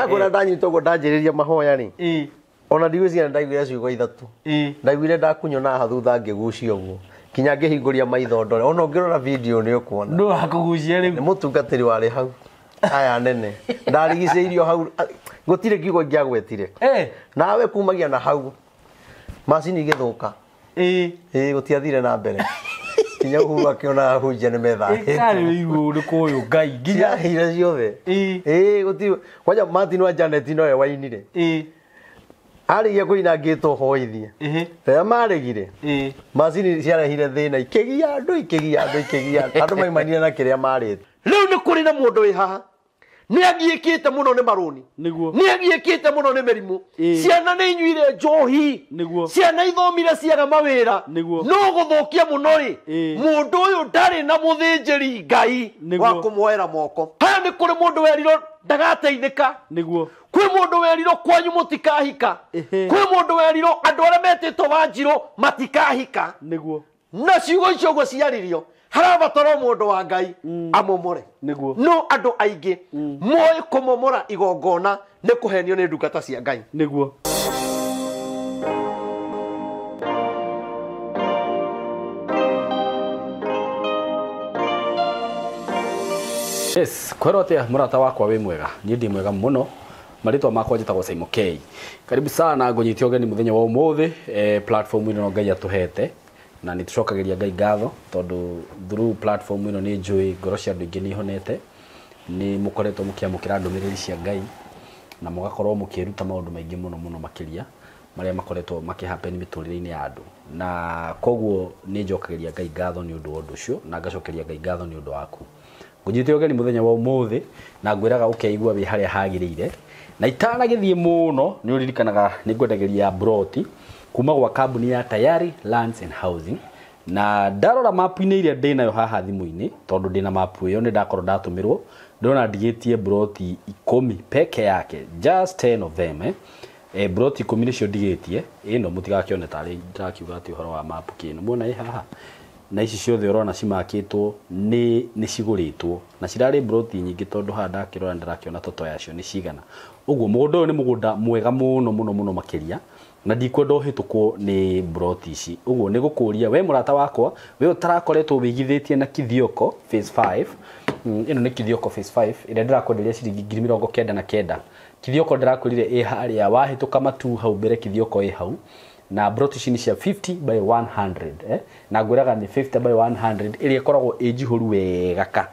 Ndakũra ndanyita ũguo ndanjĩrĩria mahoya rĩ. Ona ndigwĩciria ndaiguire ciugo ithatũ. Ndaiguire ndakunywo na haha thutha ngĩgucio ũguo. Kinya ngĩhingũria maitho ndore. Ona ũngĩrora video nĩ ũkuona. Ndũ wakũgucia rĩu. Nĩ mũtungatĩri warĩ hau. Aya nene. Ndarigicĩirio hau. Gũtirĩ kiugo ingĩagwetire. Nawe kumagia na hau. Macini igĩthũka. Ĩĩ gũtiathire na mbere. Kinya Uhuru akĩona ahunjia nĩ methahĩte. Ĩkarĩ wĩigũ nĩ kũyũ Ngai nginya. Ciahire ciothe. Ĩĩ gũtirĩ. Kwanja Martin wa Janet nowe wainire. Arĩkia kũina ngĩtwo hoithie. Rĩrĩa maregire. Macini ciarehire thĩna ikĩgia andũ ikĩgia andũ ikĩgia andũ. Andũ maimanire na kĩrĩa marĩte. Rĩu nĩ kũrĩ na mũndũ wĩ haha. Nĩ agiĩkĩte mũno nĩ marũni. Nĩguo. Nĩ agiĩkĩte mũno nĩ mĩrimũ. Ciana nĩ inyuire njohi. Nĩguo. Ciana ithomire ciaga mawĩra. Nĩguo. No gũthũkia mũno rĩ. Mũndũ ũyũ ndarĩ na mũthĩnjĩri Ngai Nĩguo. wa kũmuoera moko. Haha nĩ kũrĩ mũndũ werirwo ndagateithĩka. Nĩguo. Kwĩ mũndũ werirwo kwanyu mũtikahika. Kwĩ mũndũ werirwo andũ arĩa metĩtwo Wanjirũ matikahika. Nĩguo. Na ciugo icio ũguo ciaririo harabatara mũndũ wa Ngai amomore. Nĩguo. No andũ aingĩ moĩ kũmomora igongona nĩ kũhenio nĩ ndungata cia Ngai. Nĩguo. Yes, kwĩrwo atĩa mũrata wakwa wĩ mwega? Niĩ ndĩ mwega mũno. Marĩtwa makwa njĩtagwo Simon K. Karibu sana ngũnyite ũgeni mũthenya wa ũmũthĩ platform ĩno Ngai atũhete na nĩ tũcokagĩria Ngai ngatho tondũ through platform ĩno nĩ njũĩ ngoro cia andũ aingĩ nĩ ihonete, nĩ mũkoretwo mũkĩamũkĩra ndũmĩrĩri cia Ngai na mũgakorwo mũkĩruta maũndũ maingĩ mũno mũno makĩria marĩa makoretwo makĩhappen mĩtũrĩre-inĩ ya andũ, na koguo nĩ njokagĩria Ngai ngatho nĩ ũndũ wa ũndũ ũcio na ngacokeria Ngai ngatho nĩ ũndũ waku. Ngũnyite ũgeni mũthenya wa ũmũthĩ na ngwĩraga ũkeigua wĩ harĩa hagĩrĩire na itanagĩthiĩ mũno nĩ ũririkanaga nĩ ngwendagĩria broti kuma gwa kambuni ya Tayari Lands and Housing, na ndarora mapu-inĩ iria ndĩnayo haha thimũ-inĩ tondũ ndĩna mapu ĩyo nĩ ndakorwo ndatũmĩrwo ndĩrona ndigĩtie broti 10 peke yake, just 10 of them broti 10 nĩcio ndigĩtie ĩno mũtigakĩone tarĩ ndĩrakiuga atĩ ũhoro wa mapu kĩno muona ĩ haha na ici ciothe ũrona cimakĩtwo nĩ cigũrĩtwo na cirarĩ broti nyingĩ tondũ haha ndakĩrora ndĩrakĩona toto yacio nĩ cigana. Ũguo mũgũnda ũyũ nĩ mũgũnda mwega mũno mũno mũno makĩria na ndikwenda ũhĩtũkwo nĩ broti ici. Ũguo nĩ gũkũria we mũrata wakwa we ũtarakoretwo wĩigithĩtie na Kithioko phase 5, ĩno nĩ Kithioko phase 5 ĩrĩa ndĩrakwenderia ciringi 99,000. Kithioko ndĩrakwĩrire ĩ harĩa wahĩtũka matu hau mbere, Kithioko ĩ hau na broti ici nĩ cia 50 by 100 na ngwĩraga nĩ 50 by 100 ĩrĩa ĩkoragwo ĩ njihũru wega ka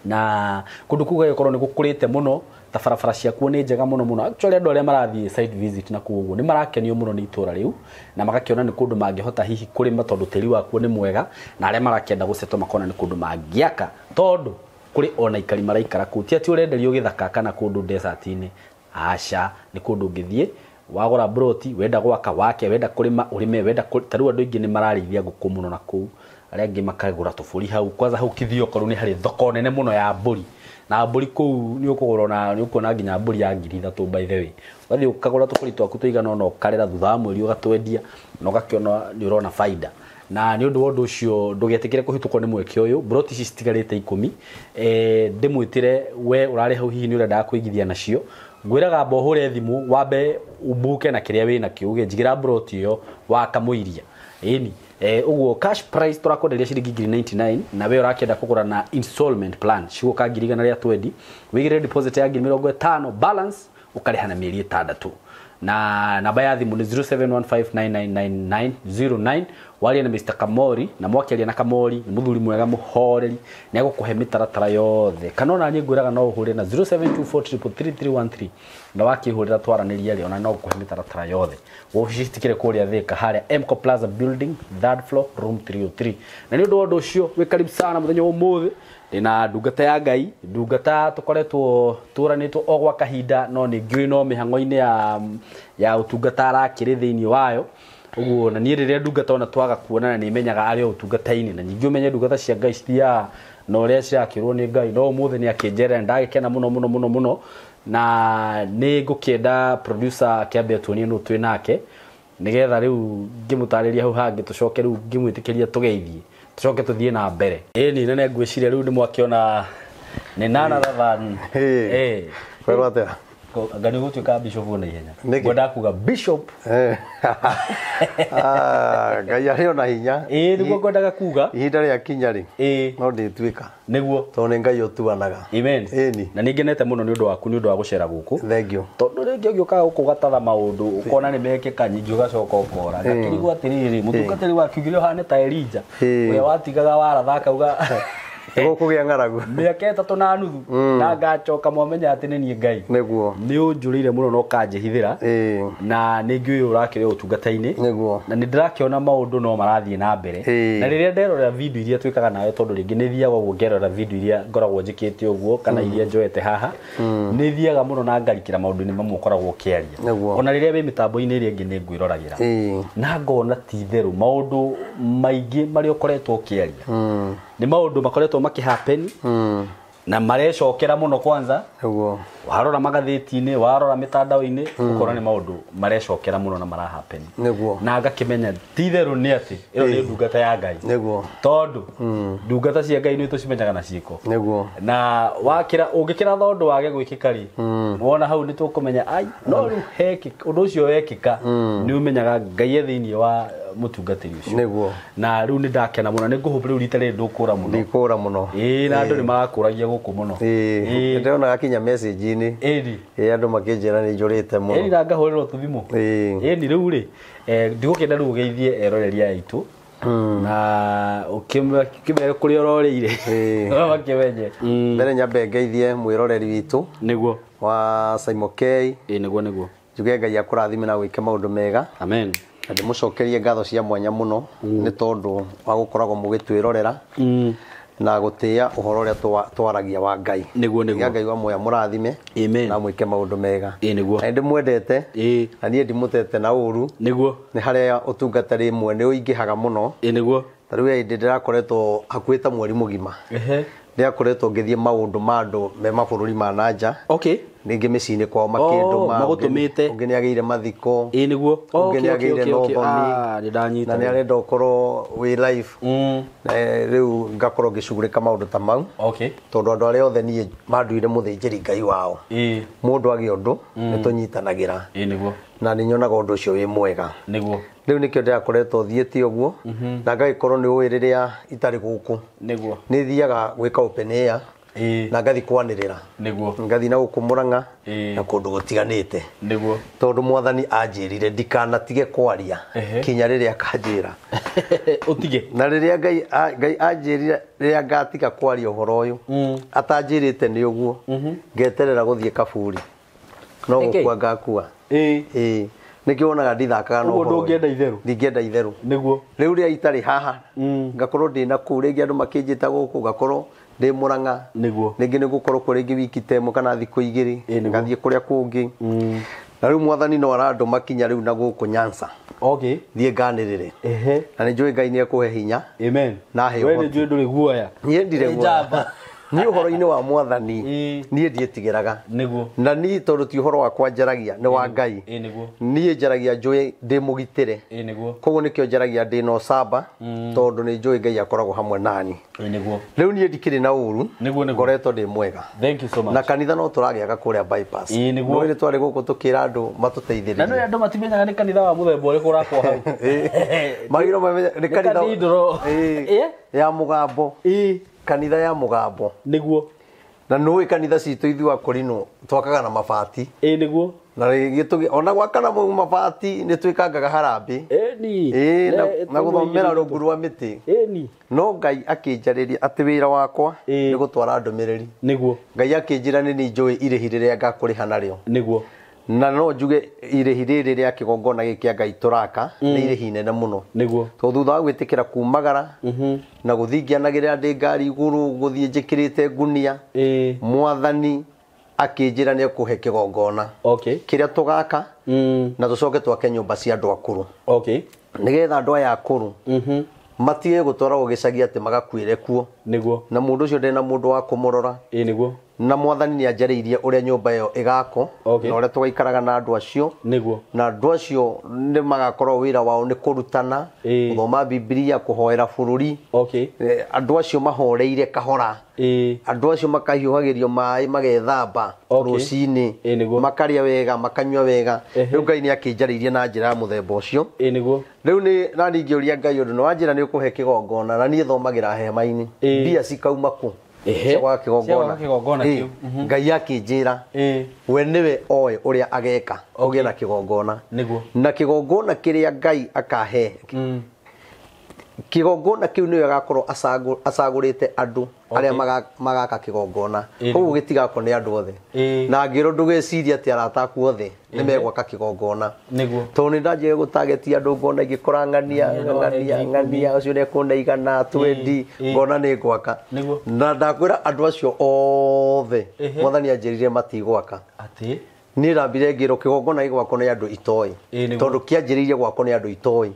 na kũndũ kũu gũgagĩkorwo nĩ gũkũrĩte mũno ta barabara ciakuo nĩ njega mũno mũno. Actually andũ arĩa marathiĩ site visit na kũu ũguo nĩ marakenio mũno nĩ itũra rĩu na magakĩona nĩ kũndũ mangĩhota hihi kũrĩma tondũ tĩri wakuo nĩ mwega, na arĩa marakĩenda gũcetwo makona nĩ kũndũ mangĩaka tondũ kũrĩ ona aikari maraikara kũu. Ti atĩ ũrenderio gĩthaka kana kũndũ desert-inĩ, aca, nĩ kũndũ ũngĩthiĩ wagũra broti wenda gwaka wake, wenda kũrĩma ũrĩme, wenda ta rĩu andũ aingĩ nĩ mararĩithia ngũkũ mũno na kũu, arĩa angĩ makagũra tũbũri hau. Kwanza hau Kithioko rĩu nĩ harĩ thoko nene mũno ya mbũri, na mbũri kũu nĩ ũkũgũra ona nĩ ũkuona nginya mbũri ya 3,000 by the way. Ũgathiĩ ũkagũra tũbũri twaku tũigana ũna ũkarera, thutha wa mweri ũgatwendia na ũgakĩona nĩ ũrona baida. Na nĩ ũndũ wa ũndũ ũcio ndũgetĩkĩre kũhĩtũkwo nĩ mweke ũyũ. Broti ici citigarĩte 10, ndĩmwĩtĩre we ũrarĩ hau hihi nĩ ũrendaga kũigithia nacio, ngwĩraga amba ũhũre thimũ wambe umbuke na kĩrĩa wĩnakĩo uge njigĩra broti ĩyo wakamũiria. Ĩni ũguo cash price tũrakwenderia ciringi 99,000 na we ũrakĩenda kũgũra na installment plan cigũka 120,000, wĩigĩre deposit ya 50,000, balance ũkarĩha na mĩeri 6. Na namba ya thimũ nĩ 0715999909. Waria na Mr. Kamori na mwakĩaria na Kamori nĩ mũthuri mwega mũhoreri, nĩ egũkũhe mĩtaratara yothe. Kana ona niĩ ngwĩraga no ũhũre na 0724333313 na wakĩhũrĩra twaranĩria rĩ ona no ngũkũhe mĩtaratara yothe. Wabici citikĩrĩ kũrĩa Thika harĩa Mco Plaza building 3rd floor room 303. Na nĩ ũndũ wa ũndũ ũcio wĩ karibu sana mũthenya wa ũmũthĩ. Ndĩna ndungata ya Ngai, ndungata tũkoretwo tũranĩtwo o gwa kahinda no nĩ ngĩũĩ no mĩhang'o-inĩ ya ũtungata arakĩrĩ thĩinĩ wayo. Ũguo na niĩ rĩrĩa ndungata ona twaga kuonana nĩ menyaga arĩ o ũtungata-inĩ, na ningĩ ũmenye ndungata cia Ngai cithiaga na ũrĩa cirakĩrwo nĩ Ngai. No ũmũthĩ nĩ akĩnjerera, ndagĩkena mũno mũno mũno mũno, na nĩ ngũkĩenda producer akĩambe atuonie nũ twĩ nake nĩgetha rĩu ngĩmũtarĩria hau hangĩ tũcoke rĩu ngĩmwĩtĩkĩria tũgeithie tũcoke tũthiĩ na mbere. Ĩni nene ngwĩciria rĩu nĩ mwakĩona nĩ none other than Kwĩrwo atĩa? Anga nĩ ũgũtuĩka bishop na ihenya. Ngwendaga kuga bishop. Ngai arĩ ona hinya. Ĩĩ nĩguo ngwendaga kuga. Ihinda rĩa kinya rĩ. Ĩĩ. No ndĩtuĩka. Nĩguo. Tondũ nĩ Ngai ũtuanaga. Amen. Ĩni. Na nĩ ngenete mũno nĩ ũndũ waku nĩ ũndũ wa gũcera gũkũ. Thank you. Tondũ rĩngĩ ũgĩũkaga gũkũ ũgatatha maũndũ ũkona nĩ mekĩka nyingĩ ũgacoka ũkora. Ngakĩrigwo atĩrĩrĩ mũtungatĩri wa kiugire ũhane ta Elijah. Ũrĩa watigaga waratha akauga Gũkũgĩa ng'aragu. Mĩaka 3.5 na ngacoka mwamenya atĩ nĩ niĩ Ngai. Nĩguo. Nĩ ũnjũrĩire mũno na ũkanjĩhithĩra. Na nĩ ngĩũĩ ũrakĩrĩ ũtungata-inĩ. Nĩguo. Na nĩ ndĩrakĩona maũndũ no marathiĩ na mbere. Na rĩrĩa nderorera video iria twĩkaga nawe tondũ rĩngĩ nĩ thiaga ũguo ngerora video iria ngoragwo njĩkĩte ũguo kana iria njoete haha. Nĩ thiaga mũno na ngarikĩra maũndũ-inĩ mamwe ũkoragwo ũkĩaria. Nĩguo. Ona rĩrĩa wĩ mĩtambo-inĩ ĩrĩa ĩngĩ nĩ ngwĩroragĩra. Na ngona ti itherũ maũndũ maingĩ marĩa ũkoretwo ũkĩaria. Nĩ maũndũ makoretwo makĩhappen na marecokera mũno kwanza. Nĩguo. Warora magathĩti-inĩ, warora mĩtandao-inĩ, ũkona nĩ maũndũ marecokera mũno na marahappen. Nĩguo. Na ngakĩmenya ti itherũ nĩ atĩ ĩno nĩ ndungata ya Ngai. Nĩguo. Tondũ ndungata cia Ngai nĩ tũcimenyaga na ciĩko. Nĩguo. Na wakĩra ũngĩkĩra thondũ wage gwĩkĩka rĩ, wona hau nĩ tũkũmenya ai no rĩu hekĩka ũndũ ũcio wekĩka nĩ ũmenyaga Ngai e thĩinĩ wa mũtungatĩri ũcio. Nĩguo. Na rĩu nĩ ndakena mũno nĩ ngũhũmbĩra rĩu rita rĩrĩ ndũkũra mũno. Ndikũra mũno. Ĩĩ na andũ nĩ marakũragia gũkũ mũno. Ĩĩ. Ndĩrona gakinya message-inĩ. Ĩni. Ĩĩ andũ makĩnjĩra nĩ njũrĩte mũno. Ĩni na ngahũrĩrwo tũthimũ. Ĩĩ. Ĩni rĩu rĩ ndigũkĩenda rĩu ũgeithie eroreri aya aitũ. Na ũkĩmere kũrĩa ũrorĩire. Makĩmenye. Mbere nyambe ngeithie mwĩroreri witũ. Nĩguo. Wa Saimo K. Ĩĩ nĩguo nĩguo. Njuge Ngai akũrathime na gwĩke maũndũ mega. Amen. Na ndĩmũcokerie ngatho cia mwanya mũno nĩ tondũ wa gũkoragwo mũgĩtwĩrorera na gũtĩĩa ũhoro ũrĩa twaragia wa Ngai. Nĩguo nĩguo. Ngai wa muoya mũrathime. Amen. Na mwĩke maũndũ mega. Ĩĩ nĩguo. Na ndĩmwendete. Ĩĩ. Na niĩ ndimũtete na ũru. Nĩguo. Nĩ harĩa ũtungata rĩmwe nĩ ũingĩhaga mũno. Ĩĩ nĩguo. Ta rĩu hĩndĩ ndĩrakoretwo hakuhĩ ta mweri mũgima. Ehe. Ndĩrakoretwo ngĩthiĩ maũndũ ma andũ me mabũrũri ma na nja. Okay. Rĩngĩ mĩciĩ-inĩ kwao makĩndũma. Magũtũmĩte. Ũngĩ nĩ agĩire mathiko. Ĩĩ nĩguo. Ũngĩ nĩ agĩire nothoni. Nĩ ndanyita. Na nĩ arenda ũkorwo wĩ live. Rĩu ngakorwo ngĩcugurĩka maũndũ ta mau. Okay. Tondũ andũ arĩa othe niĩ manduire mũthĩnjĩri Ngai wao. Ĩĩ. Mũndũ agĩa ũndũ nĩ tũnyitanagĩra. Ĩĩ nĩguo. Na nĩ nyonaga ũndũ ũcio wĩ mwega. Nĩguo. Rĩu nĩkĩo ndĩrakoretwo thiĩte ũguo na ngagĩkorwo nĩ ũĩ rĩrĩa itarĩ gũkũ. Nĩguo. Nĩ thiaga gwĩka open air. Na ngathi kwanĩrĩra. Nĩguo. Ngathi na gũkũ Mũrang'a na kũndũ gũtiganĩte. Nĩguo. Tondũ mwathani anjĩrire ndikanatige kwaria kinya rĩrĩa akanjĩra. Ũtige. Na rĩrĩa Ngai anjĩrire rĩrĩa ngatiga kwaria ũhoro ũyũ atanjĩrĩte nĩ ũguo ngeterera gũthiĩ kaburi. No gũkua ngakua. Ĩĩ. Nĩkĩo wonaga ndithakaga na Ũguo ũhoro ũyũ. ndũngĩenda itherũ. Ndingĩenda itherũ. Nĩguo. Rĩu rĩrĩa itarĩ haha ngakorwo ndĩ na kũu rĩngĩ andũ makĩnjĩta gũkũ ngakorwo ndĩ Mũrang'a. Nĩguo. Rĩngĩ nĩ gũkorwo kũ rĩngĩ wiki ta ĩmwe kana thikũ igĩrĩ Nĩguo. ngathiĩ kũrĩa kũngĩ. Na rĩu mwathani no arandũma kinya rĩu na gũkũ Nyanza. Okay. Thiĩ nganĩrĩre. Ehe. Na nĩ njũĩ Ngai nĩ ekũhe hinya. Amen. Na he We nĩ ũhoti. njũĩ ndũrĩ guoya. Niĩ ndirĩ Nĩ guoya. njamba. Niĩ ũhoro-inĩ wa mwathani Ĩĩ. niĩ ndiĩtigĩraga. Nĩguo. Na niĩ tondũ ti ũhoro wakwa njaragia nĩ wa Ngai. Ĩĩ nĩguo. Niĩ njaragia njũĩ ndĩ mũgitĩre. Ĩĩ nĩguo. Koguo nĩkĩo njaragia ndĩ na ũcamba tondũ nĩ njũĩ Ngai akoragwo hamwe nani. Ĩĩ nĩguo. Rĩu niĩ ndikĩrĩ na ũru. Nĩguo nĩguo. Ngoretwo ndĩ mwega. Thank you so much. Na kanitha no tũragĩaka kũrĩa bypass. Ĩĩ nĩguo. No nĩ twarĩ gũkũ tũkĩra andũ matũteithĩrĩrie. Na nĩ andũ matimenyaga nĩ kanitha wa mũthemba ũrĩkũ ũrakwo hau. Magĩrĩirwo mamenye nĩ kanitha. Cathedral. Ĩĩ. Ya mũgambo. Ĩĩ. Kanitha ya mũgambo. Nĩguo. Na nũĩ kanitha citũ ithuĩ akũrinũ twakaga na mabati. Ĩĩ nĩguo. Na rĩngĩ ona gwaka na mabati nĩ twĩkangaga harambĩ. Ĩni. Ĩĩ na gũthomera rungu rwa mĩtĩ. Ĩni. No Ngai akĩnjarĩria atĩ wĩra wakwa Ĩĩ. nĩ gũtwara ndũmĩrĩri. Nĩguo. Ngai akĩnjĩra nĩ niĩ njũĩ irĩhi rĩrĩa ngakũrĩha narĩo. Nĩguo. Na no njuge irĩhi rĩrĩ rĩa kĩgongona gĩkĩ kĩa Ngai tũraka nĩ irĩhi inene mũno. Nĩguo. Tondũ thutha wa gwĩtĩkĩra kumagara na gũthiĩ ngĩanagĩrĩra ndĩ ngari igũrũ gũthiĩ njĩkĩrĩte ngunia Ĩĩ. mwathani akĩnjĩra nĩ ekũhe kĩgongona Okay. kĩrĩa tũgaka na tũcoke twake nyũmba cia andũ akũrũ. Okay. Nĩgetha andũ aya akũrũ matige gũtwaragwo gĩcagi atĩ magakuĩre kuo. Nĩguo. Na mũndũ ũcio ndarĩ na mũndũ wa kũmũrora. Ĩĩ nĩguo. Na mwathani nĩ anjarĩirie ũrĩa nyũmba ĩyo ĩgakwo na ũrĩa tũgaikaraga na andũ acio. Nĩguo. Na andũ acio nĩ magakorwo wĩra wao nĩ kũrutana, gũthoma Bibilia, kũhoera bũrũri. Okay. Andũ acio mahoreire kahora. Andũ acio makahiũhagĩrio maĩ magethamba rũcinĩ, makarĩa wega, makanyua wega. Rĩu Ngai nĩ akĩnjarĩirie na njĩra ya mũthemba ũcio. Nĩguo. Rĩu nĩ na ningĩũria Ngai ũndũ nĩ wanjĩra nĩ ũkũhe kĩgongona na niĩ thomagĩra hema-inĩ. Mbia cikauma kũ? Cia gwaka kĩgongona kĩu. Ngai akĩnjĩra we nĩwe oĩ ũrĩa ageka ũgĩe na kĩgongona. Nĩguo. Na kĩgongona kĩrĩa Ngai akahe, kĩgongona kĩu nĩwe agakorwo acagũrĩte andũ arĩa magaka kĩgongona. Koguo gĩtigakwo nĩ andũ othe. Na ngĩrwo ndũgecirie atĩ arata aku othe nĩ megwaka kĩgongona. Nĩguo. Tondũ nĩ ndanjire gũtagetia andũ ngona ingĩkora ng'ania ng'ania ng'ania ũcio nĩ ekuona igana 20 ngona nĩ ngwaka. Na ndakwĩra andũ acio othe mwathani anjĩrire matigwaka. Atĩ niĩ ndambire ngĩrwo kĩgongona gĩgwakwo nĩ andũ itoĩ. Tondũ kĩanjĩrĩirie gwakwo nĩ andũ itoĩ.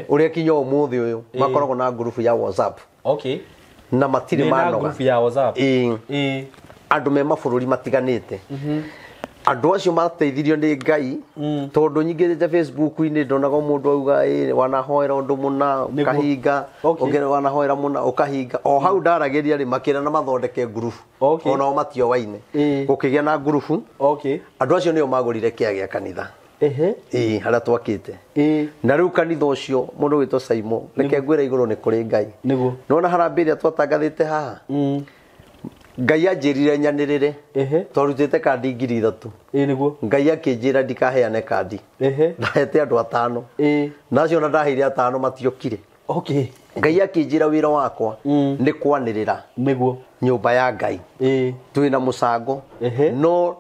Ũrĩa kinya ũmũthĩ ũyũ makoragwo na ngurubu ya WhatsApp. Okay. Na matirĩ manoga. Ngurubu ya WhatsApp. Andũ me mabũrũri matiganĩte. Andũ acio mateithirio nĩ Ngai tondũ nyingĩrĩte Facebook-inĩ ndonaga mũndũ auga wanahoera ũndũ mũna ũkahinga, ũngĩ wanahoera mũna ũkahinga. O hau ndaragĩria rĩ makĩra na mathondeke ngurubu. Onao matiowaine. Gũkĩgĩa na ngurubu. Andũ acio nĩo magũrire kĩa gĩa kanitha. Harĩa twakĩte. Na rĩu kanitha ũcio mũndũ wĩtwo Saimo, reke ngwĩre igũrũ nĩ kũrĩ Ngai. Nĩguo. Nĩwona harambĩ ĩrĩa twatangathĩte haha? Ngai anjĩrire nyanĩrĩre. Twarutĩte kandi 3,000. Nĩguo. Ngai akĩnjĩra ndikaheane kandi. Ndahete andũ 5. Na acio ona ndaheire 5 matiokire. Okay. Ngai akĩnjĩra wĩra wakwa nĩ kwanĩrĩra. Nĩguo. Nyũmba ya Ngai. Twĩna mũcango. No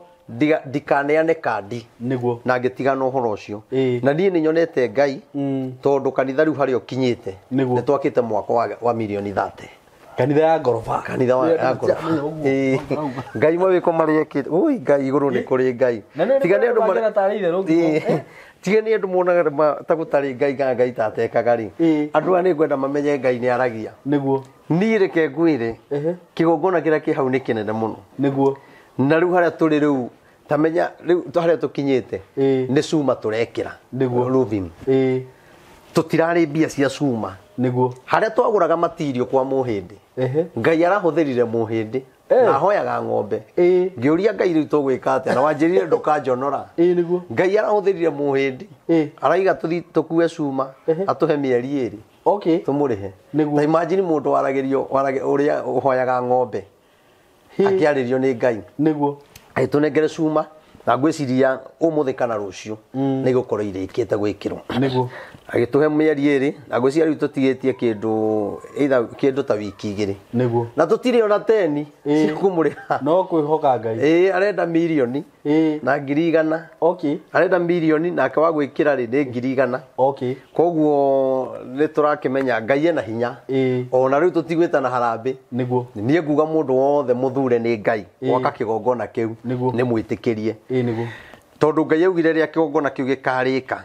ndikaneane kandi. Nĩguo. Na ngĩtigana ũhoro ũcio. Na niĩ nĩ nyonete Ngai tondũ kanitha rĩu harĩa ũkinyĩte. Nĩguo. Nĩ twakĩte mwako wa mirioni 30. Kanitha ya ngoroba. Kanitha ya ngoroba. Ngai mawĩko marĩa ekĩte. Ui Ngai igũrũ nĩ kũrĩ Ngai. Tiga nĩ andũ tiga nĩ andũ monaga ta gũtarĩ Ngai kana Ngai tatekaga rĩ. Andũ aya nĩ ngwenda mamenye Ngai nĩ aragia. Nĩguo. Niĩ reke ngwĩre kĩgongona kĩrĩa kĩ hau nĩ kĩnene mũno. Nĩguo. Na rĩu harĩa tũrĩ rĩu tamenya rĩu harĩa tũkinyĩte nĩ cuma tũrekĩra. Nĩguo. Roofing. Tũtirarĩ mbia cia cuma. Nĩguo. Harĩa twagũraga matirio kwa mũhĩndĩ. Ngai arahũthĩrire mũhĩndĩ na ahoyaga ng'ombe. Ngĩũria Ngai rĩu tũgwĩka atĩa na wanjĩrire ndũkanjonora. Nĩguo. Ngai arahũthĩrire mũhĩndĩ. Araiga tũthiĩ tũkue cuma atũhe mĩeri 2. Okay. Tũmũrĩhe. Nĩguo. Ta imagine mũndũ waragĩrio ũrĩa ũhoyaga ng'ombe. Akĩarĩrio nĩ Ngai. Nĩguo. Agĩtũnengere cuma na ngwĩciria ũmũthĩ kana rũciũ nĩ igũkorwo irĩkĩte gwĩkĩrwo. Nĩguo. Agĩtũhe mĩeri 2 na ngwĩciria rĩu tũtigĩtie kĩndũ either kĩndũ ta wiki 2. Nĩguo. Na tũtirĩ ona 10 cia kũmũrĩha. No kwĩhoka Ngai. Arenda mirioni na 100,000. Okay. Arenda mirioni nake wa gwĩkĩra rĩ nĩ 100,000. Okay. Koguo nĩ tũrakĩmenya Ngai ena hinya. Ona rĩu tũtigwĩtana harambĩ. Nĩguo. Niĩ nguga mũndũ wothe mũthure nĩ Ngai gwaka kĩgongona kĩu nĩ mwĩtĩkĩrie. Nĩguo. Tondũ Ngai augire rĩrĩa kĩgongona kĩu gĩkarĩka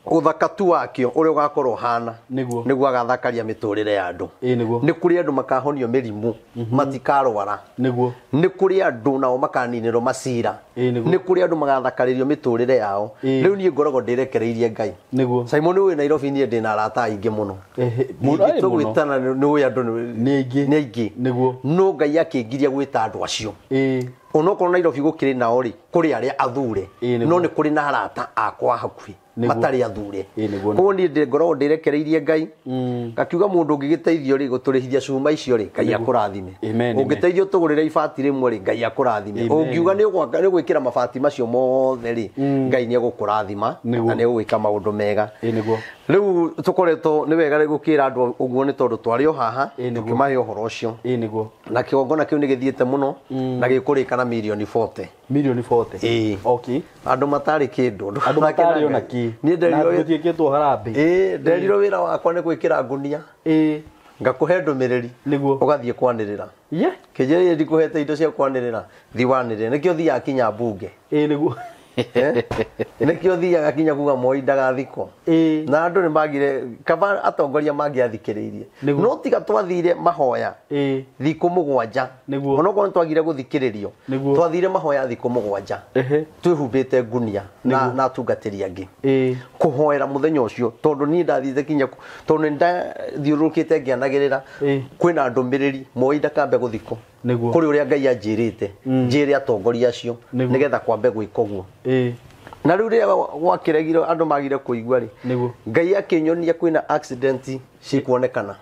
ũthaka tu wakĩo ũrĩa ũgakorwo ũhana Nĩguo. nĩguo agathakaria mĩtũrĩre ya andũ. Nĩguo. Nĩ kũrĩ andũ makahonio mĩrimũ matikarwara. Nĩguo. Nĩ kũrĩ andũ nao makaninĩrwo macira. Nĩguo. Nĩ kũrĩ andũ magathakarĩrio mĩtũrĩre yao. Rĩu niĩ ngoragwo ndĩrekereirie Ngai. Nĩguo. Simon wĩ Nairobi niĩ ndĩna arata aingĩ mũno. Mũno. Tũgwĩtana nĩ ũĩ andũ Nĩ aingĩ. nĩ aingĩ. Nĩguo. No Ngai akĩngiria gwĩta andũ acio. Onokorwo Nairobi gũkĩrĩ nao rĩ kũrĩ arĩa athure no nĩ kũrĩ na arata akwa hakuhĩ matarĩ athure. Koguo niĩ ngoragwo ndĩrekereirie Ngai. Ngakiuga mũndũ ũngĩgĩteithio rĩ gũtũrĩhithia cuma icio rĩ Ngai akũrathime. Ũngĩteithio tũgũrĩre ibati rĩmwe rĩ Ngai akũrathime. Ũngiuga nĩ gwĩkĩra mabati macio mothe rĩ Ngai nĩ egũkũrathima na nĩ egũgwĩka maũndũ mega. Nĩguo. Rĩu tũkoretwo nĩ wega gũkĩra andũ ũguo nĩ tondũ twarĩ o haha tũkĩmahe ũhoro ũcio. Nĩguo. Na kĩgongona kĩu nĩ gĩthiĩte mũno na gĩkũrĩka na mirioni 40. Mirioni 40. Okay. Andũ matarĩ kĩndũ. Andũ matarĩ ona kĩ. Niĩ nderirwo gũtiĩkĩtwo harambĩ. Nderirwo wĩra wakwa nĩ gwĩkĩra ngunia. Ngakũhe ndũmĩrĩri. Nĩguo. Ũgathiĩ kwanĩrĩra. Kĩnjĩrĩrie ndikũhete indo cia kwanĩrĩra. Thiĩ wanĩrĩre. Nĩkĩo thiaga kinya mbunge. Nĩguo. Nĩkĩo thiaga kinya kuga Moi ndagathikwo. Na andũ nĩ magire kaba atongoria mangĩathikĩrĩirie. No tiga twathire mahoya thikũ 7. Onokorwo nĩ twagire gũthikĩrĩrio. Twathire mahoya thikũ 7. Twĩhumbĩte ngunia na atungatĩri angĩ. Kũhoera mũthenya ũcio tondũ niĩ ndathiĩte kinya tondũ nĩ ndathiũrũrũkĩte ngĩanagĩrĩra kwĩna ndũmĩrĩri Moi ndakambe gũthikwo. Kũrĩ ũrĩa Ngai anjĩrĩte njĩre atongoria acio nĩgetha kwambe gwĩka ũguo. Na rĩu rĩrĩa gwakĩregirwo andũ magire kũigua rĩ, Ngai akĩnyonia kwĩna accident cikuonekana.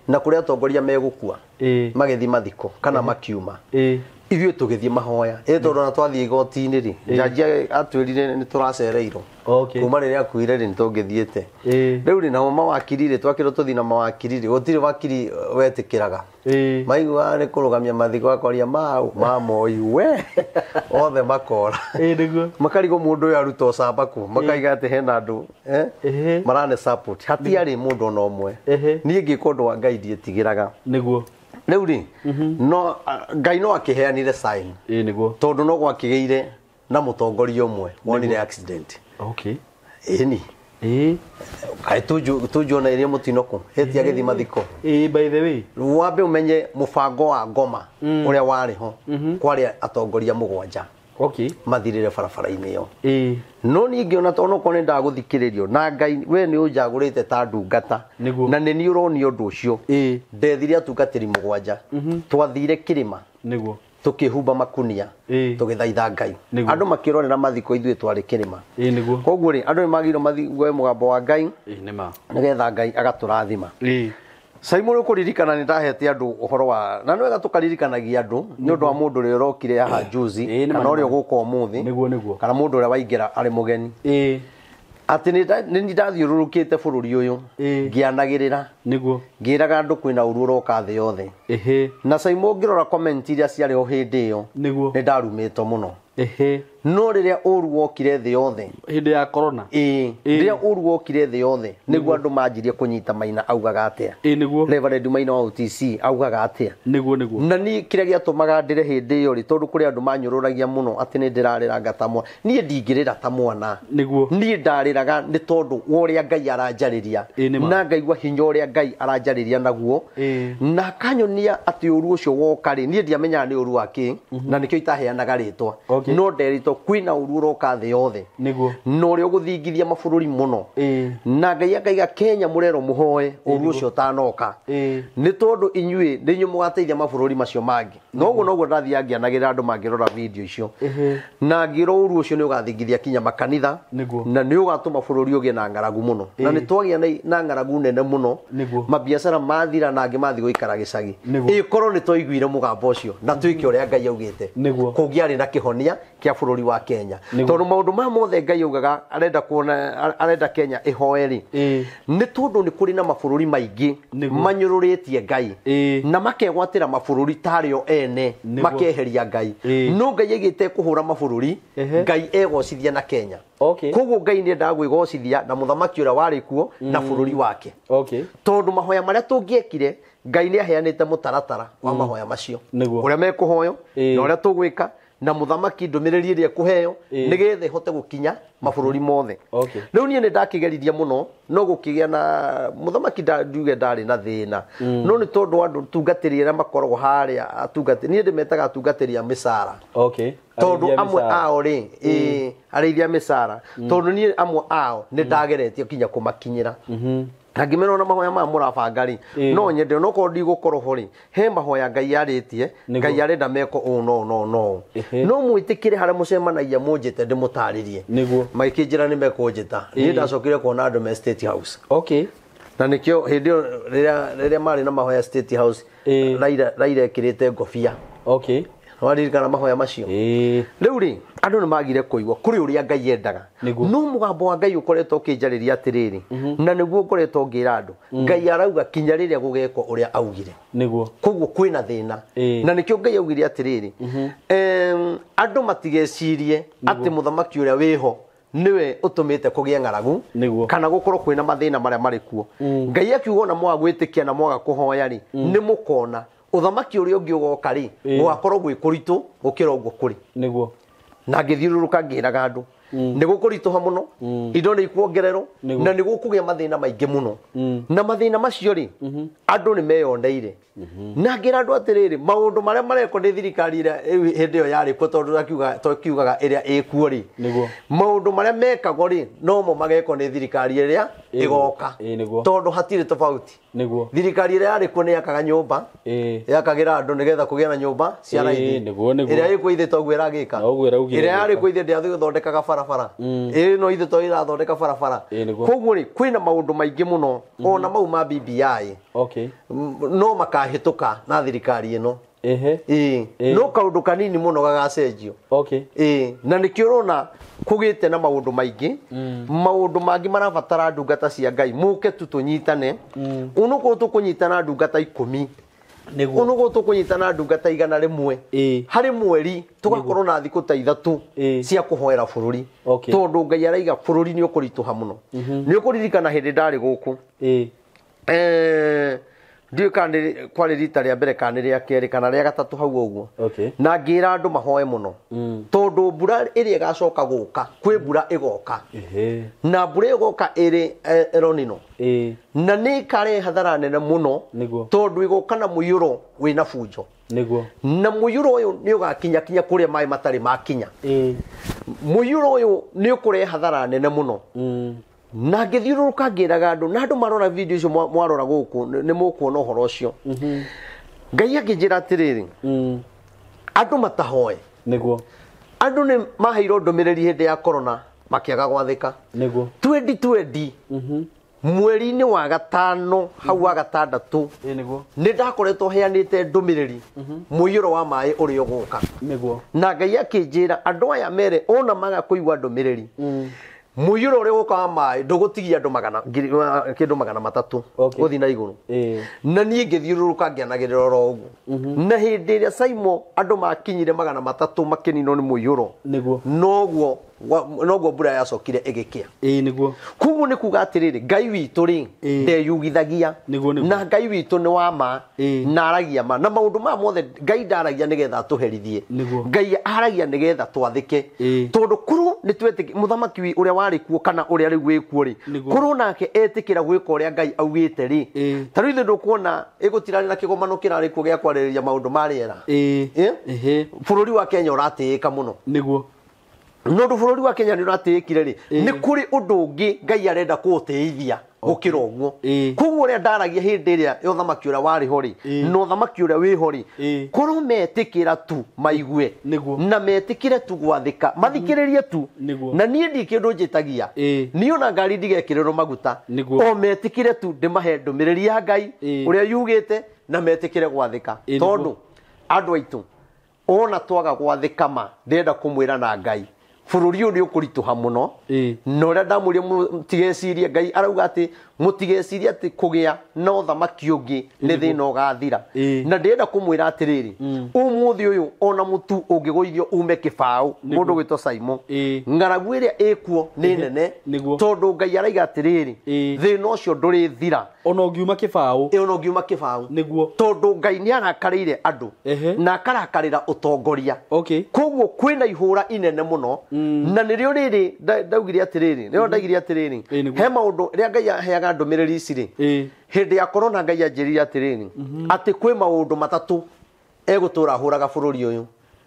Na kũrĩa atongoria megũkua magĩthiĩ mathiko kana makiuma. Ithuĩ tũgĩthiĩ mahoya. Tondũ ona twathiĩ igoti-inĩ rĩ, jaji atwĩrire nĩ tũracereirwo. Kuma rĩrĩa akuire rĩ, nĩ tũngĩthiĩte. Rĩu rĩ, nao mawakiri rĩ, twakĩrwo tũthiĩ na mawakiri rĩ, gũtirĩ wakiri wetĩkĩraga. Maiguaga nĩ kũrũgamia mathiko akoria mau ma Moi we othe makora. Makarigwo mũndũ ũyũ aruta ũcamba kũ, makaiga atĩ hena andũ marane support. Hatiarĩ mũndũ ona ũmwe. Niĩ ngĩka ũndũ wa Ngai ndiĩtigĩraga. Rĩu rĩ, no Ngai no akĩheanire sign. Tondũ no gwakĩgĩire na mũtongoria ũmwe wonire accident. Ĩni. Kaĩ tũnjuona iria mũtino kũ ĩti agĩthiĩ mathiko. By the way, wambe ũmenye mũbango wa ngoma ũrĩa warĩ ho kwarĩ atongoria 7. Mathirire barabara-inĩ ĩyo. No niĩ ngĩona tondũ onokorwo nĩ ndagũthikĩrĩrio na Ngai we nĩ ũnjagũrĩte ta ndungata na nĩ niĩ ũronio ũndũ ũcio. Ndethire atungatĩri 7. Twathire kĩrĩma. Tukihumba makunia tugithaitha Ngai. Andu makirorera mathiko ithuĩ twarĩ kĩrĩma. Koguo rĩ, andũ nĩ magĩrĩirwo mathiĩ mũgambo wa Ngai nĩgetha Ngai agatũrathima. Simon ũkũririkana nĩ ndahete andũ ũhoro wa na nĩ wega tũkaririkanagia andũ nĩ ũndũ wa mũndũ ũrĩa ũrokire haha juzi kana ũrĩa ũgũka ũmũthĩ kana mũndũ ũrĩa waingĩra arĩ mũgeni. Atĩ nĩ ndathiũrũrũkĩte bũrũri ũyũ ngĩanagĩrĩra ngĩraga andũ kwĩna ũru ũroka thĩ yothe. Na Simon ũngĩrora comment iria ciarĩ ho hĩndĩ ĩyo nĩ ndarumĩtwo mũno. No rĩrĩa ũru wokire thĩ yothe hĩndĩ ya corona, rĩrĩa ũru wokire thĩ yothe nĩguo andũ manjirie kũnyita Maina augaga atĩa. Reverend Maina wa OTC augaga atĩa. Na niĩ kĩrĩa gĩatũmaga ndĩre hĩndĩ ĩyo rĩ, tondũ kũrĩ andũ manyũrũragia mũno atĩ nĩ ndĩrarĩranga ta mwana. Niĩ ndingĩrĩra ta mwana. Niĩ ndarĩraga nĩ tondũ wa ũrĩa Ngai aranjarĩria. Na ngaigua hinya ũrĩa Ngai aranjarĩria naguo. Na akanyonia atĩ ũru ũcio woka rĩ, niĩ ndiamenyaga nĩ ũru wa kĩ, na nĩkĩo itaheanaga rĩtwa. No nderitwo kwĩna ũru ũroka thĩ yothe. Na ũrĩa ũgũthingithia mabũrũri mũno. Na Ngai akaiga Kenya mũrerwo mũhoe ũru ũcio ũtanoka. Nĩ tondũ inyuĩ nĩ inyuĩ mũgateithia mabũrũri macio mangĩ. Na ũguo noguo ndathiaga ngĩanagĩrĩra andũ mangĩrora video icio. Na ngĩrwo ũru ũcio nĩ ũgathingithia kinya makanitha. Na nĩ ũgatũma bũrũri ũgĩe na ng'aragu mũno. Na nĩ twagĩa na ng'aragu nene mũno. Mabiacara mathira na angĩ mathiĩ gũikara gĩcagi. Ĩkorwo nĩ twaiguire mũgambo ũcio na twĩke ũrĩa Ngai augĩte. Kũngĩarĩ na kĩhonia kĩa bũrũri wa Kenya. Tondũ maũndũ maya mothe Ngai augaga arenda kuona arenda Kenya ĩhoe rĩ, nĩ tondũ nĩ kũrĩ na mabũrũri maingĩ manyũrũrĩtie Ngai na makegwatĩra mabũrũri tarĩo ene makeheria Ngai. No Ngai aigĩte kũhũra mabũrũri, Ngai egocithia na Kenya. Koguo Ngai nĩ endaga gwĩgocithia na mũthamaki ũrĩa warĩ kuo na bũrũri wake. Tondũ mahoya marĩa tũngĩekire Ngai nĩ aheanĩte mũtaratara wa mahoya macio ũrĩa mekũhoywo na ũrĩa tũgwĩka na mũthamaki ndũmĩrĩri ĩrĩa ekũheo nĩgetha ĩhote gũkinya mabũrũri mothe. Rĩu niĩ nĩ ndakĩgeririe mũno no gũkĩgĩa na mũthamaki nduge ndarĩ na thĩna. No nĩ tondũ andũ tungatĩri arĩa makoragwo harĩa atungatĩri, niĩ ndĩmetaga atungatĩri a mĩcara. Tondũ amwe ao rĩ, arĩithia mĩcara. Tondũ niĩ amwe ao nĩ ndageretie kinya kũmakinyĩra. Angĩmera ona mahoya maya mũrabanga rĩ, no nyende no korwo ndigũkorwo ho rĩ, he mahoya Ngai arĩtie, Ngai arenda meko ũũ no no no. No mwĩtĩkĩre harĩa mũcemanagia mũnjĩte ndĩmũtarĩrie. Magĩkĩnjĩra nĩ mekũnjĩta. Niĩ ndacokire kuona andũ me State House. Na nĩkĩo hĩndĩ ĩyo rĩrĩa marĩ na mahoya State House, Raila ekĩrĩte ngobia. Waririkana mahoya macio? Rĩu rĩ, andũ nĩ magire kũigua kũrĩ ũrĩa Ngai endaga. No mũgambo wa Ngai ũkoretwo ũkĩnjarĩria atĩrĩrĩ, na nĩguo ngoretwo ngĩra andũ, Ngai arauga kinya rĩrĩa gũgekwo ũrĩa augire. Koguo kwĩna thĩna. Na nĩkĩo Ngai augire atĩrĩrĩ, andũ matigecirie atĩ mũthamaki ũrĩa wĩho nĩwe ũtũmĩte kũgĩe ng'aragu kana gũkorwo kwĩna mathĩna marĩa marĩ kuo. Ngai akiuga ona mwaga gwĩtĩkia na mwaga kũhoya rĩ, nĩ mũkona ũthamaki ũrĩa ũngĩ ũgoka rĩ, gũgakorwo gwĩ kũritũ gũkĩra ũguo kũrĩ. Na ngĩthiũrũrũka ngĩraga andũ nĩ gũkũritũha mũno, indo nĩ ikuongererwo na nĩ gũkũgĩa mathĩna maingĩ mũno. Na mathĩna macio rĩ, andũ nĩ meyoneire. Na ngĩra andũ atĩrĩrĩ, maũndũ marĩa marekwo nĩ thirikari ĩrĩa hĩndĩ ĩyo yarĩ kuo, tondũ twakiugaga ĩrĩa ĩkuo rĩ, maũndũ marĩa mekagwo rĩ nomo magekwo nĩ thirikari ĩrĩa ĩgoka, tondũ hatirĩ tofauti. Thirikari ĩrĩa yarĩ kuo nĩ yakaga nyũmba, yakagĩra andũ nĩgetha kũgĩa na nyũmba cia raithi. Ĩrĩa ĩkuo ithe toguo ĩragĩka. Ĩrĩa yarĩ kuo ithe ndĩathiĩ gũthondekaga barabara, ĩno ithe to ĩrathondeka barabara. Koguo rĩ, kwĩna maũndũ maingĩ mũno ona mau ma BBI no makahĩtũka na thirikari ĩno. No kaũndũ kanini mũno gagacenjio. Na nĩkĩo ũrona kũgĩte na maũndũ maingĩ, maũndũ mangĩ marabatara ndungata cia Ngai mũke tu tũnyitane. Ũnũkorwo tũkũnyitana ndungata 10, ũnũkorwo tũkũnyitana ndungata 100 harĩ mweri, tũgakorwo na thikũ ta 3 cia kũhoera bũrũri, tondũ Ngai araiga bũrũri nĩ ũkũritũha mũno. Nĩ ũkũririkana hĩndĩ ndarĩ gũkũ, ndiũĩ kana kwarĩ rita rĩa mbere kana rĩa kerĩ kana rĩa gatatũ hau ũguo, na ngĩra andũ mahoe mũno, tondũ mbura ĩrĩa ĩgacoka gũka, kwĩ mbura ĩgoka, na mbura ĩgoka ĩrĩ El Nino, na nĩ ĩkarehe hathara nene mũno, tondũ ĩgoka na mũiyũro wĩna bunjo. Na mũiyũro ũyũ nĩ ũgakinya kinya kũrĩa maĩ matarĩ makinya. Mũiyũro ũyũ nĩ ũkũrehe hathara nene mũno. Na ngĩthiũrũrũka ngĩraga andũ, na andũ marora video icio mwarora gũkũ nĩ mũkuona ũhoro ũcio. Ngai akĩnjĩra atĩrĩrĩ, andũ matahoe. Andũ nĩ maheirwo ndũmĩrĩri hĩndĩ ya corona makĩaga gwathĩka. 2020 mweri-inĩ wa gatano hau wa gatandatũ nĩ ndakoretwo heanĩte ndũmĩrĩri mũiyũro wa maĩ ũrĩa ũgũka. Na Ngai akĩnjĩra andũ aya mere ona maga kũigua ndũmĩrĩri, mũiyũro ũrĩa ũgũka wa maĩ ndũgũtigia andũ kĩndũ 300 gũthiĩ na igũrũ. Na niĩ ngĩthiũrũrũka ngĩanagĩrĩra oro ũguo. Na hĩndĩ ĩrĩa Saimo andũ makinyire 300 makĩninwo nĩ mũiyũro, noguo mbura yacokire ĩgĩkĩa. Koguo nĩ kuga atĩrĩrĩ, Ngai witũ rĩ ndeyugithagia, na Ngai witũ nĩ wa ma na aragia ma, na maũndũ maya mothe Ngai ndaragia nĩgetha atũherithie, Ngai aragia nĩgetha twathĩke, tondũ korwo nĩ twetĩkĩ mũthamaki ũrĩa warĩ kuo kana ũrĩa rĩu wĩ kuo rĩ, korwo nake etĩkĩra gwĩka ũrĩa Ngai augĩte rĩ, ta rĩu ithuĩ ndũkuona ĩgũtirarĩ na kĩgomano kĩrarĩ kuo gĩa kwarĩrĩria maũndũ ma rĩera. Bũrũri wa Kenya ũratĩĩka mũno. Nondũ bũrũri wa Kenya nĩ ũratĩĩkire rĩ, nĩ kũrĩ ũndũ ũngĩ Ngai arenda kũũtĩithia gũkĩra ũguo. Koguo ũrĩa ndaragia hĩndĩ ĩrĩa ya ũthamaki ũrĩa warĩ ho rĩ, na ũthamaki ũrĩa wĩ ho rĩ, korwo metĩkĩra tu maigue, na metĩkĩre tu gwathĩka, mathikĩrĩrie tu, na niĩ ndirĩ kĩndũ njĩtagia, niĩ ona ngari ndigekĩrĩrwo maguta, o metĩkĩre tu ndĩmahe ndũmĩrĩri ya Ngai ũrĩa yugĩte, na metĩkĩre gwathĩka. Tondũ andũ aitũ ona twaga gwathĩka ma, ndĩrenda kũmwĩra na Ngai bũrũri ũyũ nĩ ũkũritũha mũno. Na ũrĩa ndamwĩrire mũtigecirie, Ngai arauga atĩ mũtigecirie atĩ kũgĩa na ũthamaki ũngĩ nĩ thĩna ũgathira. Na ndĩrenda kũmwĩra atĩrĩrĩ, ũmũthĩ ũyũ ona mũtu ũngĩgũithio ume kĩbaũ mũndũ gwĩtwo Saimo, ng'aragu ĩrĩa ĩkuo nĩ nene, tondũ Ngai arauga atĩrĩrĩ, thĩna ũcio ndũrĩthira ona ũngiuma kĩbaũ. Ona ũngiuma kĩbaũ. Tondũ Ngai nĩ arakarĩire andũ na akarakarĩra ũtongoria. Koguo kwĩna ihũra inene mũno. Na nĩrĩo rĩrĩ ndaugire atĩrĩrĩ, nĩrĩo ndaugire atĩrĩrĩ, he maũndũ rĩrĩa Ngai aheaga ndũmĩrĩri ici rĩ, hĩndĩ ya corona Ngai anjĩrire atĩrĩrĩ, atĩ kwĩ maũndũ matatũ egũtũra ahũraga bũrũri ũyũ.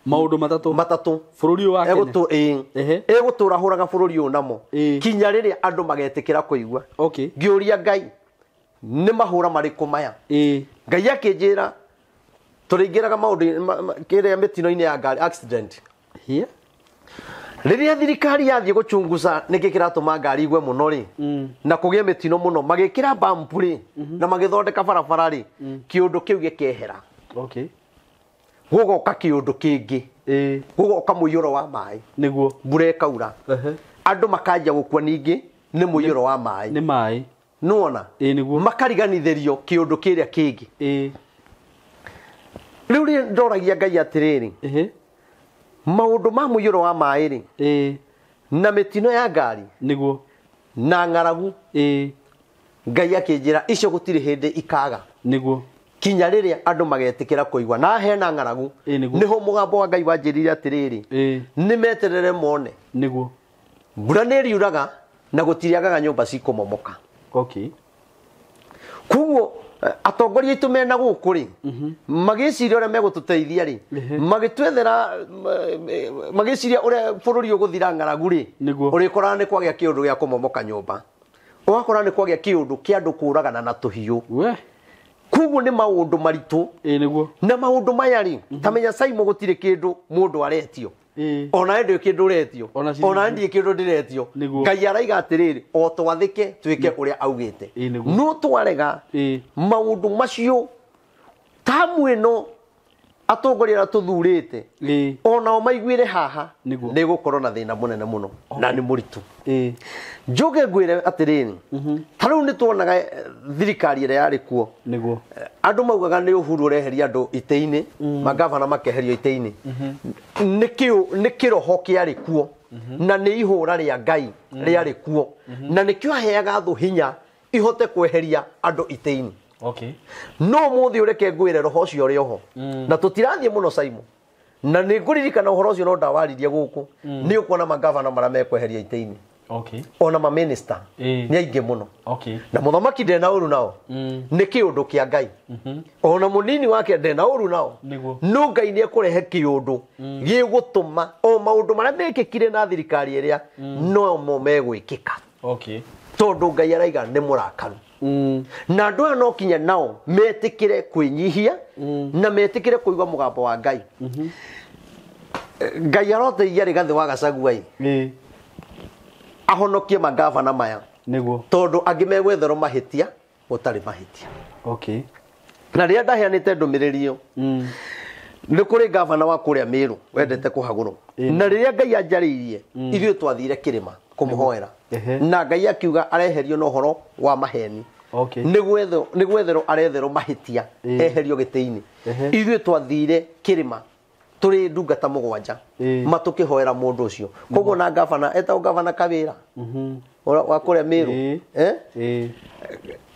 Maũndũ matatũ? Matatũ. Bũrũri ũyũ wa Kenya? Egũtũra ahũraga bũrũri ũyũ namo kinya rĩrĩa andũ magetĩkĩra kũigua. Ngĩũria Ngai nĩ mahũra marĩkũ maya? Ngai akĩnjĩra tũrĩingĩraga maũndũ kĩrĩa mĩtino-inĩ ya ngari, accident. Rĩrĩa thirikari yathiĩ gũchunguza nĩkĩ kĩratũma ngari igwe mũno rĩ, na kũgĩe mĩtino mũno, magĩkĩra bump rĩ, na magĩthondeka barabara rĩ, kĩũndũ kĩu gĩkehera. Gũgoka kĩũndũ kĩngĩ. Gũgoka mũiyũro wa maĩ. Mbura ĩkaura. Andũ makanjia gũkua ningĩ nĩ mũiyũro wa maĩ. Nĩ maĩ. Nĩwona? Makariganithĩrio kĩũndũ kĩrĩa kĩngĩ. Rĩu rĩ ndoragia Ngai atĩrĩrĩ, maũndũ ma mũiyũro wa maĩ rĩ, na mĩtino ya ngari, na ng'aragu, Ngai akĩnjĩra icio gũtirĩ hĩndĩ ikaga. Kinya rĩrĩa andũ magetĩkĩra kũigua na hena ng'aragu nĩho mũgambo wa Ngai wanjĩrire atĩrĩrĩ nĩ meterere mone nĩguo mbura nĩ ĩriuraga na gũtiriagaga nyũmba cikũmomoka. Okay. Koguo atongoria aitũ mena gũkũ rĩ magĩciria ũrĩa megũtũteithia rĩ magĩtwethera magĩciria ũrĩa bũrũri ũgũthira ng'aragu rĩ ũrĩkoraga nĩ kwagĩa kĩũndũ gĩa kũmomoka nyũmba, ũgakora nĩ kwagĩa kĩũndũ kĩa andũ kũragana na tũhiũ. Koguo nĩ maũndũ maritũ. Na maũndũ maya rĩ ta menya Saimo gũtirĩ kĩndũ mũndũ aretio ona ndĩ kĩndũ ũretio ona ndiĩ kĩndũ ndĩretio. Ngai araiga atĩrĩrĩ o twathĩke twĩke ũrĩa augĩte no twarega maũndũ macio tamu ĩno atongoria arĩa tũthurĩte onao maiguĩre haha nĩ gũkorwo na thĩna mũnene mũno na nĩ mũritũ. Njoke ngwĩre atĩrĩrĩ ta rĩu nĩ tuonaga thirikari ĩrĩa yarĩ kuo andũ maugaga nĩ Uhuru ũreheria andũ itĩ-inĩ magavana makeherio itĩ-inĩ nĩ kĩroho kĩarĩ kuo na nĩ ihũra rĩa Ngai rĩarĩ kuo na nĩkĩo aheaga thũ hinya ihote kweheria andũ itĩ-inĩ. Okay. No mũthĩ ũreke ngwĩre roho ũcio ũrĩ oho na tũtirathiĩ mũno Saimo na nĩ ngũririkana ũhoro ũcio no ndawaririe gũkũ nĩ ũkuona magavana marĩa mekweheria itĩ-inĩ. Okay. Ona ma minister nĩ aingĩ mũno. Okay. Na mũthamaki ndena ũru nao nĩ kĩũndũ kĩa Ngai ona mũnini wake ndena ũru nao no Ngai nĩ ekũrehe kĩũndũ gĩgũtũma o maũndũ marĩa mekĩkire na thirikari ĩrĩa no mo megwĩkĩka. Okay. Tondũ Ngai araiga nĩ mũrakaru na andũ aya no kinya nao metĩkĩre kwĩnyihia na metĩkĩre kũigua mũgambo wa Ngai. Ngai aroteithia Rigathĩ wa Gachagua ĩ ahonokie magavana maya nĩguo tondũ angĩ megwetherwo mahĩtia gũtarĩ mahĩtia. Okay. Na rĩrĩa ndaheanĩte ndũmĩrĩri ĩyo nĩ kũrĩ gavana wa kũrĩa Meru wendete kũhagũrwo na rĩrĩa Ngai anjarĩirie ithuĩ twathire kĩrĩma kũmũhoera na Ngai akiuga areherio na ũhoro wa maheni. Okay. Nĩ gwetherwo aretherwo mahĩtia eherio gĩtĩ-inĩ. Ithuĩ twathire kĩrĩma tũrĩ ndungata mũgwanja matũkĩhoera mũndũ ũcio. Koguo na gavana etagwo gavana Kawĩra wa kũrĩa Meru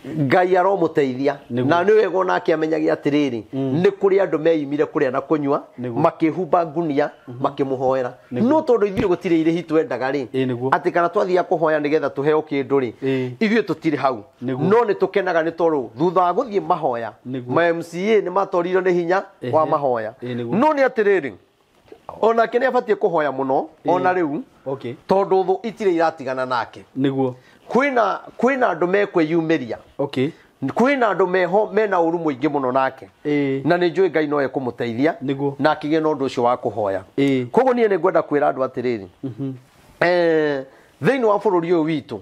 Ngai aromũteithia na nĩ wega onake amenyagia atĩrĩrĩ nĩ kũrĩ andũ meimire kũrĩa na kũnyua makĩhumba ngunia makĩmũhoera no tondũ ithuĩ gũtirĩ irĩhi twendaga rĩ atĩ kana twathiaga kũhoya nĩgetha tũheo kĩndũ rĩ ithuĩ tũtirĩ hau no nĩ tũkenaga nĩ tondũ thutha wa gũthiĩ mahoya ma MCA nĩ matorirwo nĩ hinya wa mahoya no nĩ atĩrĩrĩ onake nĩ abatiĩ kũhoya mũno ona rĩu tondũ thũ itirĩ iratigana nake nĩguo kwĩna andũ mekwĩyumĩria. Okay. Kwĩna andũ meho mena ũru mũingĩ mũno nake na nĩ njũĩ Ngai no ekũmũteithia na akĩgĩe na ũndũ ũcio wa kũhoya. Koguo niĩ nĩ ngwenda kwĩra andũ atĩrĩrĩ thĩinĩ wa bũrũri ũyũ witũ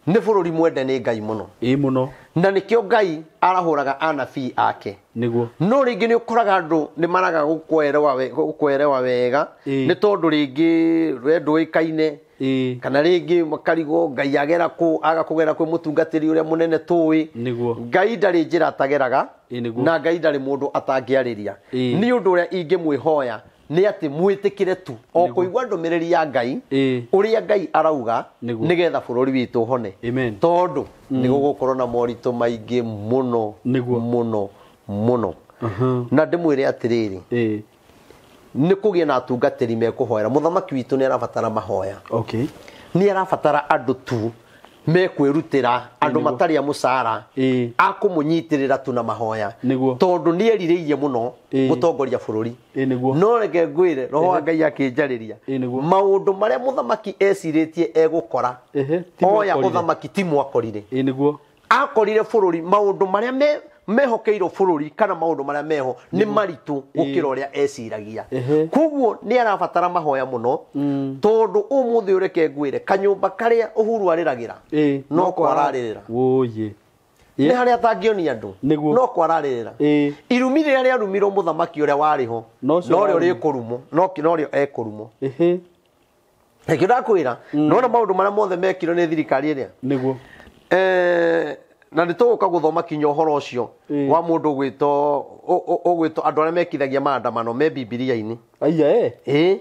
nĩ bũrũri mwende nĩ Ngai mũno mũno na nĩkĩo Ngai arahũraga anabii ake nĩguo no rĩngĩ nĩ ũkoraga andũ nĩ maraga gũkwerewa wega nĩ tondũ rĩngĩ we ndũĩkaine kana rĩngĩ makarigwo Ngai agera kũ aga kũgera kwĩ mũtungatĩri ũrĩa mũnene tũĩ. Ngai ndarĩ njĩra atageraga na Ngai ndarĩ mũndũ atangĩarĩria. Nĩ ũndũ ũrĩa ingĩmwĩhoya nĩ atĩ mwĩtĩkĩre tu o kũigua ndũmĩrĩri ya Ngai ũrĩa Ngai arauga nĩgetha bũrũri witũ ũhone tondũ nĩ gũgũkorwo na moritũ maingĩ mũno mũno mũno. Na ndĩmwĩre atĩrĩrĩ nĩ kũgĩe na atungatĩri mekũhoera. Mũthamaki witũ nĩ arabatara mahoya. Okay. Nĩ arabatara andũ tu mekwĩrutĩra andũ matarĩ a mũcara akũmũnyitĩrĩra tu na mahoya tondũ nĩ erirĩirie mũno gũtongoria bũrũri. No reke ngwĩre roho wa Ngai akĩnjarĩria maũndũ marĩa mũthamaki ecirĩtie egũkora oya ũthamaki ti mwakorire. Akorire bũrũri maũndũ marĩa mehokeirwo bũrũri kana maũndũ marĩa meho nĩ maritũ gũkĩra ũrĩa eciragia. Koguo nĩ arabatara mahoya mũno tondũ ũmũthĩ ũreke ngwĩre kanyũmba karĩa Uhuru arĩragĩra no kwararĩrĩra nĩ harĩa atangĩonia andũ no kwararĩrĩra. Irumi rĩrĩa rĩarumirwo mũthamaki ũrĩa warĩ ho norĩo rĩkũrumwo norĩo ekũrumwo. Nĩkĩo ndakwĩra nona maũndũ marĩa mothe mekirwo nĩ thirikari ĩrĩa nĩguo na nĩ tũgũka gũthoma kinya ũhoro ũcio wa mũndũ ũgwĩtwo andũ arĩa mekithagia maandamano me Bibilia-inĩ. Aya ĩ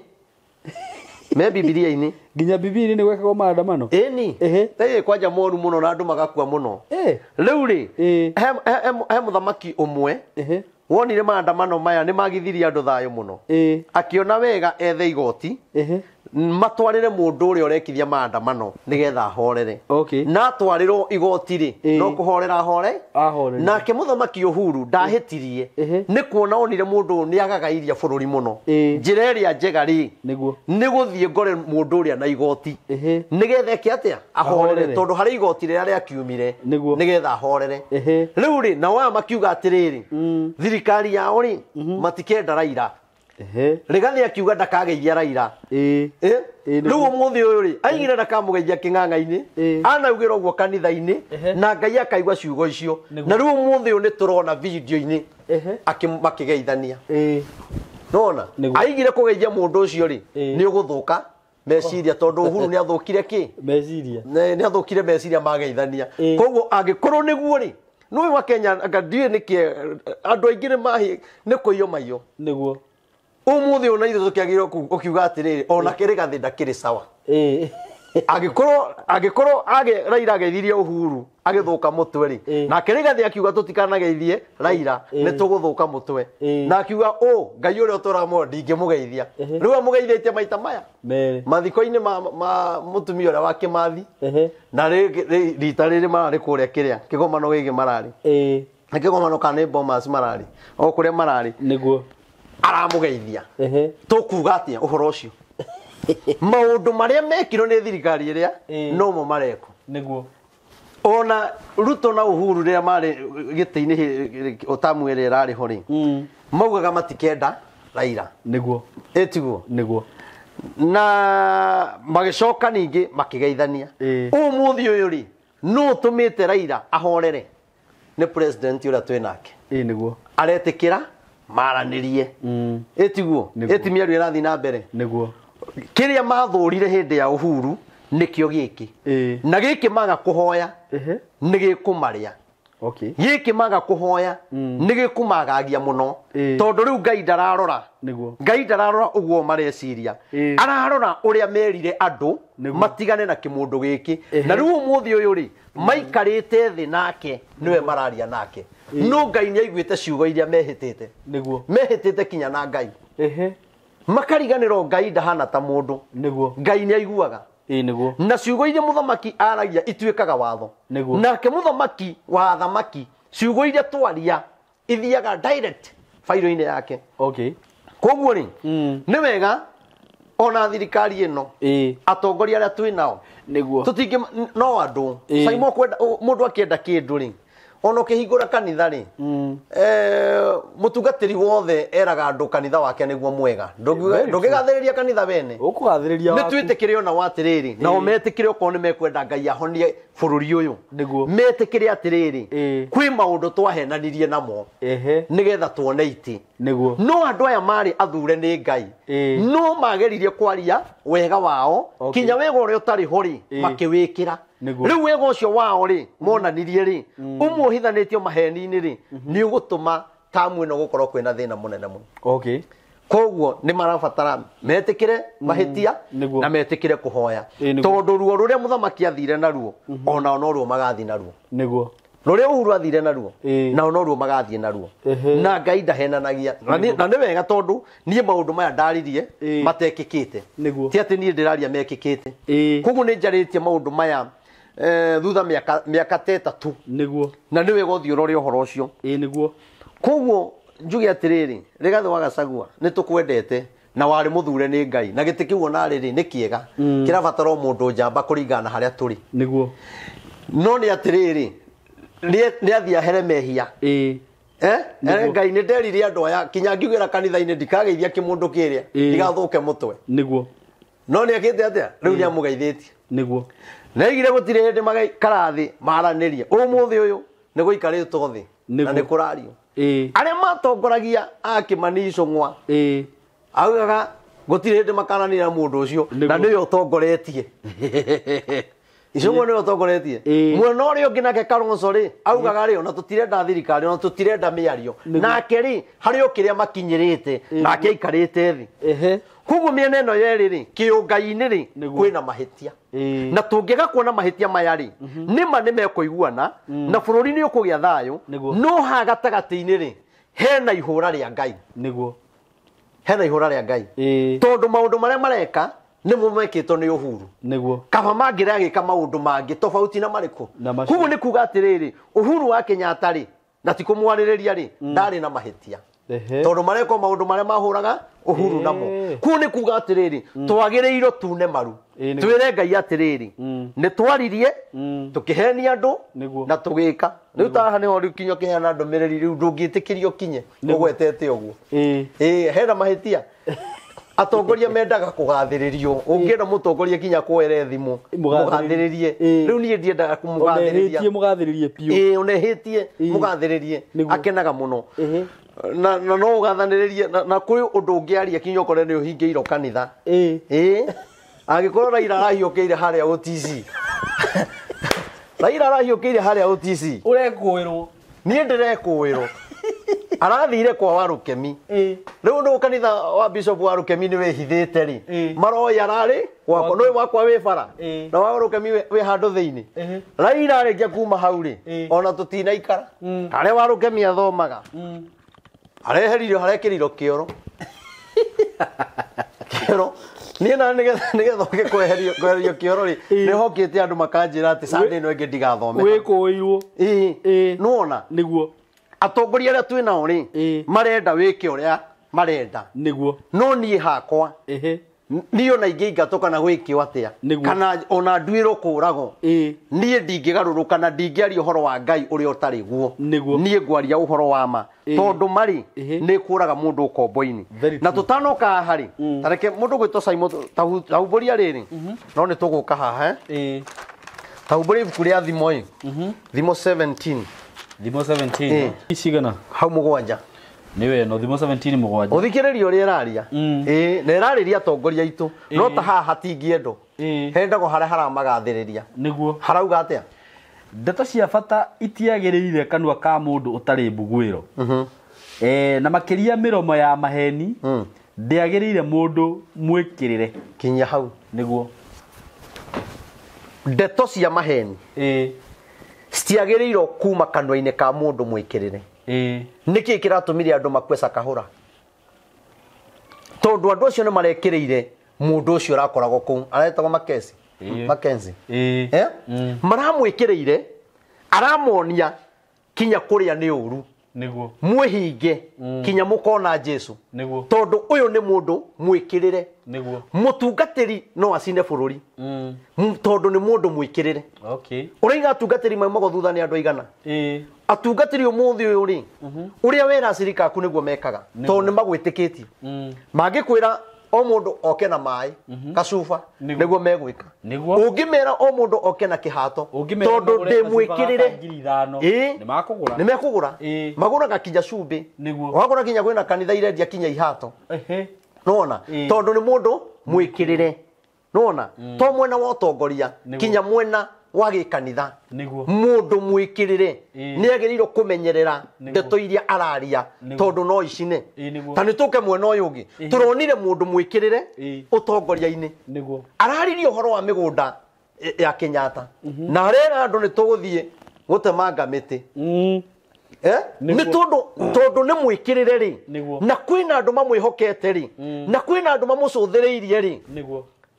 Me Bibilia-inĩ. Nginya Bibilia-inĩ nĩ gwekagwo maandamano. Ĩni. Ĩĩ kwanja moru mũno na andũ magakua mũno. Rĩu rĩ he mũthamaki ũmwe wonire maandamano maya nĩ magithirie andũ thayũ mũno. Akĩona wega ethe igoti matwarĩre mũndũ ũrĩa ũrekithia maandamano nĩgetha ahorere. Na atwarĩrwo igoti rĩ no kũhorera ahore. Nake mũthamaki Uhuru ndahĩtirie nĩ kuona onire mũndũ nĩ agagairia bũrũri mũno. Njĩra ĩrĩa njega rĩ nĩ gũthiĩ ngore mũndũ ũrĩa na igoti nĩgetha eke atĩa ahorere, tondũ harĩ igoti rĩrĩa rĩakiumire nĩgetha ahorere. Rĩu rĩ nao aya makiuga atĩrĩrĩ, thirikari yao rĩ matikenda Raila. Rigathi akiuga ndakageithia Raila. Rĩu ũmũthĩ ũyũ rĩ aigire ndakamũgeithia kĩng'ang'a-inĩ, anaugĩra ũguo kanitha-inĩ na Ngai akaigua ciugo icio. Na rĩu ũmũthĩ ũyũ nĩ tũrona video-inĩ makĩgeithania. Nona aigire kũgeithia mũndũ ũcio rĩ nĩ ũgũthũka meciria, tondũ Uhuru nĩ athũkire kĩ meciria, nĩ athũkire meciria mageithania. Koguo angĩkorwo nĩguo rĩ nĩũĩ wa Kenya anga ndiũĩ nĩkĩ andũ aingĩ nĩ kũiywo maiyo. Nĩguo ũmũthĩ ũyũ na ithuĩ tũkĩagĩrĩirwo ũkiuga atĩrĩrĩ ona Rigathi ndakĩrĩ sawa. Angĩkorwo Raila ageithirie Uhuru agĩthũka mũtwe rĩ, nake Rigathi akiuga tũtikanageithie Raila nĩ tũgũthũka mũtwe, na akiuga ũ Ngai ũrĩa ũtũraga muoyo ndingĩmũgeithia. Rĩu amũgeithĩtie maita maya mathiko-inĩ ma mũtumia ũrĩa wa Kĩmathi, na rita rĩrĩ mararĩ kũrĩa kĩrĩa kĩgomano gĩkĩ mararĩ nĩ kĩgomano kana nĩ Bomas mararĩ o kũrĩa mararĩ nĩguo aramũgeithia. Tũkuga atĩa ũhoro ũcio? Maũndũ marĩa mekirwo nĩ thirikari ĩrĩa nomo marekwo. Nĩguo ona Ruto na Uhuru rĩrĩa marĩ gĩtĩ-inĩ ũtamu ĩrĩa ĩrarĩ ho rĩ maugaga matikenda Raila. Nĩguo ĩtiguo nĩguo na magĩcoka ningĩ makĩgeithania. Ũmũthĩ ũyũ rĩ nũ ũtũmĩte Raila ahorere? Nĩ president ũrĩa twĩ nake. Nĩguo aretĩkĩra maranĩrie. Ĩtiguo ĩti mĩario ĩrathiĩ na mbere. Nĩguo kĩrĩa mathũrire hĩndĩ ya Uhuru nĩkĩo gĩkĩ. Na gĩkĩ maga kũhoya nĩ gĩkũmarĩa. Gĩkĩ maga kũhoya nĩ gĩkũmagagia mũno, tondũ rĩu Ngai ndararora. Nĩguo Ngai ndararora ũguo mareciria, ararora ũrĩa merire andũ matigane na kĩmũndũ gĩkĩ. Na rĩu ũmũthĩ ũyũ rĩ maikarĩte thĩ nake nĩwe mararia nake. No Ngai nĩ aiguĩte ciugo iria mehĩtĩte. Nĩguo mehĩtĩte kinya na Ngai. Makariganĩrwo Ngai ndahana ta mũndũ. Nĩguo Ngai nĩ aiguaga. Nĩguo na ciugo iria mũthamaki aragia ituĩkaga watho. Nĩguo nake mũthamaki wa athamaki ciugo iria twaria ithiaga direct fairo-inĩ yake. Koguo rĩ nĩ wega ona thirikari ĩno atongoria arĩa twĩ nao nĩguo tũtingĩ no andũ Saimo kwenda mũndũ akĩenda kĩndũ rĩ ona ũkĩhingũra kanitha rĩ mũtungatĩri wothe eraga andũ kanitha wake nĩguo mwega. Ndũngĩgathĩrĩria kanitha wene, ũkũgathĩrĩria waku. Nĩ twĩtĩkĩre ona wa atĩrĩrĩ, nao metĩkĩre okorwo nĩ mekwenda Ngai ahonie bũrũri ũyũ. Nĩguo metĩkĩre atĩrĩrĩ kwĩ maũndũ twahenanirie namo nĩgetha tuone itĩ. Nĩguo no andũ aya marĩ athure nĩ Ngai no mageririe kwaria wega wao kinya wega ũrĩa ũtarĩ ho rĩ makĩwĩkĩra. Rĩu wega ũcio wao rĩ monanirie rĩ ũmwe ũhithanĩtio maheni-inĩ rĩ nĩ ũgũtũma tamu ĩno gũkorwo kwĩna thĩna mũnene mũno. Koguo nĩ marabatara metĩkĩre mahĩtia na metĩkĩre kũhoya, tondũ ruo rũrĩa mũthamaki athire naruo onao no ruo magathiĩ naruo. Nĩguo rũrĩa Uhuru athire naruo nao no ruo magathiĩ naruo. Na Ngai ndahenanagia. Na nĩ wega tondũ niĩ maũndũ maya ndaririe matekĩkĩte, ti atĩ niĩ ndĩraria mekĩkĩte. Koguo nĩ njarĩtie maũndũ maya thutha mĩaka ta ĩtatũ. Nĩguo na nĩ wega ũthiĩ ũrore ũhoro ũcio. Nĩguo koguo njuge atĩrĩrĩ, Rigathi wa Gachagua nĩ tũkwendete na warĩ mũthure nĩ Ngai, na gĩtĩ kĩu ona rĩrĩ nĩ kĩega, kĩrabatara o mũndũ njamba kũringana na harĩa tũrĩ. Nĩguo no nĩ atĩrĩrĩ nĩ athiĩ ahere mehia. Ngai nĩ nderire andũ aya kinya ngiugĩra kanitha-inĩ ndikageithia kĩmũndũ kĩrĩa ndigathũke mũtwe. Nĩguo no nĩ akĩte atĩa rĩu nĩ amũgeithĩtie. Nĩguo Nĩaigire gũtirĩ hĩndĩ magaikara thĩ maranĩrie. Ũmũthĩ ũyũ nĩ gũikarĩtwo thĩ na nĩ kũrario. Arĩa matongoragia a Kĩmani Ichung'wa augaga gũtirĩ hĩndĩ makaranĩria na mũndũ ũcio na nĩwe ũtongoretie. Icũng'wa nĩwe ũtongoretie. Mwena ũrĩa ũngĩ nake Kalonzo rĩ augaga rĩ ona tũtirenda thirikari ona tũtirenda mĩario. Nake rĩ harĩ o kĩrĩa makinyĩrĩte nake aikarĩte thĩ. Koguo mĩena ĩno yerĩ rĩ kĩũngai-inĩ rĩ kwĩna mahĩtia. Na tũngĩaga kuona mahĩtia maya rĩ nĩma nĩmekũiguana na bũrũri nĩ ũkũgĩa thayũ no haha gatagatĩ-inĩ rĩ hena ihũra rĩa Ngai. Nĩguo. Hena ihũra rĩa Ngai. Tondũ maũndũ marĩa mareka nĩmo mekĩtwo nĩ Uhuru. Nĩguo. Kaba mangĩragĩka maũndũ mangĩ tofauti na marĩkũ. Koguo nĩ kuga atĩrĩrĩ Uhuru wa Kenyatta rĩ na ti kũmwarĩrĩria rĩ ndarĩ na mahĩtia. Tondũ mareka maũndũ marĩa mahũraga Uhuru namo. Koguo nĩ kuga atĩrĩrĩ twagĩrĩirwo tune maru. Twĩre Ngai atĩrĩrĩ nĩ twaririe tũkĩhenia andũ na tũgĩka. Rĩu ta haha nĩho rĩu kinya ũkĩheana ndũmĩrĩri rĩu ndũngĩtĩkĩrio kinye ũgwetete ũguo. Hena mahĩtia. Atongoria mendaga kũgathĩrĩrio. Ũngĩenda mũtongoria kinya kuoere thimũ mũgathĩrĩrie. Rĩu niĩ ndiendaga kũmũgathĩrĩria. Onehĩtie mũgathĩrĩrie biũ. Onehĩtie mũgathĩrĩrie akenaga mũno. Na no ũgathanĩrĩrie na kwĩ ũndũ ũngĩaria kinya ũkore nĩ ũhingĩirwo kanitha. Angĩkorwo Raila arahiũkĩire harĩa OTC. Raila arahiũkĩire harĩa OTC. Ũrekũĩrwo. Niĩ ndĩrekũĩrwo. Arathire kwa Warũkemi. Rĩu nĩ kanitha wa Bishop Warũkemi nĩ wĩhithĩte rĩ. Maroya ararĩ gwakwa nĩ wakwa wĩ bara. Na Warũkemi wĩ handũ thĩinĩ. Raila arĩkia kuma hau rĩ ona tũtinaikara. Harĩa Warũkemi athomaga. Areheririo harekĩrirwo kĩoro. Kĩoro. Niĩ na nĩgetha ũke kweherio kĩoro rĩ nĩ hokĩte andũ makanjĩra atĩ Sunday ĩno ĩngĩ ndigathome. Wĩkũĩirwo. Nĩwona? Nĩguo. Atongoria arĩa twĩ nao rĩ marenda wĩke ũrĩa marenda. Nĩguo. No niĩ hakwa niĩ ona ingĩingatwo kana gwĩkio atĩa kana ona nduĩrwo kũũragwo niĩ ndingĩgarũrũka na ndingĩaria ũhoro wa Ngai ũrĩa ũtarĩ guo. Niĩ ngwaria ũhoro wa ma tondũ marĩ nĩ kũraga mũndũ ũkombo-inĩ. Na tũtanoka haha rĩ ta reke mũndũ gwĩtwo Simon tahumbũria rĩrĩ no nĩ tũgũka haha tahumbũria ibuku rĩa Thimo ĩ Thimo 17. Thimo 17 icigana hau mũgwanja. Nĩwe no Thimo 17 mũgwanja. Ũthikĩrĩrie ũrĩa ĩraria. Na ĩrarĩria atongoria aitũ no ta haha hatingĩendwo. Hendagwo harĩa haramagathĩrĩria. Nĩguo. Harauga atĩa? Ndeto cia bata itiagĩrĩire kanua ka mũndũ ũtarĩ mbuguĩro. Na makĩria mĩromo ya maheni ndĩagĩrĩire mũndũ mwĩkĩrĩre. Kinya hau. Nĩguo. Ndeto cia maheni citiagĩrĩirwo kuma kanua-inĩ ka mũndũ mwĩkĩrĩre. Nĩkĩ kĩratũmire andũ makue Sakahũra? Tondũ andũ acio nĩ marekĩrĩire mũndũ ũcio ũrakoragwo kũu aretagwo Mackenzie. Mackenzie. Maramwĩkĩrĩire aramonia kinya kũrĩa nĩ ũru. Nĩguo. Mwĩhinge kinya mũkona Jesu. Nĩguo. Tondũ ũyũ nĩ mũndũ mwĩkĩrĩre. Nĩguo. Mũtungatĩri no acine bũrũri. Tondũ nĩ mũndũ mwĩkĩrĩre. Ũraiga atungatĩri maumagwo thutha nĩ andũ aigana. Atungatĩri ũmũthĩ ũyũ rĩ ũrĩa wera acirika aku nĩguo mekaga tondũ nĩ magwĩtĩkĩtie. Mangĩkwĩra o mũndũ oke na maĩ gacuba nĩguo megwĩka. Ũngĩmera o mũndũ oke na kĩhato tondũ ndĩmwĩkĩrĩre nĩ mekũgũra. Magũraga kinya cumbĩ. Wagũra kinya kwĩna kanitha irendia kinya ihato. Nĩwona? Tondũ nĩ mũndũ mwĩkĩrĩre. Nĩwona? To mwena wa ũtongoria kinya mwena wa gĩkanitha. Mũndũ mwĩkĩrĩre nĩ agĩrĩirwo kũmenyerera ndeto iria araria tondũ no icine. Ta nĩ tũke mwena ũyũ ũngĩ tũronire mũndũ mwĩkĩrĩre ũtongoria-inĩ. Araririe ũhoro wa mĩgũnda ya Kenyatta na arera andũ nĩ tũgũthiĩ gũtemanga mĩtĩ. Nĩ tondũ nĩ mwĩkĩrĩre rĩ na kwĩna andũ mamwĩhokete rĩ na kwĩna andũ mamũcũthĩrĩirie rĩ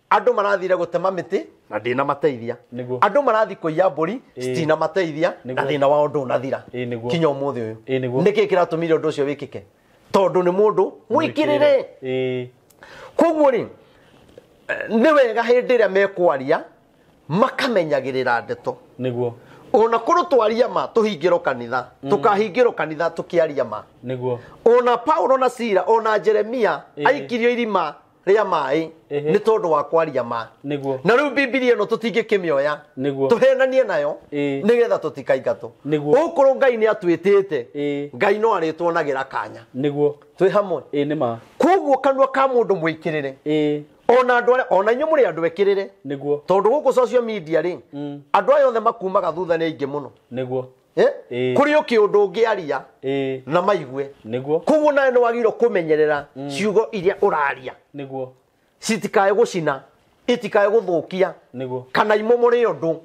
andũ marathire gũtema mĩtĩ na ndĩna mateithia. Andũ marathi kũiya mbũri citina mateithia na thĩna wao ndũnathira kinya ũmũthĩ ũyũ. Nĩkĩ kĩratũmire ũndũ ũcio wĩkĩke? Tondũ nĩ mũndũ mwĩkĩrĩre. Koguo rĩ nĩ wega hĩndĩ ĩrĩa mekwaria makamenyagĩrĩra ndeto. Nĩguo. Ona korwo twaria ma tũhingĩrwo kanitha tũkahingĩrwo kanitha tũkĩaria ma. Nĩguo. Ona Paulo na Sila ona Jeremia aikirio irima rĩa maĩ nĩ tondũ wa kwaria ma. Nĩguo. Na rĩu Bibilia ĩno tũtingĩkĩmĩoya tũhenanie nayo nĩgetha tũtikaingatwo. Ũkorwo Ngai nĩ atwĩtĩte Ngai no arĩtuonagĩra kanya. Nĩguo. Twĩ hamwe. Nĩ ma. Koguo kanua ka mũndũ mwĩkĩrĩre Ona andũ arĩa ona inyuĩ mũrĩ andũ ekĩrĩre. Nĩguo. Tondũ gũkũ social media rĩ, andũ aya othe makumaga thutha nĩ aingĩ mũno. Nĩguo. Kũrĩ o kĩũndũ ũngĩaria na maigue. Nĩguo. Koguo nawe nĩ wagĩrĩirwo kũmenyerera ciugo iria ũraria. Nĩguo. Citikae gũcina, itikae gũthũkia. Nĩguo. Kana imomore ũndũ.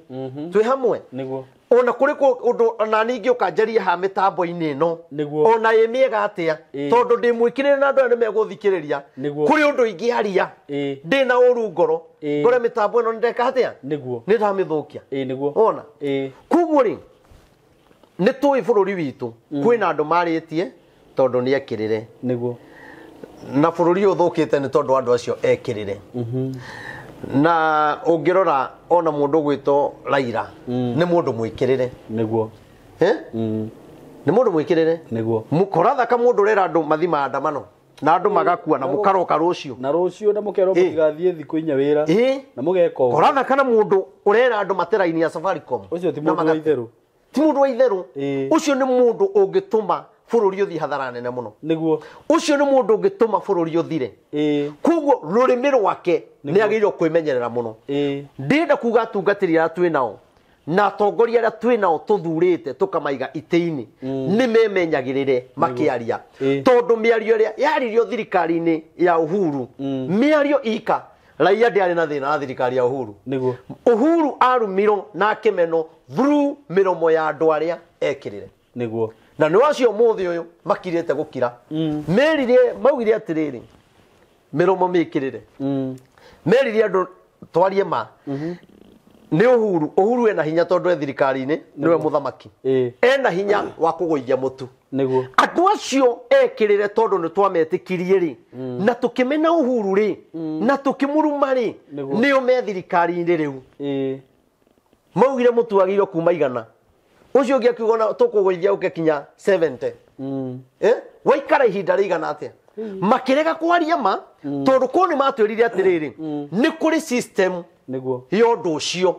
Twĩ hamwe. Nĩguo. Ona kũrĩ ũndũ ona ningĩ ũkanjaria ha mĩtambo-inĩ ĩno. Nĩguo. Ona ĩ mĩega atĩa. Tondũ ndĩ mwĩkĩrĩre na andũ aya nĩ megũthikĩrĩria. Nĩguo. Kũrĩ ũndũ ingĩaria. Ndĩ na ũru ngoro. Ngore mĩtambo ĩno nĩndeka atĩa? Nĩguo. Nĩ ndamĩthũkia. Nĩguo. Ona. Koguo rĩ, nĩ tũĩ bũrũri witũ kwĩna andũ marĩtie tondũ nĩ ekĩrĩre. Nĩguo. Na bũrũri ũyũ ũthũkĩte nĩ tondũ andũ acio ekĩrĩre. Na ũngĩrora ona mũndũ ũgwĩtwo Raila nĩ mũndũ mwĩkĩrĩre. Nĩguo. Nĩ mũndũ mwĩkĩrĩre. Nĩguo. Mũkorathaka mũndũ ũrera andũ mathi maandamano na andũ magakua na mũkaroka rũciũ. Na rũciũ na mũkerwo mũtigathiĩ thikũ inya wĩra. Na mũgeka ũguo. Korathaka na mũndũ ũrera andũ materaini ya Safaricom. Ũcio ti mũndũ wa itherũ. Ti mũndũ wa itherũ. Ũcio nĩ mũndũ ũngĩtũma bũrũri ũthiĩ hathara nene mũno. Nĩguo. Ũcio nĩ mũndũ ũngĩtũma bũrũri ũthire. Koguo rũrĩmĩ rwake nĩ agĩrĩirwo kwĩmenyerera mũno. Ndĩrenda kuga atungatĩri arĩa twĩ nao na atongoria arĩa twĩ nao tũthurĩte tũkamaiga itĩ-inĩ nĩ memenyagĩrĩre makĩaria. Tondũ mĩario ĩrĩa yaririo thirikari-inĩ ya Uhuru, mĩario ika raia ndĩarĩ na thĩna na thirikari ya Uhuru. Nĩguo. Uhuru arumirwo na akĩmenwo through mĩromo ya andũ arĩa ekĩrĩre. Nĩguo. Na nĩ acio mũthĩ ũyũ makirĩte gũkira. Merire maugire atĩrĩrĩ, mĩromo mĩkĩrĩre. Merire andũ twarie ma. Nĩ Uhuru, Uhuru ena hinya tondũ e thirikari-inĩ, nĩwe mũthamaki. Ena hinya wa kũgũithia mũtu. Nĩguo. Andũ acio ekĩrĩre tondũ nĩ twametĩkirie rĩ, na tũkĩmena Uhuru rĩ, na tũkĩmũruma rĩ, nĩo me thirikari-inĩ rĩu. Maugire mũtu wagĩrĩirwo kuma 100. Ũcio ũngĩ akiuga ona tũkũgũithia ũke kinya 70. Waikara ihinda rĩigana atĩa? Makĩrega kwaria ma, tondũ kũu nĩ matwĩrire atĩrĩrĩ, nĩ kũrĩ system Nĩguo. ya ũndũ ũcio.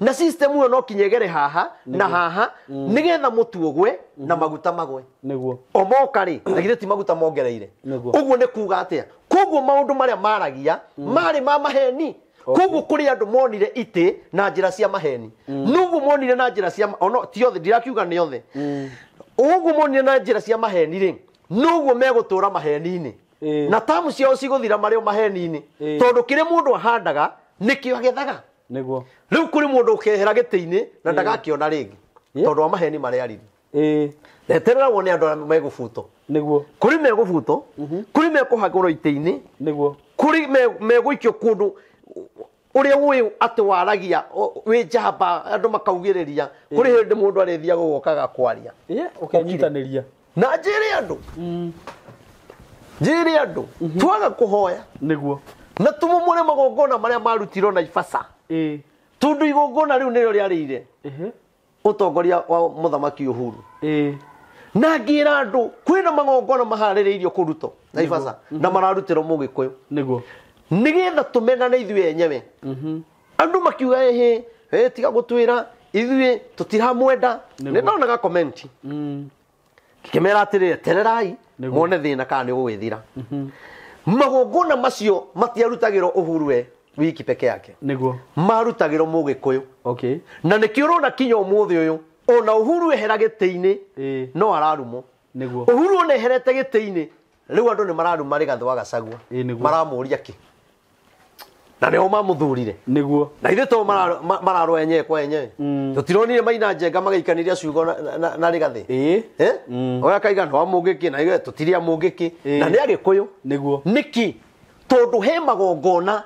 Na system ĩyo no kinya ĩgere haha na haha nĩgetha mũtu ũgwe na maguta magwe. Nĩguo. O moka rĩ, na githĩ ti maguta mongereire. Nĩguo. Ũguo nĩ kuga atĩa? Koguo maũndũ marĩa maragia marĩ ma maheni. Koguo kũrĩ andũ monire itĩ na njĩra cia maheni. Noguo monire na njĩra cia ono ti othe ndirakiuga nĩ othe. Ũguo monire na njĩra cia maheni rĩ, noguo megũtũra maheni-inĩ. Na tamu ciao cigũthira marĩ o maheni-inĩ. Tondũ kĩrĩa mũndũ ahandaga nĩkĩo agethaga. Nĩguo. Rĩu kũrĩ mũndũ ũkehera gĩtĩ-inĩ na ndagakĩona rĩngĩ. Tondũ wa maheni marĩa aririe. Eterera wone andũ arĩa megũbutwo. Nĩguo. Kũrĩ megũbutwo, kũrĩ mekũhagũrwo itĩ-inĩ. Nĩguo. Kũrĩ megũikio kũndũ ũrĩa ũĩ atĩ waragia wĩ njamba andũ makaugĩrĩria. Kũrĩ hĩndĩ mũndũ arĩthiaga gũgokaga kwaria. Ũkenyitanĩria. Na njĩre andũ. Njĩre andũ. Twaga kũhoya. Nĩguo. Na tũmomore magongona marĩa marutirwo na ibasa. Tondũ igongona rĩu nĩrĩo rĩarĩire ũtongoria wa mũthamaki Uhuru. Na ngĩra andũ kwĩna magongona maharĩrĩirio kũrutwo na ibasa na mararutĩrwo mũgĩkũyũ. Nĩguo. Nĩgetha tũmenane ithuĩ enyewe. Andũ makiuga ĩhĩ, tiga gũtwĩra ithuĩ tũtiramwenda. Nĩ ndonaga comment. Ngĩmera atĩrĩrĩ, tererai muone thĩna kana nĩ ũgũgĩthira. Magongona macio matiarutagĩrwo Uhuru we wiki peke yake. Nĩguo. Marutagĩrwo mũgĩkũyũ. Okay. Na nĩkĩo ũrona kinya ũmũthĩ ũyũ ona Uhuru ehera gĩtĩ-inĩ no ararumwo. Nĩguo. Uhuru ona eherete gĩtĩ-inĩ rĩu andũ nĩ mararuma Rigathĩ wa Gachagua. Maramũria kĩ? Na nĩo mamũthurire. Nĩguo. Na ithuĩ to mararũa enyewe kwa enyewe. Tũtironire Maina Njenga magĩikanĩria ciugo na Rigathĩ. Oya kaiga nĩ wa Mũngĩkĩ na ithuĩ tũtirĩ a Mũngĩkĩ. Na nĩ Agĩkũyũ. Nĩguo. Nĩkĩ? Tondũ he magongona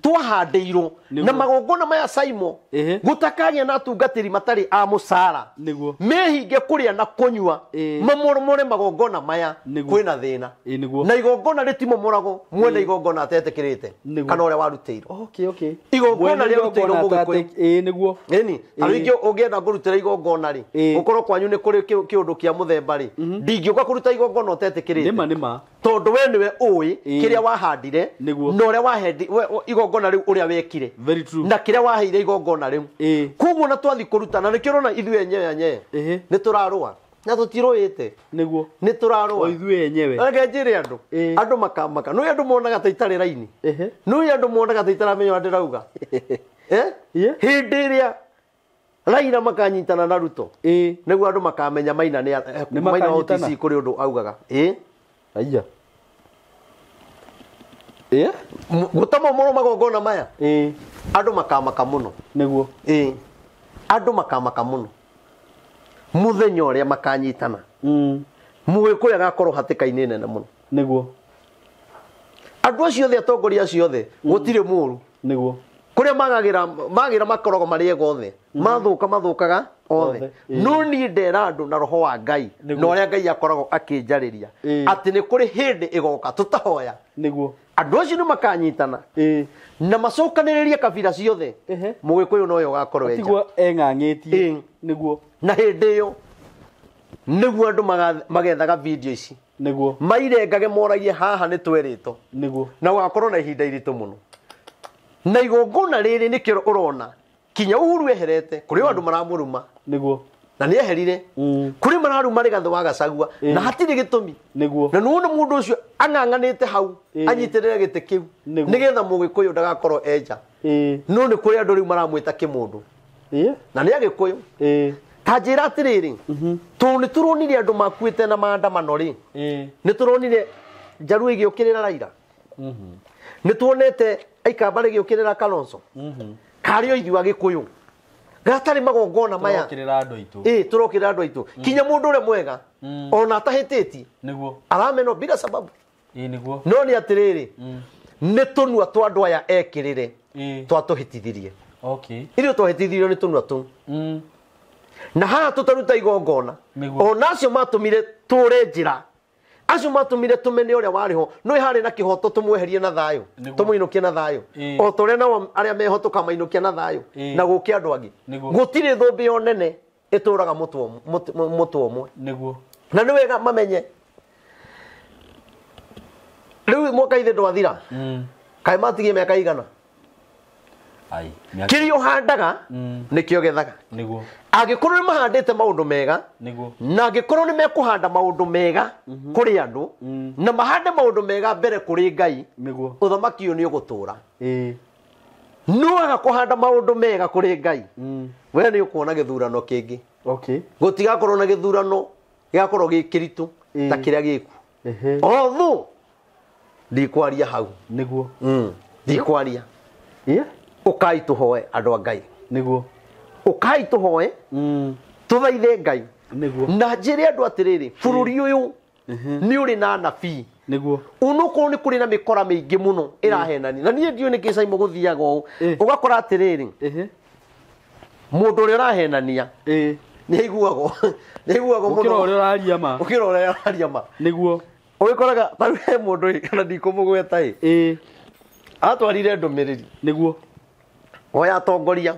twahandĩirwo na magongona maya Saimo gũtakagĩa na atungatĩri matarĩ a mũcara. Nĩguo. Mehinge kũrĩa na kũnyua mamoromore magongona maya kwĩna thĩna. Nĩguo. Na igongona rĩtimomoragwo mwene igongona atetĩkĩrĩte kana ũrĩa warutĩirwo. Okay, okay. Igongona rĩarutĩirwo mũgĩkũyũ. Nĩguo. Ĩni, ta rĩu ũngĩenda ngũrutĩra igongona rĩ, gũkorwo kwanyu nĩ kũrĩ kĩũndũ kĩa mũthemba rĩ, ndingĩũka kũruta igongona ũtetĩkĩrĩte. Nĩma nĩma. Tondũ we nĩwe ũĩ kĩrĩa wahandire na ũrĩa wahendi igongona rĩu ũrĩa wekire. Very true. Na kĩrĩa waheire igongona rĩu. Koguo na twathi kũruta na nĩkĩo ũrona ithuĩ enyewe enyewe nĩ tũrarũa. Na tũtirũĩte. Nĩguo. Nĩ tũrarũa. O ithuĩ enyewe. Reke njĩre andũ. Andũ makamaka. Nĩ andũ monaga ta itarĩ raini. Nĩ andũ monaga ta itaramenya ũrĩa ndĩrauga. Hĩndĩ ĩrĩa Raila makanyitana na Ruto. Nĩguo andũ makamenya Maina nĩ Maina OTC kũrĩ ũndũ augaga. Aya. Gũtamomorwo magongona maya. Andũ makamaka mũno. Nĩguo. Andũ makamaka mũno. Mũthenya ũrĩa makanyitana. Mũgĩkũyũ agakorwo hatĩka-inĩ nene mũno. Nĩguo. Andũ acio othe atongoria acio othe gũtirĩ mũru. Nĩguo. Kũrĩa magagĩra makoragwo marĩ ega othe. Mathũka mathũkaga othe. No niĩ ndera andũ na roho wa Ngai na ũrĩa Ngai akoragwo akĩnjarĩria atĩ nĩ kũrĩ hĩndĩ ĩgoka tũtahoya. Nĩguo. Andũ acio nĩ makanyitana na macokanĩrĩrie kabira ciothe. Mũgĩkũyũ nowe ũgakorwo enja. Atigwo eng'ang'ĩtie. Nĩguo. Na hĩndĩ ĩyo nĩguo andũ magethaga video ici. Nĩguo. Mairengage moragie haha nĩ twerĩtwo. Nĩguo. Na ũgakorwo na ihinda iritũ mũno. Na igongona rĩrĩ nĩkĩo ũrona kinya Uhuru eherete kũrĩ andũ maramũruma. Nĩguo. Na nĩ eherire. Kũrĩ mararuma Rigathĩ wa Gachagua na hatirĩ gĩtũmi. Nĩguo. Na nĩwona mũndũ ũcio ang'ang'anĩte hau anyitĩrĩre gĩtĩ kĩu nĩgetha mũgĩkũyũ ndagakorwo enja. No nĩ kũrĩ andũ rĩu maramwĩta kĩmũndũ. Na nĩ agĩkũyũ. Ta njĩra atĩrĩrĩ, tondũ nĩ tũronire andũ makuĩte na maandamano rĩ, nĩ tũronire Njaruo igĩũkĩrĩra Raila. Nĩ tuonete Aikamba rĩgĩũkĩrĩra Kalonzo. Karĩ o ithuĩ agĩkũyũ. Gatarĩ magongona maya. Tũrokĩrĩra andũ aitũ. Tũrokĩrĩra andũ aitũ. Kinya mũndũ ũrĩa mwega ona atahĩtĩtie. Nĩguo. Aramenwo bila sababu. Nĩguo. No nĩ atĩrĩrĩ, nĩ tũnua twa andũ aya ekĩrĩre twatũhĩtithirie. Ithuĩ twahĩtithirio nĩ tũnua tũu. Na haha tũtaruta igongona. Ona acio matũmire tũre njĩra. Acio matũmire tũmene ũrĩa warĩ ho no harĩ na kĩhoto tũmweherie na thayũ tũmũinũkie na thayũ o ta ũrĩa nao arĩa meho tũkamainũkia na thayũ na gũke andũ angĩ. Gũtirĩ thũmbĩ o nene ĩtũraga mũtwe ũmwe. Nĩguo. Na nĩ wega mamenye rĩu mwaka ithe ndwathira. Kaĩ matigie mĩaka igana. Kĩrĩa ũhandaga nĩkĩo gethaga. Nĩguo. Angĩkorwo nĩ mahandĩte maũndũ mega. Nĩguo. Na angĩkorwo nĩ mekũhanda maũndũ mega kũrĩ andũ na mahande maũndũ mega mbere kũrĩ Ngai. Nĩguo. Ũthamaki ũyũ nĩ ũgũtũra. No aga kũhanda maũndũ mega kũrĩ Ngai. We nĩ ũkuona gĩthurano kĩngĩ. Gũtigakorwo na gĩthurano gĩgakorwo gĩ kĩritũ ta kĩrĩa gĩkuo. Although ndikwaria hau. Nĩguo. Ndikwaria. Ũkai tũhoe andũ a Ngai. Nĩguo. Ũkai tũhoe tũthaithe Ngai. Nĩguo. Na njĩre andũ atĩrĩrĩ, bũrũri ũyũ nĩ ũrĩ na anabii. Nĩguo. Onokorwo nĩ kũrĩ na mĩkora mĩingĩ mũno ĩrahenania. Na niĩ ndiũĩ nĩkĩ Simon gũthiaga ũũ. Ũgakora atĩrĩrĩ, mũndũ ũrĩa ũrahenania nĩ aiguagwo. Nĩ aiguagwo mũno. Gũkĩra ũrĩa ũraria ma. Gũkĩra ũrĩa ũraria ma. Nĩguo. Ũgĩkoraga ta rĩu he mũndũ kana ndikũmũgweta ĩ. Atwarire ndũmĩrĩri. Nĩguo. Oya atongoria.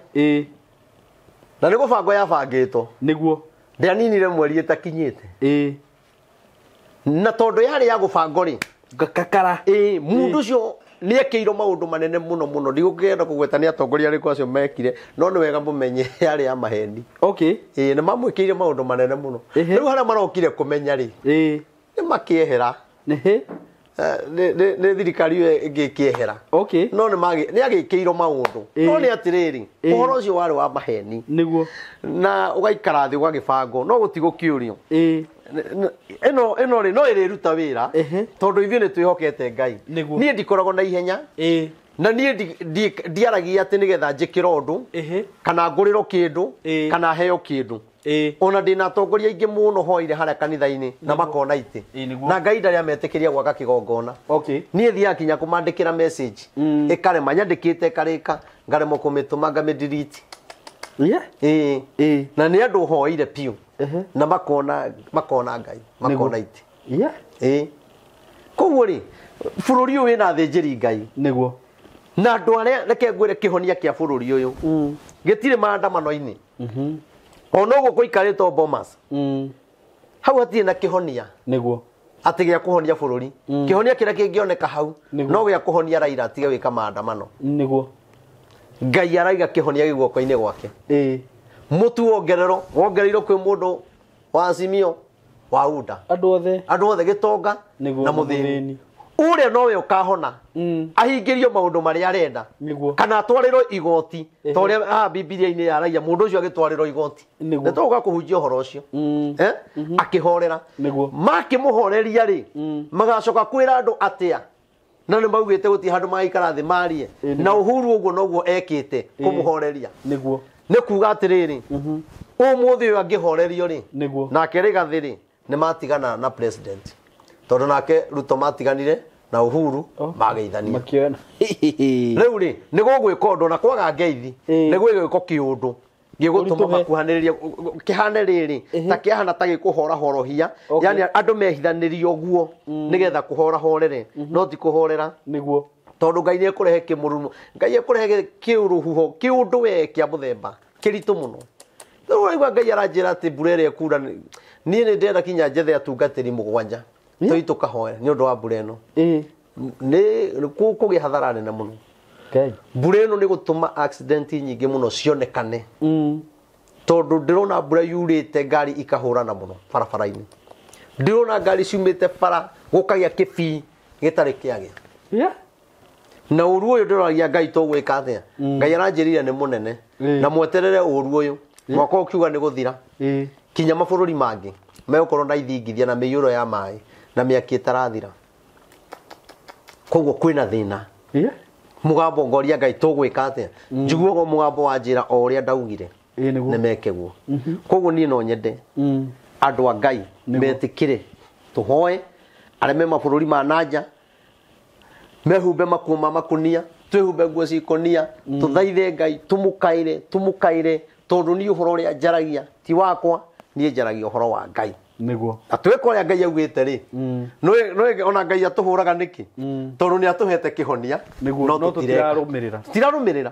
Na nĩ gũbangwo yabangĩtwo. Nĩguo. Ndĩaninire mweri ĩtakinyĩte. Na tondũ yarĩ ya gũbangwo rĩ, Kakara. Mũndũ ũcio nĩ ekĩirwo maũndũ manene mũno mũno. Ndigũkĩenda kũgweta nĩ atongoria arĩkũ acio mekire, no nĩ wega mũmenye yarĩ ya maheni. Nĩ mamwĩkĩire maũndũ manene mũno. Rĩu harĩa marokire kũmenya rĩ, nĩ makĩehera. Nĩ thirikari ĩyo ĩngĩ ĩkĩehera. No nĩ agĩkĩirwo maũndũ. No nĩ atĩrĩrĩ, ũhoro ũcio warĩ wa maheni. Nĩguo. Na ũgaikara thĩ ũgagĩbangwo, no gũtigũkĩũrio. Ĩno rĩ no ĩrĩruta wĩra tondũ ithuĩ nĩ twĩhokete Ngai. Niĩ ndikoragwo na ihenya. Na niĩ ndiaragia atĩ nĩgetha njĩkĩre ũndũ kana ngũrĩrwo kĩndũ kana heo kĩndũ. Ona ndĩna atongoria aingĩ mũno hoire harĩa kanitha-inĩ na makona itĩ. Na Ngai ndarĩ ametĩkĩria gwaka kĩgongona. Niĩ thiaga kinya kũmandĩkĩra message ĩkarema nyandĩkĩte ĩkarĩka ngaremwo kũmĩtũma ngamĩdelete. Na nĩ andũ hoire piũ na makona Ngai makona itĩ. Koguo rĩ bũrũri ũyũ wĩna athĩnjĩri Ngai. Nĩguo. Na andũ arĩa reke ngwĩre kĩhonia kĩa bũrũri ũyũ gĩtirĩ maandamano-inĩ. Ona ũguo gũikarĩtwo Bomas. Hau hatirĩ na kĩhonia. Nĩguo. Atĩ gĩa kũhonia bũrũri. Kĩhonia kĩrĩa kĩngĩoneka hau no gĩa kũhonia Raila atige gwĩka maandamano. Nĩguo. Ngai araiga kĩhonia gĩ guoko-inĩ gwake. Mũtu wongererwo, wongereirwo kwĩ mũndũ wa Azimio, wa UDA, andũ othe gĩtonga na mũthĩni, ũrĩa nowe ũkahona ahingĩrio maũndũ marĩa arenda kana atwarĩrwo igoti ta ũrĩa haha Bibilia-inĩ yaragia mũndũ ũcio agĩtwarĩrwo igoti. Nĩ tũgũka kũhunjia ũhoro ũcio akĩhorera. Makĩmũhoreria rĩ, magacoka kwĩra andũ atĩa? Na nĩ maugĩte gũtirĩ handũ magaikara thĩ marie. Na Uhuru ũguo noguo ekĩte kũmũhoreria. Nĩguo nĩ kuga atĩrĩrĩ, ũmũthĩ ũyũ angĩhorerio rĩ, nake Rigathĩ rĩ, nĩ matigana na president, tondũ nake Ruto matiganire na Uhuru mageithania. Rĩu rĩ, nĩ gũgwĩka ũndũ na kwaga ngeithi, nĩ gwĩgwĩkwo kĩũndũ gĩgũtũma makuhanĩrĩrie kĩhane rĩrĩ ta kĩahana ta gĩkũhorahorohia, yani andũ mehithanĩrio ũguo nĩgetha kũhorahorere, no ti kũhorera. Nĩguo tondũ Ngai nĩ ekũrehe kĩmũrumo, Ngai ekũrehe kĩũrũhuho kĩũndũ we kĩa mũthemba kĩritũ mũno. Rĩu ũraigua Ngai aranjĩra atĩ mbura ĩrĩa ĩkura, niĩ nĩ ndĩrenda kinya njethe atungatĩri 7 tũthiĩ tũkahoe nĩ ũndũ wa mbura ĩno. Nĩ kũgĩa hathara nene mũno. Mbura ĩno nĩ gũtũma accident nyingĩ mũno cionekane, tondũ ndĩrona mbura yurĩte ngari ikahũrana mũno barabara-inĩ, ndĩrona ngari ciumĩte bara gũkagĩa kĩbii gĩtarĩ kĩagĩa. Na ũru ũyũ ndĩroragia Ngai tũgwĩka atĩa? Ngai aranjĩrire nĩ mũnene na mweterere ũru ũyũ mwaka ũkiuga nĩ gũthira, kinya mabũrũri mangĩ megũkorwo na ithingithia na mĩiyũro ya maĩ na mĩaki ĩtarathira. Koguo kwĩna thĩna. Mũgambo ngoria Ngai tũgwĩka atĩa? Njiguaga mũgambo wa njĩra o ũrĩa ndaugire nĩ meke guo. Koguo niĩ no nyende andũ a Ngai metĩkĩre tũhoe, arĩa me mabũrũri ma nanja mehumbe makuo ma makunia, twĩhumbe nguo cikũnia, tũthaithe Ngai, tũmũkaĩre, tũmũkaĩre, tondũ niĩ ũhoro ũrĩa njaragia ti wakwa, niĩ njaragia ũhoro wa Ngai. Nĩguo na twĩka ũrĩa Ngai augĩte rĩ, nĩ ona Ngai atũhũraga nĩkĩ? Tondũ nĩ atũhete kĩhonia, no tũtirarũmĩrĩra. Tũtirarũmĩrĩra.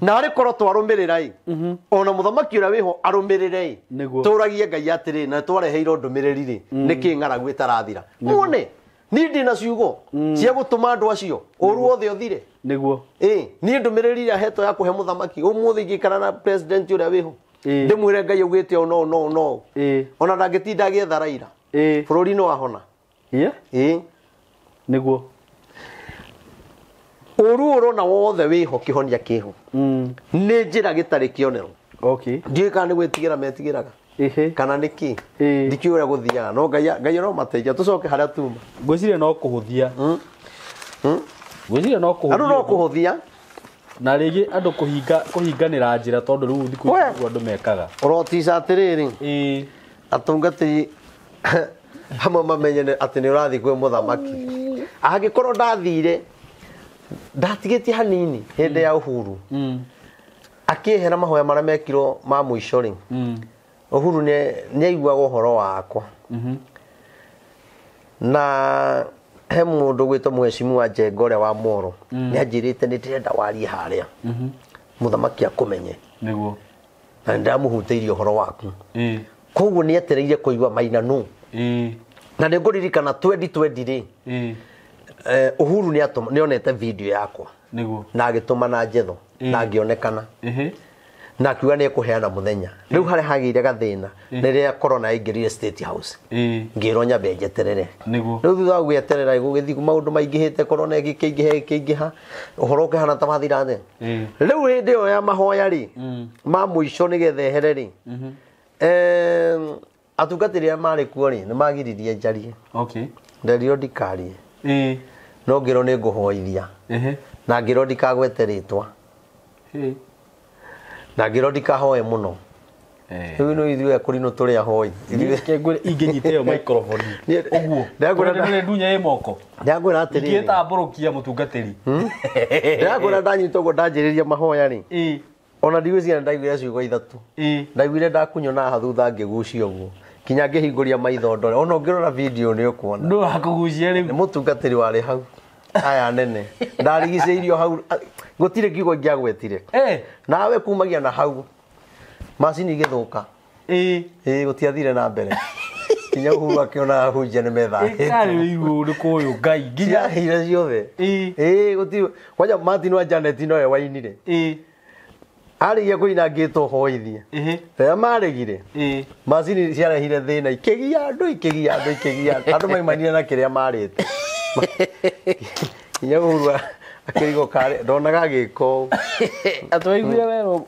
Na arĩ korwo twarũmĩrĩra ĩ, ona mũthamaki ũrĩa wĩho arũmĩrĩre ĩ, tũragie Ngai atĩrĩ, na twareheirwo ndũmĩrĩri rĩ, nĩkĩ ng'aragu ĩtarathira? Muone niĩ ndĩna ciugo cia gũtũma andũ acio ũru wothe ũthire. Nĩguo niĩ ndũmĩrĩri ĩrĩa hetwo ya kũhe mũthamaki ũmũthĩ ingĩikara na president ũrĩa wĩho ndĩmwĩre Ngai augĩte ũũ no no no, ona ndangĩtinda agĩetha Raila, bũrũri no ahona. Nĩguo ũru ũrona wothe wĩho kĩhonia kĩho nĩ njĩra gĩtarĩ kĩonero. Ndiũĩ kana nĩ gwĩtigĩra metigĩraga kana nĩ kĩ, ndikĩũĩ ũrĩa gũthiaga, no Ngai aromateithia tũcoke harĩa tuma. Ngwĩciria no kũhũthia. Ngwĩciria no kũhũthia. Andũ no kũhũthia. Na rĩngĩ andũ kũhinganĩra njĩra tondũ rĩu thikũ ici nĩguo andũ mekaga. Ũrotica atĩrĩrĩ, atungatĩri hamwe mamenye atĩ nĩ ũrathiĩ kwĩ mũthamaki. Angĩkorwo ndathire ndatigĩtie hanini hĩndĩ ya Uhuru, akĩhera mahoya marĩa mekirwo ma mũico rĩ, Uhuru nĩ aiguaga ũhoro wakwa. Na he mũndũ gwĩtwo Mheshimiwa Njenga ũrĩa wa Moro, nĩ anjĩrĩte nĩ ndĩrenda warie harĩa mũthamaki akũmenye. Nĩguo na nĩ ndamũhutĩirie ũhoro waku. Koguo nĩ etereire kũigua Maina nũ. Na nĩ ngũririkana 2020 rĩ, Uhuru nĩ onete video yakwa. Nĩguo na agĩtũma na njetho na ngĩonekana. Na akiuga nĩ ekũheana mũthenya. Rĩu harĩa hagĩire gathĩna nĩ rĩrĩa corona yaingĩrire State House. Ngĩrwo nyambe njeterere. Nĩguo rĩu thutha wa gweterera gũgĩthiĩ maũndũ maingĩhĩte, corona ĩgĩkĩingĩha ĩkĩingĩha, ũhoro ũkĩhana ta wathira thĩ. Rĩu hĩndĩ ĩyo ya mahoya rĩ, ma mũico nĩgetha ehere rĩ, atungatĩri arĩa marĩ kuo rĩ, nĩ magiririe njarie. Nderirwo ndikarie. No ngĩrwo nĩ ngũhoithia. Na ngĩrwo ndikagwete rĩtwa. Na ngĩrwo ndikahoe mũno. Rĩu no ithuĩ akũrinũ tũrĩ ahoi. Ingĩnyita ĩyo microphone ũguo. Ndĩrakwĩra ndunya ĩ moko. Ndĩrakwĩra atĩrĩrĩ. Ingĩtambũrũkia mũtungatĩri. Ndĩrakwĩra ndanyita ũguo ndanjĩrĩria mahoya rĩ. Ona ndigwĩciria ndaiguire ciugo ithatũ. Ndaiguire ndakunywo na haha thutha ngĩgucia ũguo. Kinya ngĩhingũria maitho ndore. Ona ũngĩrora video nĩ ũkuona. Nũ wakũgucia rĩu? Nĩ mũtungatĩri warĩ hau. Aya nene. Ndarigicĩirio hau. Gũtirĩ kiugo ingĩagwetire. Nawe kumagia na hau. Macini igĩthũka. Gũtiathire na mbere. Kinya Uhuru akĩona ahunjia nĩ methahĩte. Ĩkarĩ igũrũ nĩ kũyũ Ngai nginya hire ciothe. Gũtirĩ. Kwanja Martin wa Janet nowe wainire. Arĩgia kũina ngĩtwo hoithie. Rĩrĩa maregire macini ciarehire thĩna ikĩgia andũ ikĩgia andũ ikĩgia andũ maimanire na kĩrĩa marĩte. Nginya Uhuru akĩrigwo karĩ ndonaga agĩka ũũ. Atwaiguire werũ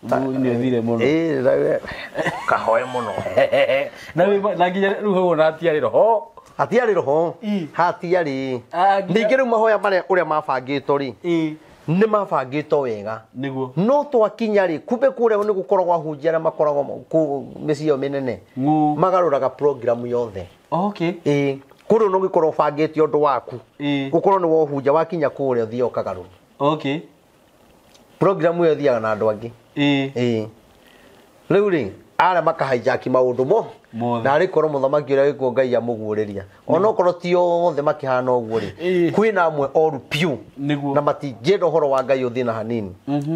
nĩ ũthire mũno. Kahoe mũno. Na nginya rĩu hau ona hatiarĩ roho. Hatiarĩ roho. Hatiarĩ. Ningĩ rĩu mahoya marĩa ũrĩa mabangĩtwo rĩ nĩ mabangĩtwo wega. Nĩguo. No twakinya rĩ kumbe kũrĩa nĩ gũkoragwo ahunjia arĩa makoragwo mĩciĩ ĩyo mĩnene. Magarũraga program yothe. Okay. Kũrĩa no gĩkorwo ũbangĩte ũndũ waku. Gũkorwo nĩ wohunja wakinya kũrĩa ũthiĩ ũkagarũra. Okay. Program ĩyo ĩthiaga na andũ angĩ. Rĩu rĩ arĩa makahijack maũndũ mo na arĩ korwo mũthamaki ũrĩa wĩkuo Ngai amũguũrĩria onokorwo ti othe makĩhana ũguo rĩ kwĩna amwe oru piũ na matingĩenda ũhoro wa Ngai ũthiĩ na hanini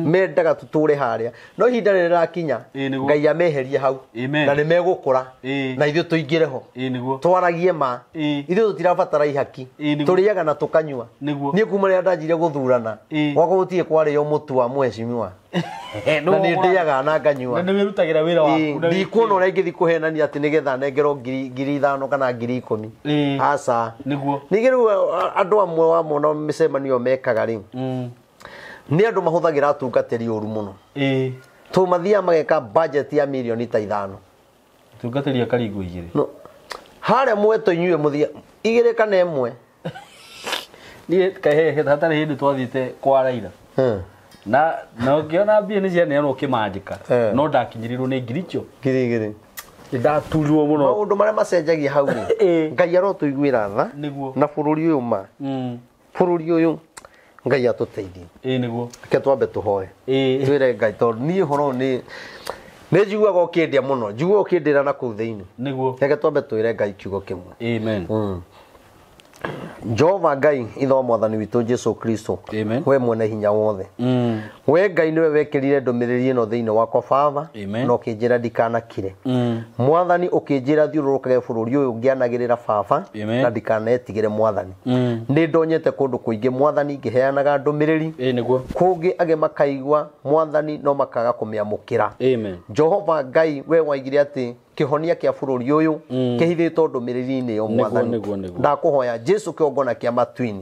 mendaga tũtũre harĩa no ihinda rĩrĩa rĩrakinya Ngai ameherie hau na nĩ megũkũra na ithuĩ tũingĩre ho twaragie ma ithuĩ tũtirabatara ihaki tũrĩaga na tũkanyua niĩ kuma rĩrĩa ndanjire gũthurana gwakwa gũtirĩ kwarĩo mũtu wa mheshimiwa na nĩ ndĩaga na nganyua na nĩ wĩrutagĩra wĩra waku ndikuona ũrĩa ingĩthiĩ kũhenania atĩ nĩgetha nengerwo 5,000 kana 10,000 aca nĩguo ningĩ rĩu andũ amwe wamona mĩcemanio mekaga rĩ nĩ andũ mahũthagĩra atungatĩri ũru mũno tondũ mathiaga mageka budget ya mirioni ta 5 tungatĩri akaringwo 2 harĩa mwetwo inyuĩ mũthia 2 kana 1 niĩ kahe hatarĩ hĩndĩ twathiĩte kwa Raila na ũngĩona mbia nĩ cianeanwo kĩmanjĩka no ndakinyĩrĩirwo nĩ ngiri icio 2,000 ndaturirwo mũno maũndũ marĩa macenjagia hau rĩ Ngai arotũiguĩra tha na bũrũri ũyũ ma bũrũri ũyũ Ngai atũteithie nĩguo reke twambe tũhoe twĩre Ngai tondũ niĩ ũhoro nĩ njiguaga ũkĩndia mũno njiguaga ũkĩndĩra na kũu thĩinĩ nĩguo reke twambe twĩre Ngai kiugo kĩmwe amen Jehova Ngai ithe wa mwathani witũ Jesu Kristo we mwene hinya wothe we Ngai niwe wekĩrire ndũmĩrĩri ĩno thĩinĩ wakwa Baba na ũkĩnjĩra ndikanakire mwathani ũkĩnjĩra thiũrũrũkage bũrũri ũyũ ngĩanagĩrĩra Baba na ndikanetigĩre mwathani nĩ ndonyete kũndũ kũingĩ mwathani ngĩheanaga ndũmĩrĩri kũngĩ angĩ makaigua mwathani no makaga kũmĩamũkĩra Jehova Ngai we waigire atĩ kĩhonia kĩa bũrũri ũyũ kĩhithĩtwo ndũmĩrĩri-inĩ ĩyo mwathani ndakũhoya Jesu kĩongona kĩa matuinĩ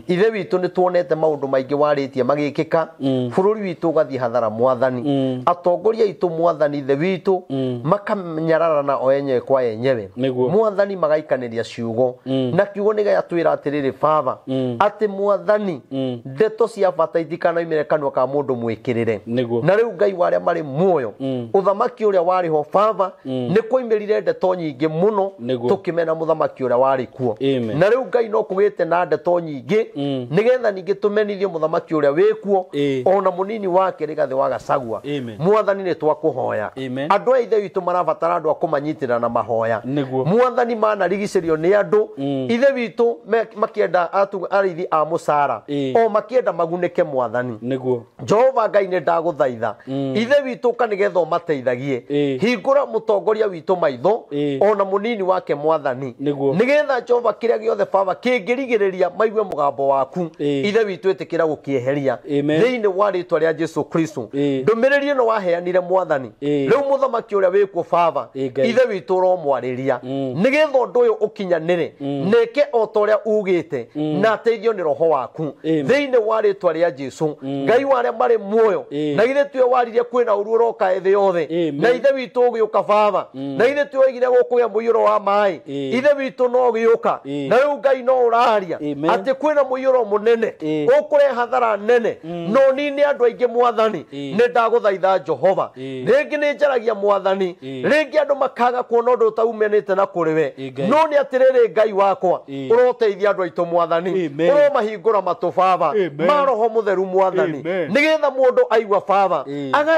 ithe witũ nĩ tuonete maũndũ maingĩ warĩtie magĩkĩka bũrũri witũ ũgathiĩ hathara mwathani atongoria aitũ mwathani ithe witũ makanyararana o enyewe kwa enyewe mwathani magaikanĩria ciugo na kiugo nĩ gĩatwĩra atĩrĩrĩ Baba atĩ mwathani ndeto cia bata itikanaumĩre kanua ka mũndũ mwĩkĩrĩre na rĩu Ngai wa arĩa marĩ muoyo ũthamaki ũrĩa warĩ ho Baba nĩ kwoimĩrire ndeto nyingĩ mũno tũkĩmena mũthamaki ũrĩa warĩ kuo na rĩu Ngai no kũgĩte na ndeto nyingĩ nĩgetha ningĩ tũmenithie mũthamaki ũrĩa wĩ kuo ona mũnini wake Rigathĩ wa Gachagua mwathani nĩ twakũhoya andũ a ithe witũ marabatara andũ a kũmanyitĩrĩra na mahoya mwathani manarigicĩrio nĩ andũ ithe witũ makĩenda arĩithi a mũcara o makĩenda magunĩke mwathani Jehova Ngai nĩ ndagũthaitha ithe witũ ũka nĩgetha ũmateithagie hingũra mũtongoria witũ maitho ona mũnini wake mwathani nĩgetha Jehova kĩrĩa gĩothe Baba kĩngĩrigĩrĩria maigue mũgambo waku ithe witũ ĩtĩkĩra gũkĩeheria thĩinĩ wa rĩtwa rĩa Jesu Kristo ndũmĩrĩri ĩno waheanire mwathani rĩu mũthamaki ũrĩa wĩkuo Baba ithe witũ ũromwarĩria nĩgetha ũndũ ũyũ ũkinyanĩre neke o ta ũrĩa ugĩte na ateithio nĩ roho waku thĩinĩ wa rĩtwa rĩa Jesu Ngai wa arĩa marĩ muoyo na githĩ tiwe waririe kwĩna ũru ũroka thĩ yothe na ithe witũ ũgĩũka Baba na ithe tiwe oigire gũkũgĩa mũiyũro wa maĩ ithe witũ no gĩũka na rĩu Ngai no ũraria atĩ kwĩna mũiyũro mũnene ũkũrehe hathara nene no nini andũ aingĩ mwathani nĩ ndagũthaitha Jehova rĩngĩ nĩ njaragia mwathani rĩngĩ andũ makaga kuona ũndũ ũtaumanĩte na kũrĩ we no nĩ atĩrĩrĩ Ngai wakwa ũroteithia andũ aitũ mwathani ũromahingũra matũ Baba ma roho mũtheru mwathani nĩgetha mũndũ aigua Baba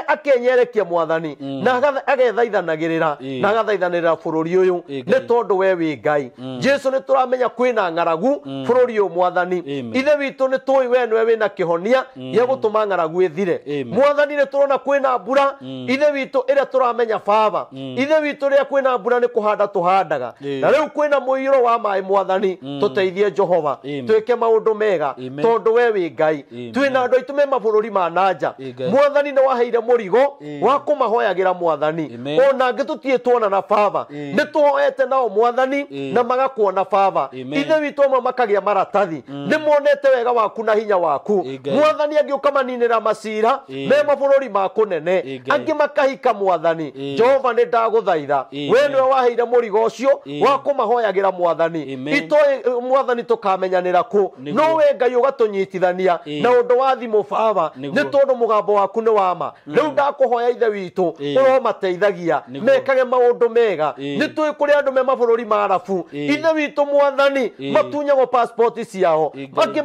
akenyerekia mwathani na agethaithanagĩrĩra na agathaithanĩrĩra bũrũri ũyũ nĩ tondũ we wĩ Ngai. Jesu nĩ tũramenya kwĩna ng'aragu bũrũri ũyũ mwathani. Ithe witũ nĩ tũĩ we nĩwe wĩna kĩhonia gĩa gũtũma ng'aragu ĩthire. Mwathani nĩ tũrona kwĩna mbura ithe witũ ĩrĩa tũramenya baba. Ithe witũ rĩrĩa kwĩna mbura nĩ kũhanda tũhandaga na rĩu kwĩna mũiyũro wa maĩ mwathani tũteithie Jehova twĩke maũndũ mega tondũ we wĩ Ngai. Twĩna andũ aitũ me mabũrũri ma nanja mwathani nĩ waheire mũrigo wa kũmahoyagĩra mwathani ona angĩ tũtirĩ tuonana baba nĩ tũhoete nao mwathani na magakuona baba. Ithe witũ amwe makagĩa maratathi nĩ monete wega waku na hinya waku mwathani angĩ ũkamaninĩra macira me mabũrũri ma kũnene angĩ makahika mwathani. Jehova nĩ ndagũthaitha we nĩwe waheire mũrigo ũcio wa kũmahoyagĩra mwathani itoĩ mwathani tũkamenyanĩra kũ no we Ngai ũgatũnyitithania na ũndũ wa thimũ baba nĩ tondũ mũgambo waku nĩ wa ma. Rĩu ndakũhoya ithe witũ ũromateithagia mekage maũndũ mega nĩ tũĩ kũrĩ andũ me mabũrũri ma arabu ithe witũ mwathani matunyagwo passport ciao angĩ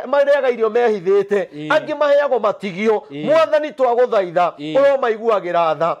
marĩaga irio mehithĩte angĩ maheagwo matigio mwathani twagũthaitha ũromaiguagĩra tha.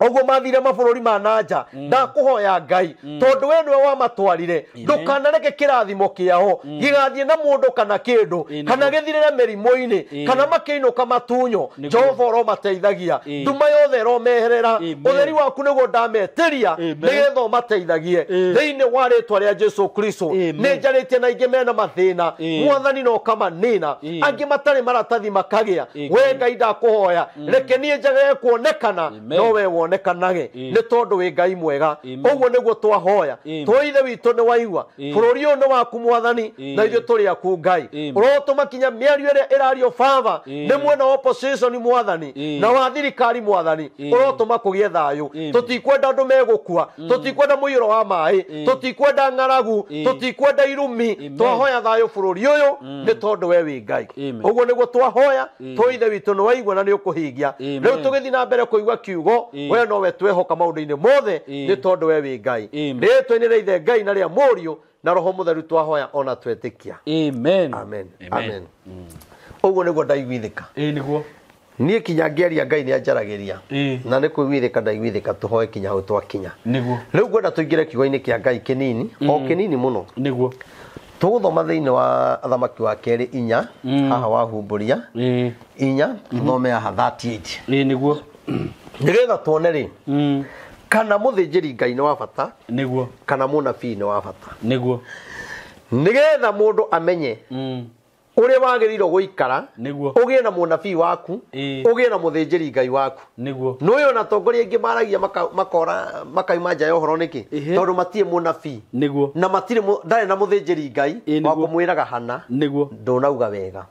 Oguo mathire mabũrũri ma nanja ndakũhoya Ngai tondũ we nĩwe wamatwarire ndũkanareke kĩrathimo kĩao gĩgathiĩ na mũndũ kana kĩndũ kana gĩthirĩre mĩrimũ-inĩ kana makĩinũka matunyo. Jehova ũromateithagia nduma yothe ĩromeherera ũtheri waku nĩguo ndametĩria nĩgetha ũmateithagie thĩinĩ wa rĩtwa rĩa Jesu Kristo. Nĩ njarĩtie na ingĩ mena mathĩna mwathani no ũkamanina angĩ matarĩ maratathi makagĩa. We Ngai ndakũhoya reke niĩ njagage kuonekana no we wone kanage nĩ tondũ wĩ Ngai mwega. Ũguo nĩguo twahoya tũ ithe witũ nĩ waigua bũrũri ũyũ nĩ waku mwathani na ithuĩ tũrĩ aku Ngai. Ũrotũma kinya mĩario ĩrĩa ĩrario baba nĩ mwena wa opposition mwathani na wa thirikari mwathani ũrotũma kũgĩe thayũ. Tũtikwenda andũ megũkua tũtikwenda mũiyũro wa maĩ tũtikwenda ng'aragu tũtikwenda irumi twahoya thayũ bũrũri ũyũ nĩ tondũ we wĩ Ngai. Ũguo nĩguo twahoya tũ ithe witũ nĩ waigua na nĩ ũkũhingia. Rĩu tũgĩthiĩ na mbere kũigua kiugo we nowe twehoka maũndũ-inĩ mothe nĩ tondũ we wĩ Ngai. Rĩĩtwa-inĩ rĩa Ithe Ngai na rĩa Mũriũ na Roho Mũtheru twahoya ona twetĩkia. Amen. Amen. Amen. Ũguo nĩguo ndaiguithĩka. Nĩguo niĩ kinya ngĩaria Ngai nĩ anjaragĩria na nĩ kũiguithĩka ndaiguithĩka tũhoe kinya hau twakinya. Nĩguo rĩu ngwenda tũingĩre kiugo-inĩ kĩa Ngai kĩnini o kĩnini mũno. Nĩguo tũgũthoma thĩinĩ wa Athamaki wa kerĩ 4 haha wahumbũria 4 tũthome haha 38. Nĩguo nĩgetha tuone rĩ kana mũthĩnjĩri Ngai nĩ wa bata nĩguo kana mũnabii nĩ wa bata nĩguo nĩgetha mũndũ amenye ũrĩa wagĩrĩirwo gũikara nĩguo ũgĩe na mũnabii waku ũgĩe na mũthĩnjĩri Ngai waku. Nĩguo nĩũĩ ona atongoria aingĩ maragia makora makauma nja ya ũhoro nĩkĩ tondũ matirĩ mũnabii nĩguo na matirĩ ndarĩ na mũthĩnjĩri Ngai wa kũmwĩraga hana nĩguo ndũnauga wega.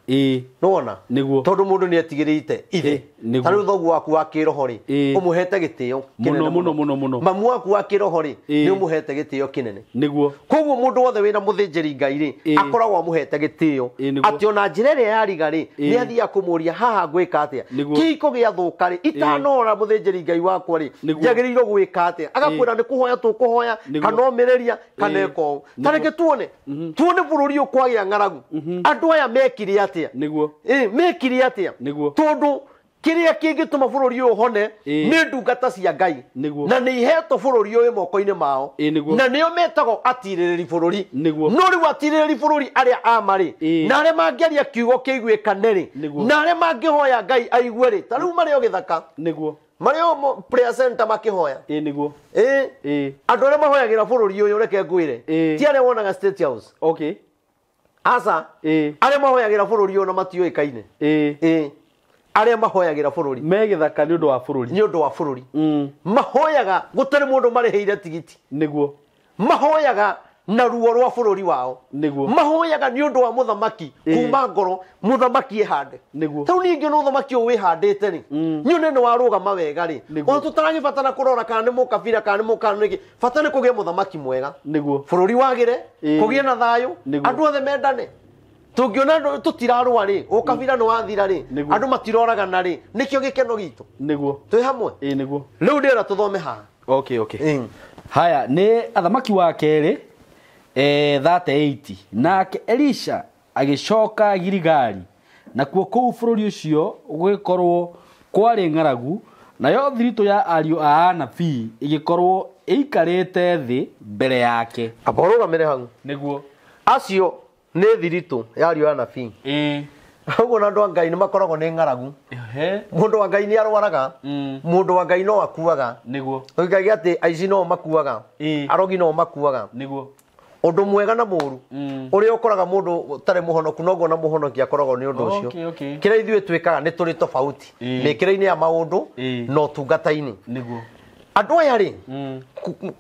Nĩwona nĩguo tondũ mũndũ nĩ etigĩrĩte ithe ta rĩu thoguo waku wa kĩroho rĩ ũmũhete gĩtĩo mũno mũno mũno mũno mamu waku wa kĩroho rĩ nĩ ũmũhete gĩtĩo kĩnene nĩguo koguo mũndũ wothe wĩna mũthĩnjĩri Ngai rĩ akoragwo amũhete gĩtĩo atĩ ona njĩra ĩrĩa yariga rĩ nĩ athiaga kũmũria haha ngwĩka atĩa kĩhiko gĩathũka rĩ itanora mũthĩnjĩri Ngai wakwa rĩ njagĩrĩirwo gwĩka atĩa agakwĩra nĩ kũhoya tũkũhoya kana ũmĩrĩria kana ĩka ũũ. Ta reke tuone bũrũri ũyũ kwagĩa ng'aragu andũ aya mekire atĩa nĩguo mekire atĩa nĩguo tondũ kĩrĩa kĩngĩtũma bũrũri ũyũ ũhone nĩ ndungata cia Ngai na nĩ ihetwo bũrũri ũyũ moko-inĩ mao na nĩo metagwo atirĩrĩri bũrũri. No rĩu atirĩrĩri bũrũri arĩa ama rĩ na arĩa mangĩaria kiugo kĩiguĩkane rĩ na arĩa mangĩhoya Ngai aigue rĩ ta rĩu marĩ o gĩthaka nĩguo marĩ o prayer center makĩhoya. Nĩguo andũ arĩa mahoyagĩra bũrũri ũyũ reke ngwĩre ti arĩa wonaga State House. Okay aca arĩa mahoyagĩra bũrũri ũyũ na matiũĩkaine arĩa mahoyagĩra bũrũri me gĩthaka nĩ ũndũ wa bũrũri nĩ ũndũ wa bũrũri mahoyaga gũtarĩ mũndũ marĩhĩire tigiti nĩguo mahoyaga na ruo rwa bũrũri wao nĩguo mahoyaga nĩ ũndũ wa mũthamaki kuma ngoro mũthamaki ĩhande nĩguo tau ningĩ no mũthamaki ũyũ wĩhandĩte rĩ nyone nĩ warũgama wega rĩ ona tũtaragĩbatara kũrora kana nĩ mũkabira kana nĩ mũkana nĩkĩ bata nĩ kũgĩa mũthamaki mwega nĩguo bũrũri wagĩre kũgĩe na thayũ andũ othe mendane tũngĩona tũtirarũa rĩ ũkabira nĩ wathira rĩ andũ matiroragana rĩ nĩkĩo gĩkeno gitũ nĩguo twĩ hamwe. Nĩguo rĩu ndĩrenda tũthome haha. Okay haya nĩ Athamaki wa kerĩ 38 nake Elisha agĩcoka Giligali nakuo kũu bũrũri ũcio gũgĩkorwo kwarĩ ng'aragu Nayo thiritũ ya ariũ a anabii ĩgĩkorwo ĩikarĩte thĩ mbere yake. Amba ũrũgamĩre hau. Nĩguo. Acio nĩ thiritũ ya ariũ a anabii. Ĩĩ. Ũguo na andũ a Ngai nĩ makoragwo nĩ ng'aragu. Ehe. Mũndũ wa Ngai nĩ arwaraga. Mũndũ wa Ngai no akuaga. Nĩguo. Ũngĩkagia atĩ aici no makuaga. Ĩĩ. Arogi no makuaga. Nĩguo. Ũndũ mwega na mũru. Ũrĩa ũkoraga mũndũ ũtarĩ mũhonoku noguo na mũhonoki akoragwo nĩ ũndũ ũcio. Okay, okay. Kĩrĩa ithuĩ twĩkaga nĩ tũrĩ tofauti. Mĩkĩre-inĩ ya maũndũ na ũtungata-inĩ. Nĩguo. Andũ aya rĩ,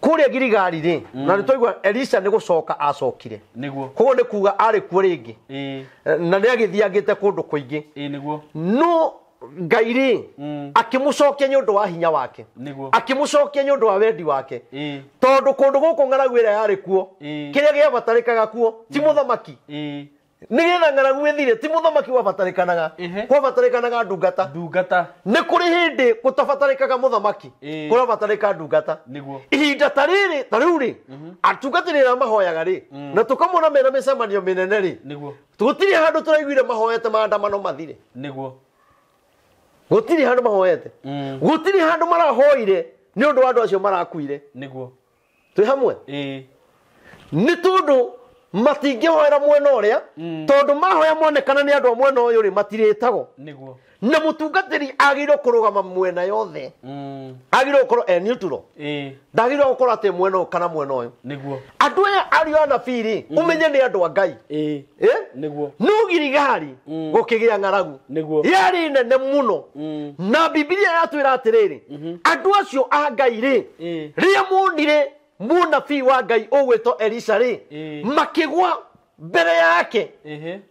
kũrĩa Giligali rĩ, na nĩ twaigua Elisha nĩ gũcoka acokire. Nĩguo. Koguo nĩ kuga arĩ kuo rĩngĩ. Na nĩ agĩthiangĩte kũndũ kũingĩ. Nĩguo. No Ngai rĩ, akĩmũcokia nĩ ũndũ wa hinya wake. Nĩguo. Akĩmũcokia nĩ ũndũ wa wendi wake. Tondũ kũndũ gũkũ ng'aragu ĩrĩa yarĩ kuo, kĩrĩa gĩabatarĩkaga kuo ti mũthamaki. Nĩgetha ng'aragu ĩthire ti mũthamaki wabatarĩkanaga. Kwabatarĩkanaga ndungata. Ndungata. Nĩ kũrĩ hĩndĩ gũtabatarĩkaga mũthamaki. Kũrabatarĩka ndungata. Nĩguo. Ihinda ta rĩrĩ, ta rĩu rĩ, atungatĩri arĩa mahoyaga rĩ, na tũkamona mena mĩcemanio mĩnene rĩ, Nĩguo. gũtirĩ handũ tũraiguire mahoete maandamano mathire. Nĩguo. Gũtirĩ handũ mahoete. Gũtirĩ handũ marahoire nĩ ũndũ wa andũ acio marakuire. Nĩguo. Twĩ hamwe? Nĩ tondũ matingĩhoera mwena ũrĩa, tondũ mahoya monekana nĩ andũ a mwena ũyũ rĩ, matirĩtagwo. Nĩguo. Na mũtungatĩri agĩrĩirwo kũrũgama mwena yothe. Agĩrĩirwo gũkorwo e neutral. Ndagĩrĩirwo gũkorwo atĩ mwena ũyũ kana mwena ũyũ. Nĩguo. Andũ aya ariũ a anabii rĩ, ũmenye nĩ andũ a Ngai. Nĩguo. No Giligali gũkĩgĩa ng'aragu. Nĩguo. Yarĩ nene mũno. Na Bibilia yatwĩra atĩrĩrĩ, andũ acio a Ngai rĩ, rĩrĩa monire mũnabii wa Ngai ũgwĩtwo Elisha rĩ, makĩgwa mbere yake,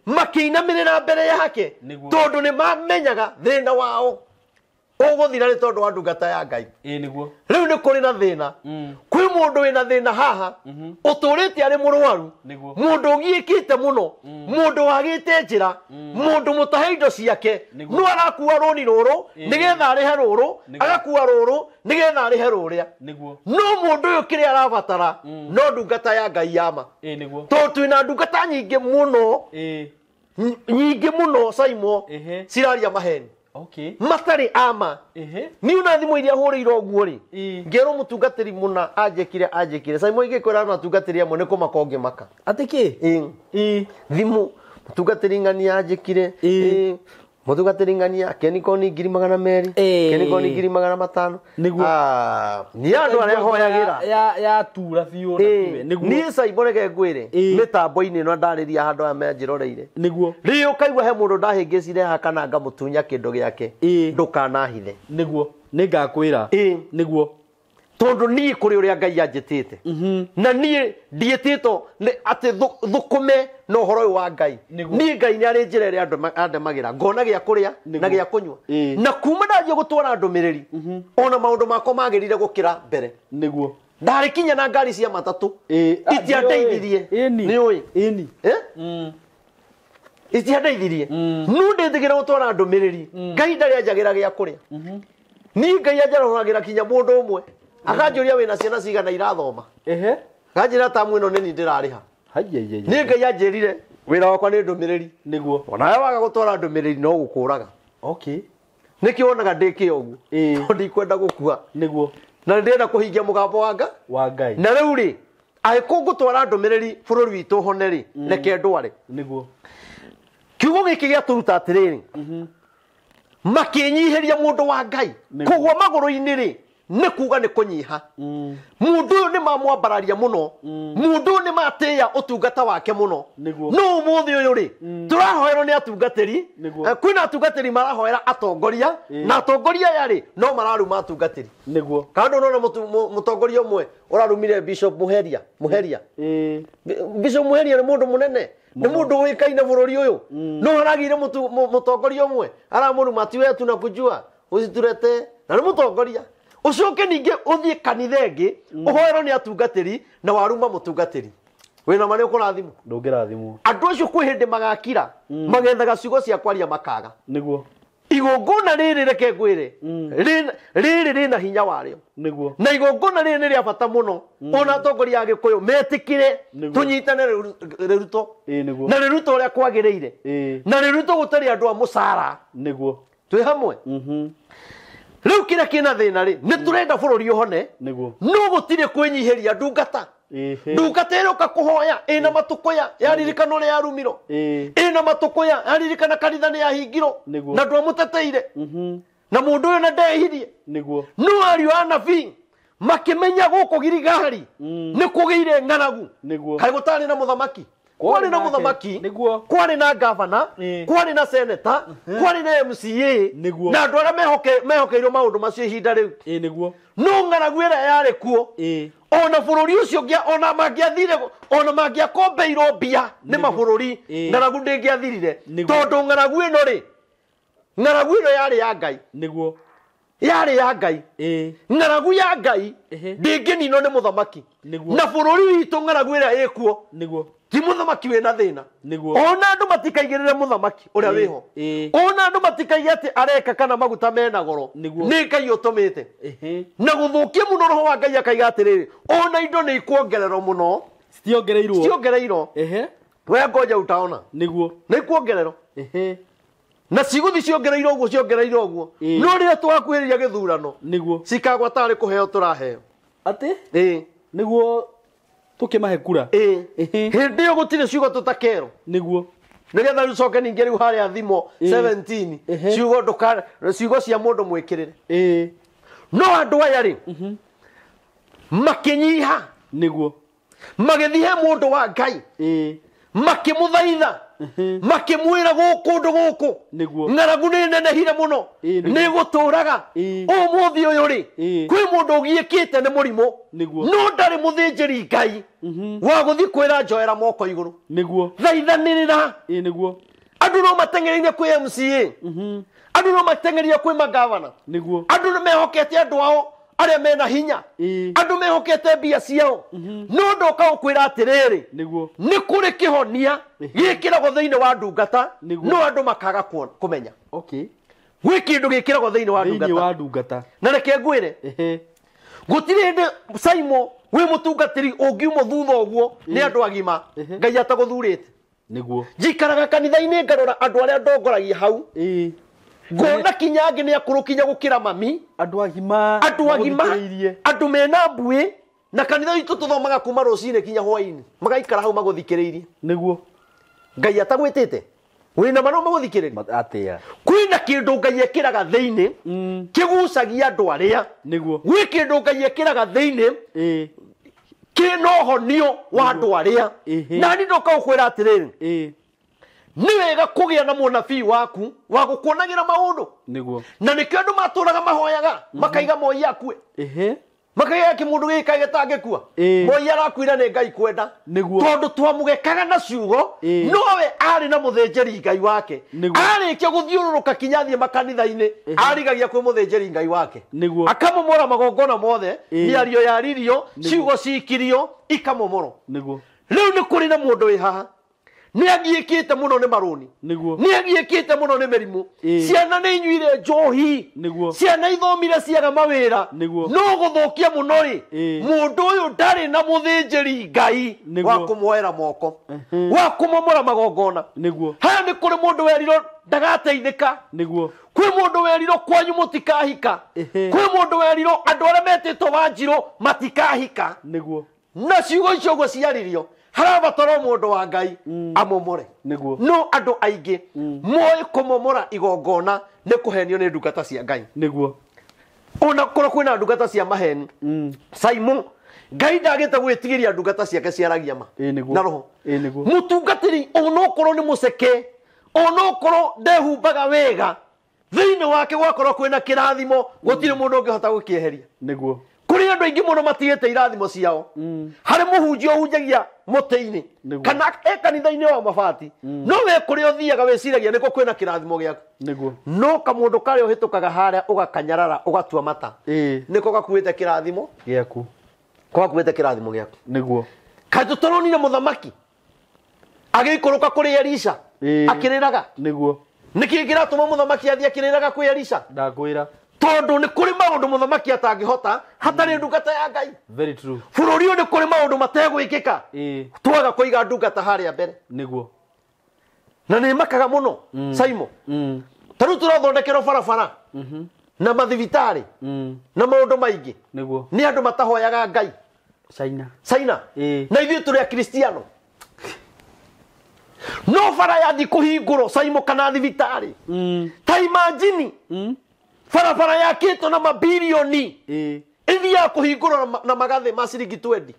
makĩinamĩrĩra mbere yake, tondũ nĩ mamenyaga thĩna wao ũgũthira nĩ tondũ wa ndungata ya Ngai. Nĩguo. Rĩu nĩ kũrĩ na thĩna. Kwĩ mũndũ wĩna thĩna haha, ũtũrĩte arĩ mũrwaru, mũndũ ũgiĩkĩte mũno, mũndũ wagĩte njĩra, mũndũ mũtahe indo ciake, no arakua rũni rũrũ nĩgetha arĩhe rũrũ, agakua rũrũ nĩgetha arĩhe rũrĩa. Nĩguo. No mũndũ ũyũ kĩrĩa arabatara no ndungata ya Ngai yama. Nĩguo. Tondũ twĩna ndungata nyingĩ mũno, nyingĩ mũno Saimo, ciraria maheni. Okay. Matarĩ ama. Niĩ ona thimũ iria hũrĩirwo ũguo rĩ, ngĩrwo mũtungatĩri mũna anjĩkire. Saimo ingĩkwĩra na atungatĩri amwe nĩ kũmaka ũngĩmaka. Atĩ kĩ? Thimũ mũtungatĩri ng'ania anjĩkire. Mũtungatĩri ng'ania kenikoni 200,000, kenikoni 500,000. Nĩguo. Niĩ andũ arĩa hoyagĩra. Ya tura biũ na tiwe. Nĩguo. Niĩ Saimo reke ngwĩre, mĩtambo-inĩ ĩno ndarĩria handũ aya menjĩroreire. Nĩguo. Rĩrĩa ũkaigua he mũndũ ndahĩngĩcire haha kana ngamũtunya kĩndũ gĩake, ndũkanahithe. Nĩguo. Nĩngakwĩra. Nĩguo. Tondũ niĩ kũrĩ ũrĩa Ngai anjĩtĩte. Na niĩ ndiĩtĩtwo nĩ atĩ thũkũme na ũhoro ũyũ wa Ngai. Niĩ Ngai nĩ arĩ njĩra ĩrĩa andemagĩra. Ngona gĩa kũrĩa na gĩa kũnyua. Na kuma ndanjia gũtwara ndũmĩrĩri, ona maũndũ makwa magĩrire gũkĩra mbere. Nĩguo. Ndarĩ kinya na ngari cia matatũ. Itiandeithirie. Nĩ ũĩ? Itiandeithirie. No ndĩtigĩra gũtwara ndũmĩrĩri. Ngai ndarĩ anjagĩra gĩa kũrĩa. Niĩ Ngai anjarahũragĩra kinya mũndũ ũmwe. Akanjũria wĩna ciana cigana irathoma. Akanjĩra tamu ĩno nĩ niĩ ndĩrarĩha. Niĩ Ngai anjĩrire wĩra wakwa nĩ ndũmĩrĩri. Nĩguo. Onawe waga gũtwara ndũmĩrĩri no gũkũraga. Okay. Nĩkĩo wonaga ndĩkĩo ũguo. Tondũ ndikwenda gũkua. Nĩguo. Na ndĩrenda kũhingia mũgambo wa Ngai. Na rĩu rĩ, angĩkorwo ngũtwara ndũmĩrĩri bũrũri witũ ũhone rĩ, reke ndware. Nĩguo. Kiugo gĩkĩ gĩatũruta atĩrĩrĩ, makĩnyihĩria mũndũ wa Ngai. Kũgwa magũrũ-inĩ rĩ, nĩ kuga nĩ kũnyiha. Mũndũ ũyũ nĩ mamwambararia mũno. Mũndũ ũyũ nĩ matĩĩa ũtungata wake mũno. No ũmũthĩ ũyũ rĩ, tũrahoerwo nĩ atungatĩri. Kwĩna atungatĩri marahoera atongoria, na atongoria aya rĩ, no mararuma atungatĩri. Nĩguo. Kana ndũnona mũtongoria ũmwe ũrarumire Bishop Muheria, Muheria. Bishop Muheria nĩ mũndũ mũnene. Nĩ mũndũ ũĩkaine bũrũri ũyũ. No haragire mũtongoria ũmwe aramũruma ti we tunakujua, ũciturete. Na nĩ mũtongoria. Ũcoke ningĩ ũthiĩ kanitha ĩngĩ, ũhoerwo nĩ atungatĩri na waruma mũtungatĩri. Wĩna ma nĩ ũkũrathimwo? Ndũngĩrathimwo. Andũ acio kwĩ hĩndĩ magakira, magethaga ciugo cia kwaria makaga. Nĩguo. Igongona rĩrĩ reke ngwĩre, rĩrĩ rĩna hinya warĩo. Nĩguo. Na igongona rĩrĩ nĩ rĩa bata mũno. Ona atongoria a Gĩkũyũ metĩkĩre tũnyitane rĩruto. Nĩguo. Na rĩruto ũrĩa kwagĩrĩire. Na rĩruto gũtarĩ andũ a mũcara. Nĩguo. Twĩ hamwe? Rĩu kĩrĩa kĩna thĩna rĩ nĩ tũrenda bũrũri ũhone Nĩguo. no gũtirĩ kwĩnyihĩria ndungata. Ndungata ĩroka kũhoya ĩna matũkũya yaririkana ũrĩa yarumirwo. Ĩna matũkũya yaririkana kanitha nĩ yahingirwo na ndwamũteteire. Na mũndũ ũyũ na ndehirie. Nĩguo. No ariũ a nabii makĩmenya gũkũ Giligali nĩ kũgĩire ng'aragu. Nĩguo. Kaĩ gũtarĩ na mũthamaki? Kwarĩ na mũthamaki, Nĩguo. kwarĩ na gavana, kwarĩ na seneta, kwarĩ na MCA, Nĩguo. na andũ arĩa mehokeirwo maũndũ macio ihinda rĩu. Nĩguo. No ng'aragu ĩrĩa yarĩ kuo ona bũrũri ũcio ona mangĩathire ona mangĩakombeirwo mbia nĩ mabũrũri ng'aragu ndĩngĩathirire tondũ ng'aragu ĩno rĩ ng'aragu ĩno yarĩ ya Ngai. Nĩguo. Yarĩ ya Ngai. Ng'aragu ya Ngai ndĩngĩninwo nĩ mũthamaki. Na bũrũri witũ ng'aragu ĩrĩa ĩkuo Nĩguo. ti mũthamaki wĩna thĩna. Nĩguo. Ona andũ matikaigĩrĩre mũthamaki ũrĩa wĩho. Ona andũ matikaige atĩ areka kana maguta mena goro. Nĩ Ngai ũtũmĩte. Na gũthũkia mũno roho wa Ngai akaiga atĩrĩrĩ ona indo nĩ ikuongererwo mũno. Citiongereirwo. Citiongereirwo. We ngoja utaona. Nĩguo. Nĩ ikuongererwo. Na cigũthi ciongereirwo ũguo ciongereirwo ũguo. No rĩrĩa twakuhĩrĩria gĩthurano Nĩguo. cikagwa tarĩ kũheo tũraheo. Atĩ? Nĩguo tũkĩmahe kura. Hĩndĩ ĩyo gũtirĩ ciugo tũtakerwo. Nĩguo. Nĩgetha rĩu coke ningĩ rĩu harĩa thimo 17 ciugo ndũka ciugo cia mũndũ mwĩkĩrĩre. No andũ aya rĩ makĩnyiha. Nĩguo. Magĩthiĩ he mũndũ wa Ngai. Makĩmũthaitha. Makĩmwĩra gũkũ ũndũ gũkũ. Nĩguo. Ng'aragu nĩ nenehire mũno. Nĩ gũtũraga. Ũmũthĩ ũyũ rĩ kwĩ mũndũ ũgiĩkĩte nĩ mũrimũ. Nĩguo. No ndarĩ mũthĩnjĩri Ngai wa gũthiĩ kwĩra njoera moko igũrũ. Nĩguo. Thaithanĩrĩra. Nĩguo. Andũ no mateng'ereire kwĩ MCA. Andũ no mateng'ereire kwĩ magavana. Nĩguo. Andũ nĩ mehokete andũ ao arĩa mena hinya. Andũ mehokete mbia ciao. No ndoka gũkwĩra atĩrĩrĩ Nĩguo. nĩ kũrĩ kĩhonia gĩkĩragwo thĩinĩ wa ndungata no andũ makaga kũmenya. Okay. Gwĩ kĩndũ gĩkĩragwo thĩinĩ wa ndungata. Thĩinĩ wa ndungata. Na reke ngwĩre gũtirĩ hĩndĩ Simon wĩ mũtungatĩri ũngiumwo thutha ũguo nĩ andũ agima Ngai atagũthurĩte. Nĩguo. Njikaraga kanitha-inĩ ngarora andũ arĩa ndongoragia hau. Ngona kinya angĩ nĩ akũrũ kinya gũkĩra mami. Andũ agima. Andũ agima. Andũ mena mbuĩ na kanitha witũ tũthomaga kuma rũcinĩ kinya hwaĩ-inĩ. Magaikara hau magũthikĩrĩirie. Nĩguo. Ngai atagwĩtĩte. Wĩna ma no magũthikĩrĩrie. Atĩa. Kwĩna kĩndũ Ngai ekĩraga thĩinĩ kĩgucagia andũ arĩa. Nĩguo. Gwĩ kĩndũ Ngai ekĩraga thĩinĩ kĩna ũhonio wa andũ arĩa. Na niĩ ndoka gũkwĩra atĩrĩrĩ. Nĩ wega kũgĩa na mũnabii waku wa gũkuonagĩra maũndũ. Nĩguo. Na nĩkĩo andũ matũraga mahoyaga makaiga Moi akue. Makaiga kĩmũndũ gĩkĩ gĩtangĩkua. Moi arakuire nĩ Ngai kwenda. Nĩguo. Tondũ twamũgekaga na ciugo nowe arĩ na mũthĩnjĩri Ngai wake. Arĩkia gũthiũrũrũka kinya athiĩ makanitha-inĩ arigagia kwĩ mũthĩnjĩri Ngai wake. Nĩguo. Akamomora magongona mothe mĩario yaririo ciugo cikirio ikamomorwo. Nĩguo. Rĩu nĩ kũrĩ na mũndũ wĩ haha nĩ agiĩkĩte mũno nĩ marũni. Nĩguo. Nĩ agiĩkĩte mũno nĩ mĩrimũ. Ciana nĩ inyuire njohi. Nĩguo. Ciana ithomire ciaga mawĩra. Nĩguo. No gũthũkia mũno rĩ mũndũ ũyũ ndarĩ na mũthĩnjĩri Ngai wa kũmuoera moko. Wa kũmomora magongona. Nĩguo. Haha nĩ kũrĩ mũndũ werirwo ndagateithĩka. Nĩguo. Kwĩ mũndũ werirwo kwanyu mũtikahika. Kwĩ mũndũ werirwo andũ arĩa metĩtwo Wanjirũ matikahika. Nĩguo. Na ciugo icio ũguo ciaririo harabatara mũndũ wa Ngai amomore. Nĩguo. No andũ aingĩ moĩ kũmomora igongona nĩ kũhenio nĩ ndungata cia Ngai. Nĩguo. Ona korwo kwĩna ndungata cia maheni. Simon Ngai ndagĩte gwĩtigĩria ndungata ciake ciaragia ma. Na roho. Nĩguo. Mũtungatĩri onokorwo nĩ mũceke onokorwo ndehumbaga wega thĩinĩ wake gwakorwo kwĩna kĩrathimo gũtirĩ mũndũ ũngĩhota gũkĩeheria. Nĩguo. Kũrĩ andũ aingĩ mũno matigĩte irathimo ciao. Harĩ mũhunjia ũhunjagia mũtĩ-inĩ kana e kanitha-inĩ wa mabati no we kũrĩa ũthiaga wĩciragia nĩkuo kwĩna kĩrathimo gĩaku. Nĩguo. No kamũndũ karĩa ũhĩtũkaga harĩa ũgakanyarara ũgatua mata nĩko gakuĩte kĩrathimo gĩaku. Ko gakuĩte kĩrathimo gĩaku. Nĩguo. Kaĩ tũtaronire mũthamaki agĩikũrũka kũrĩ Elisha akĩrĩraga. Nĩguo. Nĩkĩ kĩratũma mũthamaki athiĩ akĩrĩraga kwĩ Elisha? Ndakwĩra. Tondũ nĩ kũrĩ maũndũ mũthamaki atangĩhota hatarĩ ndungata ya Ngai. Very true. Bũrũri ũyũ nĩ kũrĩ maũndũ mategwĩkĩka twaga kũiga ndungata harĩa mbere. Nĩguo. Na nĩ makaga mũno Simon. Ta rĩu tũrathondekerwo barabara Na mathibitarĩ na maũndũ maingĩ. Nĩguo. Nĩ andũ matahoyaga Ngai. China. China. Ĩĩ. Na ithuĩ tũrĩ akristiano. No bara yathi kũhingũrwo Saimo kana thibitarĩ. Ta imagine barabara yakĩtwo na mabilioni Ĩĩ. ĩthiaga kũhingũrwo na magathĩ ma ciringi 20.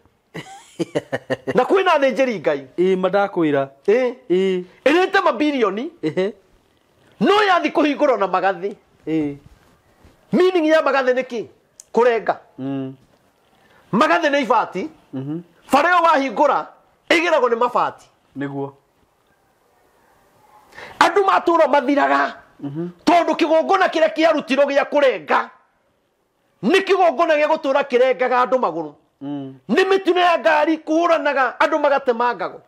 Na kwĩna athĩnjĩri Ngai. Ĩĩ mandakwĩra. Ĩĩ. Ĩĩ. Ĩrĩte mabilioni Ehe. no yathi kũhingũrwo na magathĩ. Ĩĩ. Meaning ya magathĩ nĩ kĩ? Kũrenga. Magathĩ nĩ ibati. Bara ĩyo wahingũra ĩgeragwo nĩ mabati. Nĩguo. Andũ matũra mathiraga tondũ kĩgongona kĩrĩa kĩarutirwo gĩa kũrenga nĩ kĩgongona gĩa gũtũra kĩrengaga andũ magũrũ. Nĩ mĩtino ya ngari kũhũranaga andũ magatemangago.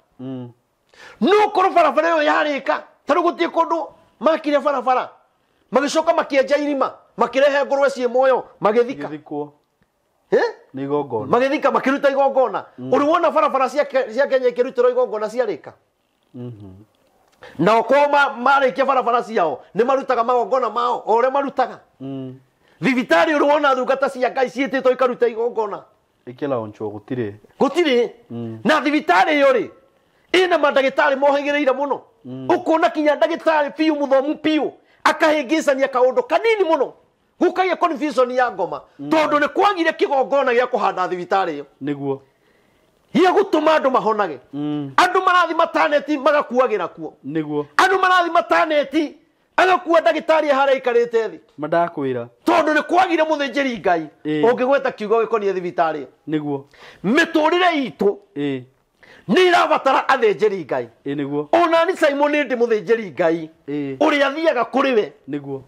No korwo barabara ĩyo yarĩka ta rĩu gũtirĩ kũndũ makire barabara magĩcoka makĩenja irima makĩrehe ngũrwe ciĩ muoyo magĩthika. Gĩthikwo. Eh? Nĩ igongona. Magĩthika makĩruta igongona. Ũrĩ wona barabara cia Kenya ikĩrutĩrwo igongona ciarĩka? Na okorwo marĩkia barabara ciao nĩ marutaga magongona mao o ũrĩa marutaga. Thibitarĩ ũrĩ wona ndungata cia Ngai ciĩtĩtwo ikaruta igongona? Ĩkĩlaunchwo gũtirĩ. Gũtirĩ. Na thibitarĩ ĩyo rĩ ĩna mandagĩtarĩ mohĩgĩrĩire mũno. Ũkona kinya ndagĩtarĩ biũ mũthomu biũ akahĩngĩcania kaũndũ kanini mũno gũkagĩa confusion ya ngoma tondũ nĩ kwagire kĩgongona gĩa kũhanda thibitarĩ ĩyo. Nĩguo. Gĩa gũtũma andũ mahonage. Andũ marathi mataneti magakuagĩra kuo. Nĩguo. Andũ marathi mataneti agakua ndagĩtarĩ harĩa aikarĩte thĩ. Mandakwĩra. Tondũ nĩ kwagire mũthĩnjĩri Ngai ũngĩgweta kiugo gĩkoniĩ thibitarĩ ĩyo. Nĩguo. Mĩtũrĩre itũ Ĩĩ. nĩ irabatara athĩnjĩri Ngai. Ĩĩ nĩguo. Ona ni Simon nĩ ndĩ mũthĩnjĩri Ngai ũrĩa athiaga kũrĩ we. Nĩguo.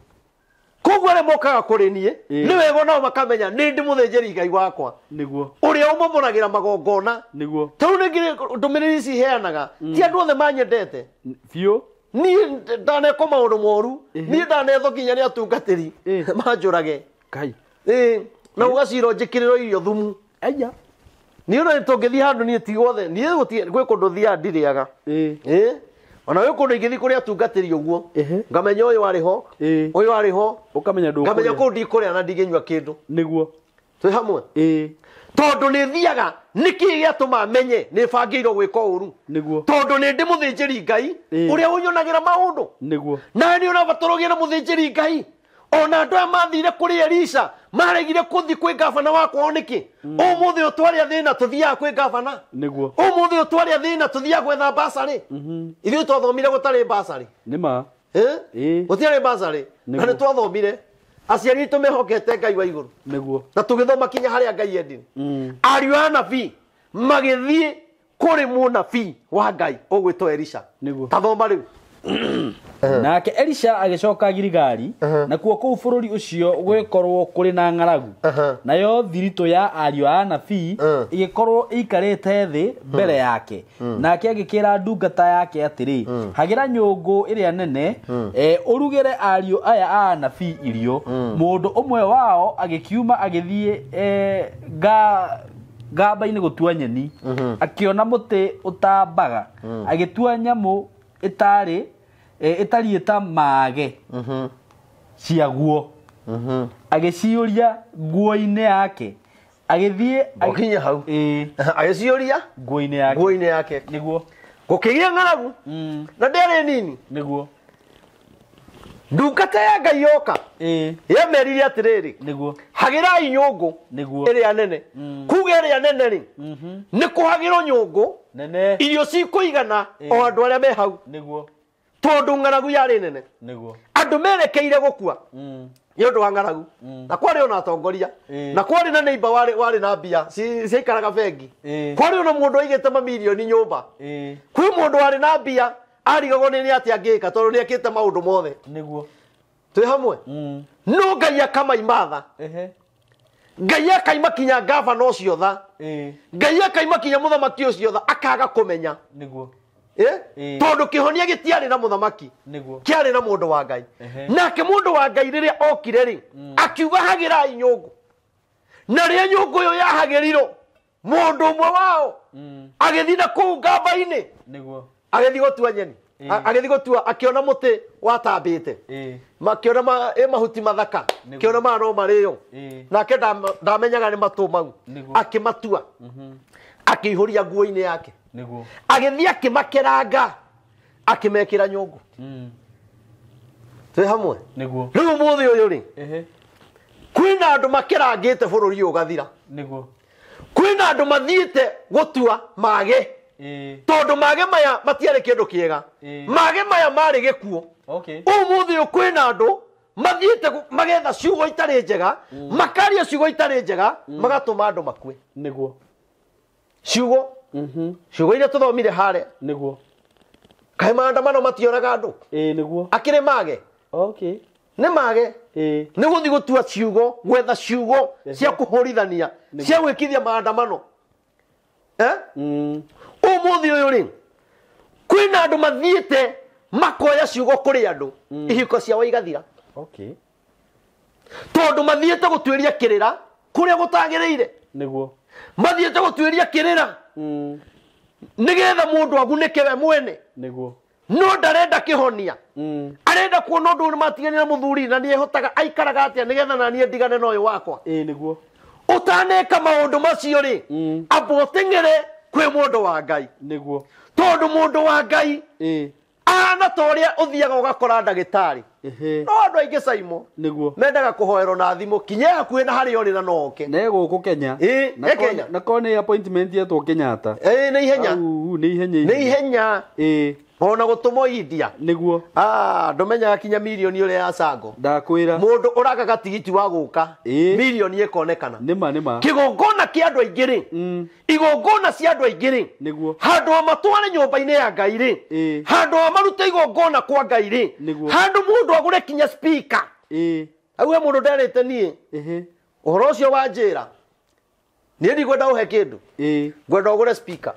Koguo arĩa mokaga kũrĩ niĩ nĩ wega nao makamenya nĩ ndĩ mũthĩnjĩri Ngai wakwa. Nĩguo. Ũrĩa ũmomoragĩra magongona. Nĩguo. Tarĩu nĩ ndũmĩrĩri ici heanaga ti andũ othe manyendete. Biũ. Niĩ ndanekwo maũndũ moru, niĩ ndanethwo nginya nĩ atungatĩri manjũrage. Ngai. Ĩĩ. Na ũgacirwo njĩkĩrĩrwo irio thumu. Aya. Niĩ ona tũngĩthiĩ handũ niĩ ti guothe, niĩ gũtirĩ gwĩ kũndũ thiaga ndirĩaga. Ĩĩ. Ona gwĩ kũndũ ingĩthiĩ kũrĩa atungatĩri ũguo ngamenya ũyũ arĩ ho, ũyũ arĩ ho, ũkamenya ndũkũrĩa. Ngamenya kũu ndikũrĩa na ndingĩnyua kĩndũ. Nĩguo. Twĩ hamwe? Ĩĩ. Tondũ nĩ thiaga nĩkĩĩ gĩatũma menye nĩ bangĩirwo gwĩka ũru. Nĩguo. Tondũ nĩ ndĩ mũthĩnjĩri Ngai ũrĩa ũnyonagĩra maũndũ. Nĩguo. Nawe nĩ ũrabatara ũgĩe na mũthĩnjĩri Ngai. Ona andũ aya mathire kũrĩ Elisha maregire kũthiĩ kwĩ gavana wa kwao nĩkĩ? Ũmũthĩ ũyũ twarĩa thĩna tũthiaga kwĩ gavana. Nĩguo. Ũmũthĩ ũyũ twarĩa thĩna tũthiaga gwetha basarĩ. Ithuĩ twathomire gũtarĩ basarĩ. Nĩ ma. Ĩĩ. Gũtiarĩ basarĩ. Na nĩ twathomire. Aciari aitũ mehokete Ngai wa igũrũ. Nĩguo. Na tũgĩthoma kinya harĩa Ngai endire. Ariũ a anabii magĩthiĩ kũrĩ mũnabii wa Ngai ũgwĩtwo Elisha. Nĩguo. Ta thoma rĩu. Nake Elisha agĩcoka Giligali, nakuo kũu bũrũri ũcio gwĩkorwo kũrĩ na ng'aragu. Nayo thiritũ ya ariũ a anabii ĩgĩkorwo ĩikarĩte thĩ mbere yake. Nake agĩkĩra ndungata yake atĩrĩ, hagĩra nyũngũ ĩrĩa nene, ũrugĩre ariũ aya a anabii irio. Mũndũ ũmwe wao agĩkiuma agĩthiĩ ngamba-inĩ gũtua nyeni, akĩona mũtĩ ũtambaga, agĩtua nyamũ ĩtarĩ ĩtariĩ ta mage ciaguo, agĩciũria nguo-inĩ yake, agĩthiĩ Okinya hau. Agĩciũria nguo-inĩ yake. Nguo-inĩ yake. Nĩguo. Gũkĩgĩa ng'aragu. Na ndĩarĩ nini. Nĩguo. Ndungata ya Ngai yoka. Yemerire atĩrĩrĩ. Nĩguo. Hagĩrai nyũngũ. Nĩguo. Ĩrĩa nene. Kuga ĩrĩa nene rĩ. Nĩ kũhagĩrwo nyũngũ. Nene. Irio cikũigana o andũ arĩa me hau. Nĩguo. Tondũ ng'aragu yarĩ nene. Nĩguo. Andũ merekeire gũkua nĩ ũndũ wa ng'aragu. Na kwarĩ ona atongoria. Na kwarĩ na neighbor warĩ na mbia ciaikaraga bengi. Kwarĩ ona mũndũ aigĩte mamirioni nyũmba. Kwĩ mũndũ warĩ na mbia arigagwo nĩ atĩa angĩka tondũ nĩ ekĩte maũndũ mothe. Nĩguo. Twĩ hamwe? No Ngai akamaima tha. Ngai akaima kinya gavana ũcio tha. Ngai akaima kinya mũthamaki ũcio tha akaga kũmenya. Nĩguo. Tondũ kĩhonia gĩtiarĩ na mũthamaki. Nĩguo. Kĩarĩ na mũndũ wa Ngai. Nake mũndũ wa Ngai rĩrĩa okire rĩ, akiuga hagĩrai nyũngũ. Na rĩrĩa nyũngũ ĩyo yahagĩrirwo, mũndũ ũmwe wao agĩthiĩ na kũu ngamba-inĩ. Nĩguo. Agĩthiĩ gũtua nyeni. Agĩthiĩ gũtua akĩona mũtĩ watambĩte. Makĩona mahuti mathaka. Kĩona maya no marĩo. Nake ndamenyaga nĩ matũ mau. Akĩmatua. Akĩihũria nguo-inĩ yake. Agĩthiĩ akĩmakeranga. Akĩmekĩra nyũngũ. Twĩ hamwe. Rĩu ũmũthĩ ũyũ rĩ. Kwĩna andũ makerangĩte bũrũri ũyũ ũgathira. Kwĩna andũ mathiĩte gũtua mage. Tondũ mage maya matiarĩ kĩndũ kĩega. Mage maya marĩ gĩkuũ. Ũmũthĩ ũyũ kwĩna andũ mathiĩte magetha ciugo itarĩ njega, makaria ciugo itarĩ njega, magatũma andũ makue. Ciugo. Ciugo iria tũthomire harĩa. Kaĩ maandamano matioraga andũ. Akĩrĩ mage. Nĩ mage. Nĩ gũthiĩ gũtua ciugo, gwetha ciugo cia kũhũrithania, cia gwĩkithia maandamano. Ũmũthĩ ũyũ rĩ, kwĩna andũ mathiĩte makoya ciugo kũrĩ andũ, ihiko ciao igathira. Tondũ mathiĩte gũtuĩria kĩrĩra kũrĩa gũtagĩrĩire. Mathiĩte gũtuĩria kĩrĩra nĩgetha mũndũ agunĩke we mwene. No ndarenda kĩhonia. Arenda kuona ũndũ ũrĩa matiganire na mũthuri na nĩehotaga aikaraga atĩa nĩgetha na niĩ ndigane na ũyũ wakwa. Ũtaneka maũndũ macio rĩ, amba ũteng'ere kwĩ mũndũ wa Ngai. Tondũ mũndũ wa Ngai ahana ta ũrĩa ũthiaga ũgakora ndagĩtarĩ. No andũ aingĩ Saimo mendaga kũhoerwo na thimũ kinya hakuhĩ na harĩa ũrĩ na no oke. Ne gũkũ Kenya. Kenya. Na korwo nĩ appointment yetwo Kenyatta. Nĩ ihenya. Nĩ ihenya. Nĩ ihenya. Ona gũtũmwo India. Ndũmenyaga kinya mirioni ũrĩa ya Sango. Ndakwĩra. Mũndũ ũragaga tigiti wa gũka. Mirioni ĩkonekana. Nĩma. Kĩgongona kĩa andũ aingĩ rĩ. Igongona cia andũ aingĩ rĩ. Handũ ha matware nyũmba-inĩ ya Ngai rĩ. Handũ ha marute igongona kwa Ngai rĩ. Handũ mũndũ agũre kinya speaker. Auge mũndũ nderĩte niĩ. Ũhoro ũcio wa njĩra. Niĩ ndikwenda ũhe kĩndũ. Ngwenda ũgũre speaker.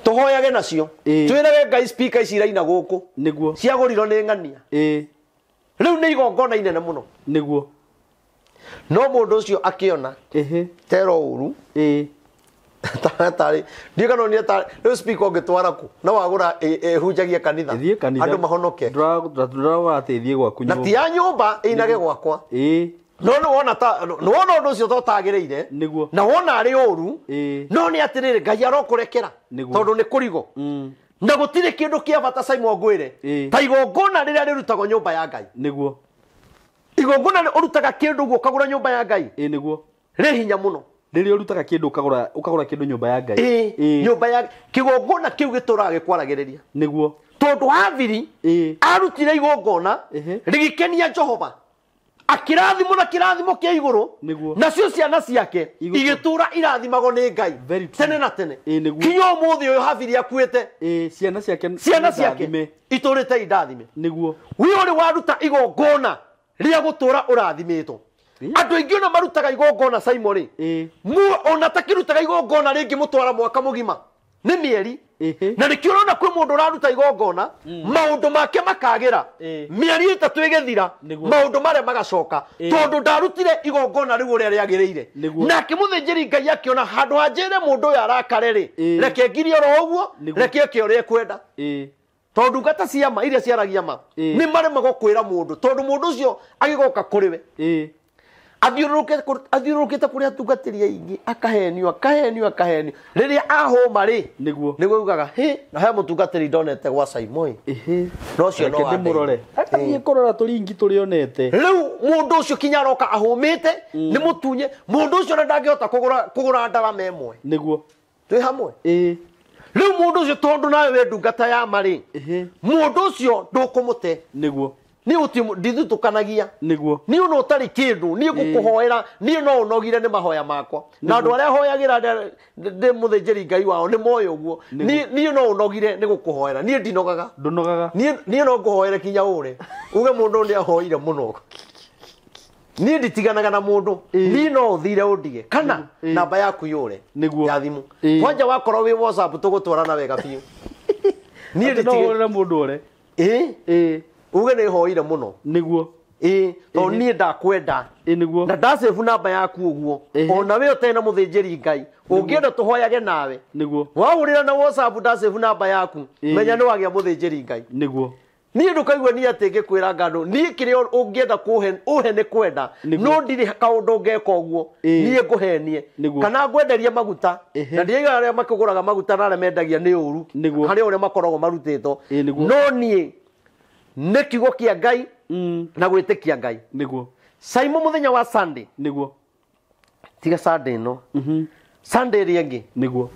Tũhoyage nacio. Twĩrage Ngai speaker ici iraina gũkũ. Ciagũrirwo nĩ ng'ania. Rĩu nĩ igongona inene mũno. No mũndũ ũcio akĩona tero ũru. Tarĩ ndiũ kana onire tarĩ rĩu speaker ũngĩtwara kũ na wagũra ĩhunjagie kanitha. Andũ mahonoke. Ndũrauga atĩ ĩthiĩ gwaku nyũmba. Na ti ya nyũmba ĩinage gwakwa. No nĩwona ũndũ ũcio to ũtagĩrĩire. Na wona arĩ ũru. No nĩ atĩrĩrĩ Ngai arokũrekera. Tondũ nĩ kũrigo. Na gũtirĩ kĩndũ kĩa bata Saimo ngwĩre. Ta igongona rĩrĩa rĩrutagwo nyũmba ya Ngai. Igongona ũrutaga kĩndũ ũguo ũkagũra nyũmba ya Ngai. Rĩ hinya mũno. Rĩrĩa ũrutaga kĩndũ ũkagũra kĩndũ nyũmba ya Ngai. Nyũmba ya kĩgongona kĩu gĩtũraga gĩkwaragĩrĩria. Tondũ Habili arutire igongona rĩgĩkenia Jehova. Akĩrathimwo na kĩrathimo kĩa igũrũ. Nacio ciana ciake igĩtũra irathimagwo nĩ Ngai tene na tene. Kinya ũmũthĩ ũyũ Habili akuĩte. Ciana ciake itũrĩte indathime. We ũrĩ waruta igongona rĩa gũtũra ũrathimĩtwo. Andũ aingĩ ona marutaga igongona Saimo rĩ. Ona takĩrutaga igongona rĩngĩ mũtwara mwaka mũgima. Nĩ mĩeri. Na nĩkĩo ũrona kwĩ mũndũ ũraruta igongona, maũndũ make makagĩra. Mĩeri ĩtatũ ĩgĩthira, maũndũ marĩa magacoka. Tondũ ndarutire igongona rĩu ũrĩa rĩagĩrĩire. Nake mũthĩnjĩri Ngai akĩona handũ ha njĩre mũndũ ũyũ arakare rĩ, reke ngirie oro ũguo, reke eke ũrĩa ekwenda. Tondũ ndungata cia ma iria ciaragia ma, nĩ maremagwo kwĩra mũndũ, tondũ mũndũ ũcio agĩgoka kũrĩ we. Athiũrũrũkĩte kũrĩ atungatĩri aingĩ, akahenio, akahenio, akahenio. Rĩrĩa ahũma rĩ, nĩguo augaga, hĩ, na he mũtungatĩri ndonete gwa Saimo ĩ. No ũcio no Reke ndĩmũrore. Akathiĩ kũrora tũringi tũrĩonete. Rĩu mũndũ ũcio kinya aroka ahũmĩte, nĩ mũtunye. Mũndũ ũcio ona ndangĩhota kũgũra ndarama ĩmwe. Twĩ hamwe? Rĩu mũndũ ũcio tondũ nawe wĩ ndungata ya ma rĩ, mũndũ ũcio ndũkũmũte. Niĩ gũtirĩ ndithutũkanagia. Niĩ ona ũtarĩ kĩndũ, niĩ ngũkũhoera, niĩ no ũnogire nĩ mahoya makwa. Na andũ arĩa hoyagĩra ndĩ mũthĩnjĩri Ngai wao nĩ moĩ ũguo. Niĩ no ũnogire nĩ gũkũhoera, niĩ ndinogaga. Ndũnogaga. Niĩ no ngũhoere kinya ũre. Uge mũndũ nĩ ahoire mũno. Niĩ nditiganaga na mũndũ. Niĩ no ũthire ũndige. Kana namba yaku yũre. Ya thimũ. Kwanja wakorwo wĩ WhatsApp tũgũtwarana wega biũ. Niĩ Atĩ no nditige- ũrĩre mũndũ ũre. Uge nĩ hoire mũno. Ĩĩ, tondũ niĩ ndakwenda. Ĩĩ nĩguo. Na ndacĩbu namba yaku ũguo. Ĩhĩ. Ona we ũtarĩ na mũthĩnjĩri Ngai, ũngĩenda tũhoyage nawe. Nĩguo. Wahũrĩra na WhatsApp ndacĩbu namba yaku, Ĩĩ. menya nĩ wagĩa mũthĩnjĩri Ngai. Nĩguo. Niĩ ndũkaigua niĩ atĩ ngĩkwĩra ngano, niĩ kĩrĩa ũngĩenda kũhe ũhe nĩ kwenda, Nĩguo. no ndirĩ kaũndũ ngeka ũguo, Ĩĩ. niĩ ngũhenie. Nĩguo. Kana ngwenderie maguta. Ĩhĩ. Na ndiraiga arĩa makĩgũraga maguta na arĩa mendagia nĩ ũru. Nĩguo. Harĩ ũrĩa makoragwo marutĩtwo. Ĩĩ, nĩguo. No niĩ nĩ kiugo kĩa Ngai na gwĩtĩkia Ngai. Nĩguo. Saimo mũthenya wa Sunday. Nĩguo. Tiga Sunday ĩno. Sunday ĩrĩa ĩngĩ. Nĩguo.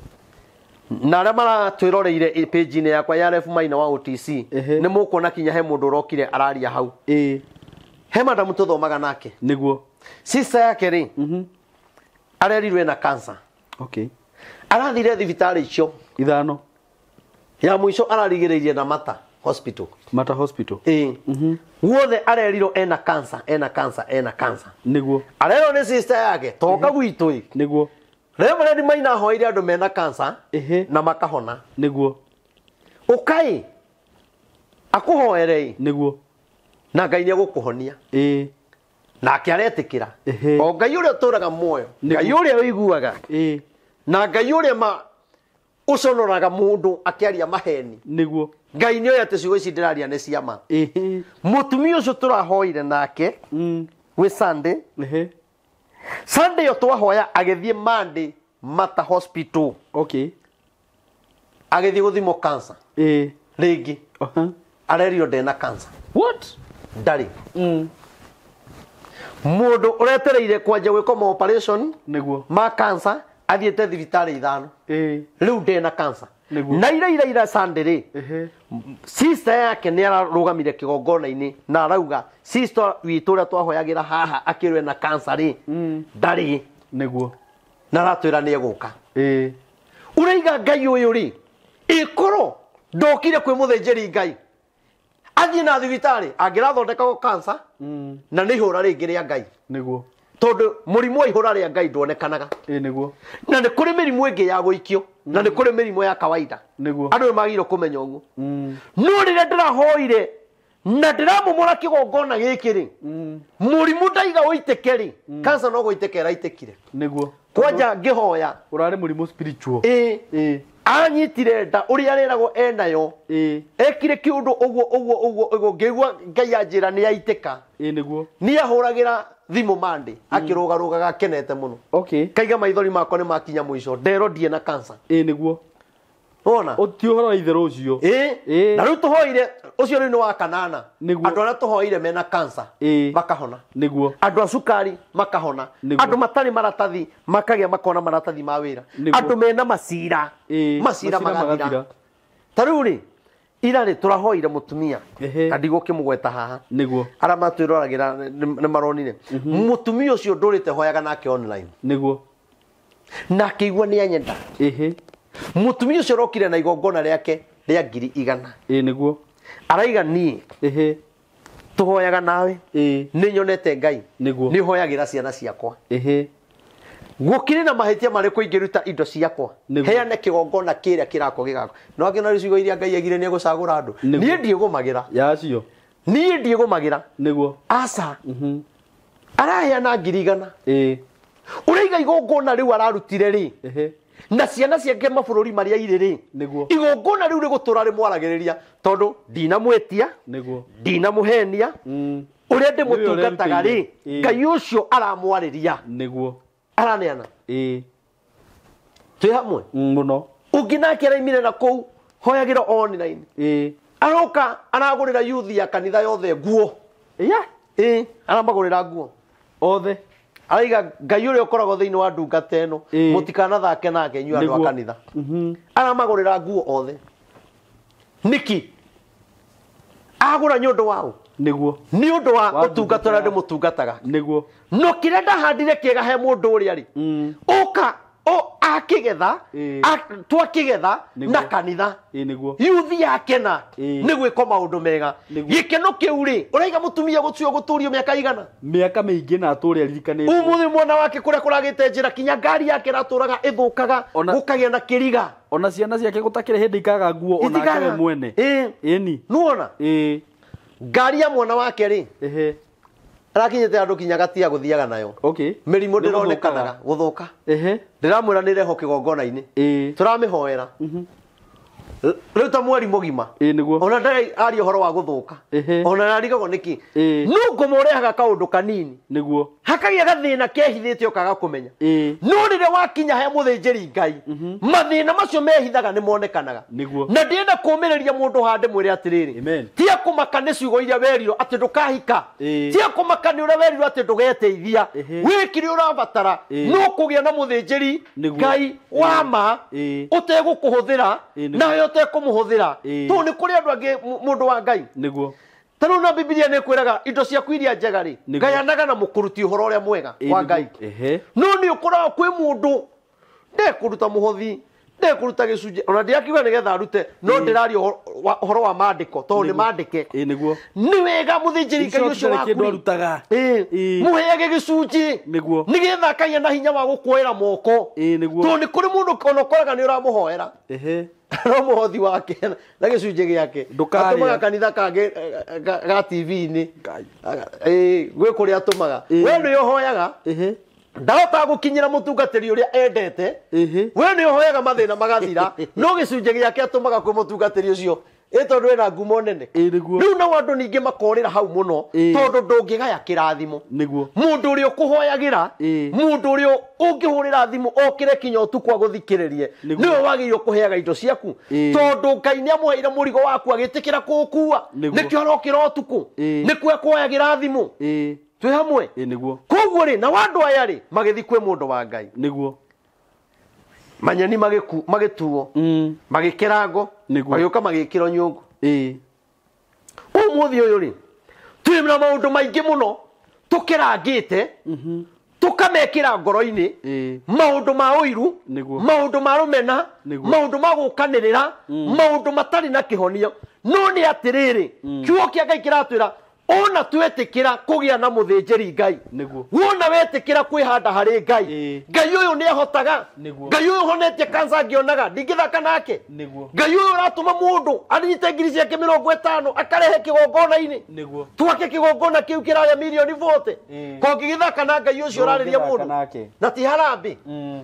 Na arĩa maratwĩroreire page-inĩ yakwa ya Ref Maina wa OTC, Ehe. nĩ mũkuona kinya he mũndũ ũrokire araria hau. Ĩĩ. He madamu tũthomaga nake. Nĩguo. Sister yake rĩ, arerirwo ena cancer. Okay. Arathire thibitarĩ icio. Ithano. Ya mũico ararigĩrĩirie na Mata Hospital. Mata Hospital. Ĩĩ. Guothe arerirwo ena cancer, ena cancer, ena cancer. Nĩguo. Arerwo nĩ sister yake, toka gwitũ ĩ. Nĩguo. Reverend Maina ahoeire andũ mena cancer Ĩhĩ. na makahona. Nĩguo. Ũkai akũhoere ĩ. Nĩguo. Na Ngai nĩegũkũhonia. Ĩĩ. Nake aretĩkĩra. Ĩhĩ. O Ngai ũrĩa ũtũraga muoyo, Nĩguo. Ngai ũrĩa ũiguaga, Ĩĩ. na Ngai ũrĩa ma ũconoraga mũndũ akĩaria maheni. Nĩguo. Ngai nĩoĩ atĩ ciugo ici ndĩraria nĩ cia ma. Ĩhĩ. Mũtumia ũcio tũrahoire nake gwĩ Sunday. Ĩhĩ. Sunday ĩyo twahoya agĩthiĩ Monday Mata Hospital. Okay. Agĩthiĩ gũthimwo cancer. Ĩĩ. Rĩngĩ. Aha. Arerirwo ndena cancer. What? Ndarĩ. Mũndũ ũretereire kwanja gwĩkwo ma operation Nĩguo. ma cancer athiĩte thibitarĩ ithano. Ĩĩ. Rĩu ndena cancer. Nĩguo. Na ira ira ira Sunday rĩ, Ĩhĩ. sister yake nĩ ararũgamire kĩgongona-inĩ na arauga sister witũ ũrĩa twahoyagĩra haha akĩrwo ena cancer rĩ, ndarĩ. Nĩguo. Na aratwĩra nĩ egũka. Ĩĩ. Ũraiga Ngai ũyũ rĩ, ĩkorwo ndokire kwĩ mũthĩnjĩri Ngai athiĩ na thibitarĩ angĩrathondekagwo cancer na nĩ ihũra rĩngĩ rĩa Ngai. Nĩguo. Tondũ mũrimũ wa ihũra rĩa Ngai nduonekanaga. Ĩĩ nĩguo. Na nĩ kũrĩ mĩrimũ ĩngĩ ya gũikio na nĩ kũrĩ mĩrimũ ya kawaida. Nĩguo. Andũ nĩ magĩrĩirwo kũmenya ũguo. No rĩrĩa ndĩrahoire na ndĩramomora kĩgongona gĩkĩ rĩ, mũrimũ ndaiga ũitĩke rĩ, cancer no gũitĩka ĩraitĩkire. Nĩguo. Kwanja ngĩhoya. Ũrarĩ mũrimũ spiritual. Ĩĩ. Ĩĩ. Anyitire nda ũrĩa areragwo enayo. Ĩĩ. Ekire kĩũndũ ũguo ũguo ũguo ũguo ngĩigua Ngai anjĩra nĩ yaitĩka. Ĩĩ nĩguo. Niĩ ahũragĩra thimũ Monday akĩrũgarũgaga akenete mũno. Okay. Kaiga maithori makwa nĩ makinya mũico nderwo ndirĩ na cancer. Ĩĩ nĩguo. Wona? Ti ũhoro wa itherũ ũcio. Ĩĩ. Ĩĩ. Na rĩu tũhoire ũcio rĩu nĩ wa kanana. Nĩguo. Andũ arĩa tũhoire mena cancer Ĩĩ. makahona. Nĩguo. Andũ a cukari makahona. Nĩguo. Andũ matarĩ maratathi makagĩa makona maratathi ma wĩra. Nĩguo. Andũ mena macira. Ĩĩ. Macira magathira. Ta rĩu rĩ, ira rĩ tũrahoire mũtumia. Ĩhĩ. Na ndigũkĩmũgweta haha. Nĩguo. Arĩa matwĩroragĩra nĩ maronire. Mũtumia ũcio ndũrĩte hoyaga nake online. Nĩguo. Na akĩigua nĩ anyenda. Ĩhĩ. Mũtumia ũcio ũrokire na igongona rĩake rĩa 100,000. Ĩĩ nĩguo. Araiga niĩ Ĩhĩ. tũhoyaga nawe. Ĩĩ. Nĩ nyonete Ngai. Nĩguo. Nĩ hoyagĩra ciana ciakwa. Ĩhĩ. Gũkĩrĩ na mahĩtia marĩkũ ingĩruta indo ciakwa. Nĩguo. Heane kĩgongona kĩrĩa kĩrakwo gĩgakwa. No akĩona ciugo iria Ngai aigire nĩ egũcagũra andũ. Nĩguo. Niĩ ndiĩgũmagĩra. Yacio. Niĩ ndiĩgũmagĩra. Nĩguo. Aca. Araheana 100,000. Ĩĩ. Ũraiga igongona rĩu ararutire rĩ. Ĩhĩ. Na ciana ciake mabũrũri marĩa irĩ rĩ. Nĩguo. Igongona rĩu rĩgũtũra rĩmwaragĩrĩria tondũ ndinamwĩtia. Nĩguo. Ndinamũhenia. Ũrĩa ndĩmũtungataga rĩ, Ĩĩ. Ngai ũcio aramwarĩria. Nĩguo. Araneana. Ĩĩ. Twĩ hamwe. Mũno. Ũngĩ nake araimire na kũu hoyagĩra online. Ĩĩ. Aroka aragũrĩra youth ya kanitha yothe nguo. Yeah. Ĩĩ, aramagũrĩra nguo. Othe. Araiga Ngai ũrĩa ũkoragwo thĩinĩ wa ndungata ĩno, Ĩĩ. mũtikanathake nake inyuĩ andũ a Nĩguo. kanitha. Aramagũrĩra nguo othe. Nĩkĩ? Agũra nĩ ũndũ waũ? Nĩguo. Nĩ ũndũ wa Wa ũtungata ũrĩa ndĩmũtungataga. Nĩguo. No kĩrĩa ndahandire kĩega he mũndũ ũrĩa rĩ, ũka akĩgetha, Ĩĩ. twakĩgetha Nĩguo. na kanitha. Ĩĩ nĩguo. Youth yakena Ĩĩ. nĩ gwĩkwo maũndũ mega. Nĩguo. Gĩkeno kĩu rĩ, ũraiga mũtumia gũtio gũtũrio mĩaka igana. Mĩaka mĩingĩ na atũre aririkanĩtwo. Ũmũthĩ mwana wake kũrĩa kũragĩte njĩra kinya ngari yake ĩratũraga ĩthũkaga gũkagĩa na kĩriga. Ona ciana ciake gũtakĩrĩ hĩndĩ ikaga nguo ona ake we mwene. Ĩĩ. Ĩni. Nĩwona? Ĩĩ. Ngari ya mwana wake rĩ, Ĩhĩ. Arakinyĩte andũ kinya gatia gũthiaga nayo. Okay. Mĩrimũ ndĩronekanaga gũthũka. Ehe. Ndĩramwĩra nĩ reho kĩgongona-inĩ. Ĩĩ. Tũramĩhoera. Rĩu ta mweri mũgima. Ĩĩ nĩguo. Ona ndarĩ aria ũhoro wa gũthũka. Ehe. Ona ararigagwo nĩkĩ. Ĩĩ. No ngoma ũrehaga kaũndũ kanini. Nĩguo. Hakagia gathĩna kehithĩte ũkaga kũmenya. Ĩĩ. No rĩrĩa wakinya he mũthĩnjĩri Ngai, mathĩna macio mehithaga nĩ monekanaga. Nĩguo. Na ndĩrenda kũũmĩrĩria mũndũ hande mwĩre atĩrĩrĩ. Amen. Tia kũmaka nĩ ciugo iria werirwo atĩ ndũkahika. Ĩĩ. Tia kũmaka nĩ ũrĩa werirwo atĩ ndũgeteithia. Ehe. Wĩ kĩrĩa ũrabatara Ĩĩ. no kũgĩa na mũthĩnjĩri Nĩguo. Ngai wa ma Ĩĩ. ũtegũkũhũthĩra Ĩĩ, nĩguo. nawe ũtekũmũhũthĩra. Ĩĩ. Tondũ nĩ kũrĩ andũ angĩ mũndũ wa Ngai. Nĩguo. Ta rĩu na Bibilia nĩ ĩkwĩraga indo ciaku iria njega rĩ, Nĩguo. gayanaga na mũkũruti ũhoro ũrĩa mwega Ĩĩ, wa nĩguo. Ngai. Ehe. No nĩ ũkoraga kwĩ mũndũ ndekũruta mũhothi, ndekũruta gĩcunjĩ, ona ndirakiuga nĩgetha arute, no ndĩraria ũhoro wa maandĩko tondũ nĩ maandĩke. Ĩĩ nĩguo. Nĩ wega mũthĩnjĩri Ngai ũcio Ndarĩ waku kĩndũ rĩ. arutaga. Ĩĩ. Ĩĩ. Mũheage gĩcunjĩ Nĩguo. nĩgetha akagĩa na hinya wa gũkuoera moko. Ĩĩ nĩguo. Tondũ nĩ kũrĩ mũndũ ona ũkoraga nĩ ũramũhoera Ehe. no mũhothi wake na gĩcunjĩ gĩake Ndũkarĩa. atũmaga kanitha kangĩ ga TV-inĩ. Ngai. Ĩĩ, gwĩ kũrĩa atũmaga. Ĩĩ. We nĩ ũhoyaga Ehe. ndahotaga gũkinyĩra mũtungatĩri ũrĩa endete. Ehe. We nĩ ũhoyaga mathĩna magathira, no gĩcunjĩ gĩake atũmaga kwĩ mũtungatĩri ũcio ĩ tondũ ena ngumo nene. Ĩĩ nĩguo. Rĩu nao andũ ningĩ makorĩra hau mũno Ĩĩ. tondũ ndũngĩgaya kĩrathimo. Nĩguo. Mũndũ ũrĩa ũkũhoyagĩra, Ĩĩ. mũndũ ũrĩa ũngĩhũrĩra thimũ okĩre kinya ũtukũ agũthikĩrĩrie, Nĩguo. nĩwe wagĩrĩirwo kũheaga indo ciaku. Ĩĩ. Tondũ Ngai nĩ amũheire mũrigo waku agĩtĩkĩra kũũkua. Nĩguo. Nĩkĩo arokĩra ũtukũ, Ĩĩ. nĩkuo ekũhoyagĩra thimũ. Ĩĩ. Twĩ hamwe. Ĩĩ nĩguo. Koguo rĩ, na andũ aya rĩ magĩthiĩ kwĩ mũndũ wa Ngai. Nĩguo. Manyeni magĩtuo, magĩkĩrango, Nĩguo. magĩũka magĩkĩrwo nyũngũ. Ĩĩ. Ũmũthĩ ũyũ rĩ, twĩ na maũndũ maingĩ mũno tũkĩrangĩte, tũkamekĩra ngoro-inĩ, Ĩĩ. maũndũ ma ũiru, Nĩguo. maũndũ ma rũmena, Nĩguo. maũndũ ma gũkanĩrĩra, maũndũ matarĩ na kĩhonio. No nĩ atĩrĩrĩ, kiugo kĩa Ngai kĩratwĩra ona twetĩkĩra kũgĩa na mũthĩnjĩri Ngai. Nĩguo. Wona wetĩkĩra kwĩhanda harĩ Ngai. Ĩĩ. Ngai ũyũ nĩ ahotaga. Nĩguo. Ngai ũyũ ũhonetie kansa ngĩonaga ndingĩthaka nake. Nĩguo. Ngai ũyũ ũratũma mũndũ anyite ngiri ciake 50 akarehe kĩgongona-inĩ. Nĩguo. Twake kĩgongona kĩu kĩrarĩa mirioni 40. Ĩĩ. Ko ũngĩgĩthaka na Ngai ũcio ũrarĩria Ndũngĩthaka mũndũ. nake. Na ti harambĩ.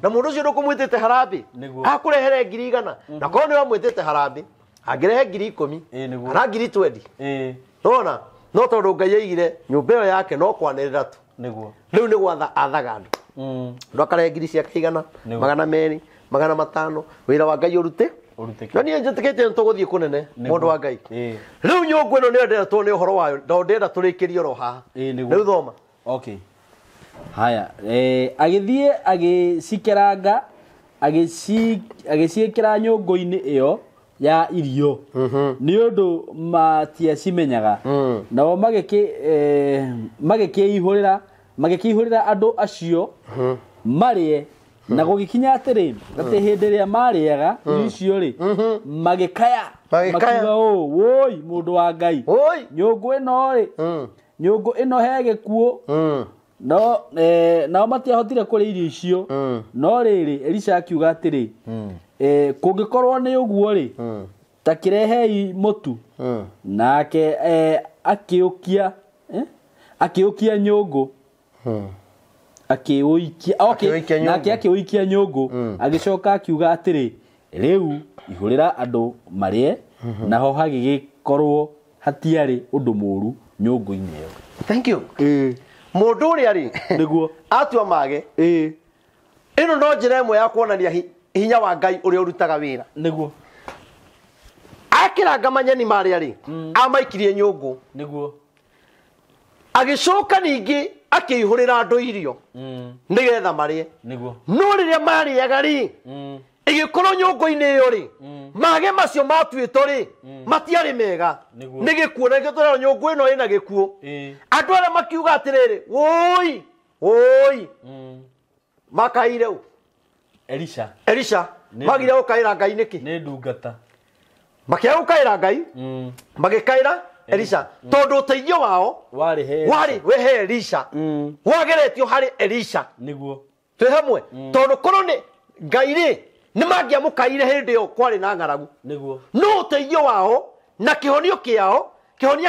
Na mũndũ ũcio ndũkũmwĩtĩte harambĩ. Nĩguo. Akũrehere ngiri 100. Na korwo nĩ wamwĩtĩte harambĩ, angĩrehe ngiri 10. Ĩĩ, nĩguo. Kana ngiri 20. Ĩĩ. Nona no tondũ Ngai aigire nyũmba ĩyo yake no kwanĩrĩra tu. Nĩguo. Rĩu nĩ gwatha athaga andũ. Andũ akarehe ngiri ciake 100, Nĩguo. 200, 500, wĩra wa Ngai ũrute. Ũrutĩke. No niĩ njĩtĩkĩtie nĩ tũgũthiĩ kũnene Nĩguo. mũndũ wa Ngai. Ĩĩ. Rĩu nyũngũ ĩno nĩyo ndĩrenda nĩ ũhoro wayo, ndoo ndĩrenda tũrĩkĩrie oro haha. Ĩĩ, nĩguo. Rĩu thoma. Okay. Haya, agĩthiĩ agĩcikeranga, agĩciĩkĩra nyũngũ-inĩ ĩyo ya irio nĩ ũndũ matiacimenyaga. Nao magĩkĩihũrĩra andũ acio marĩe. Na gũgĩkinya atĩrĩ, atĩ hĩndĩ ĩrĩa marĩaga irio icio rĩ, magĩkaya, Magĩkaya. makiuga ũũ, wũi mũndũ wa Ngai, Wũi. nyũngũ ĩno rĩ, nyũngũ ĩno he gĩkuũ. No nao matiahotire kũrĩa irio icio. No rĩrĩ, Elisha akiuga atĩrĩ, kũngĩkorwo nĩ ũguo rĩ, ta kĩrehei mũtu. Nake akĩũkia nyũngũ. Akĩũikia, okay. Akĩũikia nyũngũ. Nake akĩũikia nyũngũ. Agĩcoka akiuga atĩrĩ, rĩu ihũrĩra andũ marĩe, naho hagĩgĩkorwo hatiarĩ ũndũ mũũru nyũngũ-inĩ ĩyo. Thank you. Mũndũ ũrĩa rĩ, Nĩguo. atua mage. Ĩĩ. Ĩno no njĩra ĩmwe ya kuonania hinya wa Ngai ũrĩa ũrutaga wĩra. Nĩguo. Akĩranga manyeni marĩa rĩ, amaikirie nyũngũ. Nĩguo. Agĩcoka ningĩ akĩihũrĩra andũ irio nĩgetha marĩe. Nĩguo. No rĩrĩa marĩaga rĩ, ĩgĩkorwo nyũngũ-inĩ ĩyo rĩ, mage macio matuĩtwo rĩ, matiarĩ mega. Nĩguo. Nĩ gĩkuũ, na nĩkĩo tũrerwo nyũngũ ĩno ĩna gĩkuũ. Ĩĩ. Andũ arĩa makiuga atĩrĩrĩ, wũi, wũi, makaire ũ? Elisha. Elisha, magire gũkaĩra Ngai nĩkĩ? Nĩ ndungata. Makĩaga gũkaĩra Ngai, magĩkaĩra Elisha. Tondũ ũteithio wao Warĩ he warĩ we he Elisha. Wageretio harĩ Elisha. Nĩguo. Twĩ hamwe. Tondũ korwo nĩ Ngai rĩ, nĩ mangĩamũkaire hĩndĩ ĩyo kwarĩ na ng'aragu. Nĩguo. No ũteithio wao na kĩhonia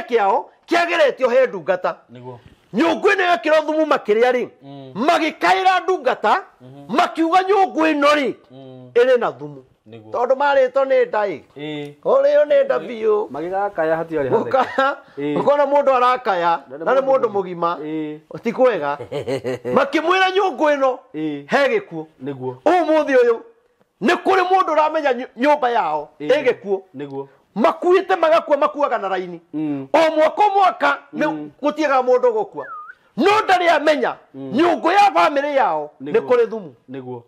kĩao kĩageretio he ndungata. Nĩguo. Nyũngũ ĩno yekĩrwo thumu makĩrĩa rĩ, magĩkaĩra ndungata, makiuga nyũngũ ĩno rĩ ĩrĩ na thumu. Tondũ marĩtwo nĩ nda ĩ. Ũrĩo nĩ nda biũ. Magĩgakaya hatiarĩ hatheke. Ũkona mũndũ arakaya na nĩ mũndũ mũgima. Ti kwega. Makĩmwĩra nyũngũ ĩno he gĩkuũ. Nĩguo. Ũmũthĩ ũyũ nĩ kũrĩ mũndũ ũramenya nyũmba yao ĩ gĩkuũ. Nĩguo. Makuĩte magakua makuaga na raini. O mwaka o mwaka nĩ gũtiagaga mũndũ gũkua. No ndarĩ amenya nyũngũ ya bamĩrĩ yao nĩ kũrĩ thumu. Nĩguo.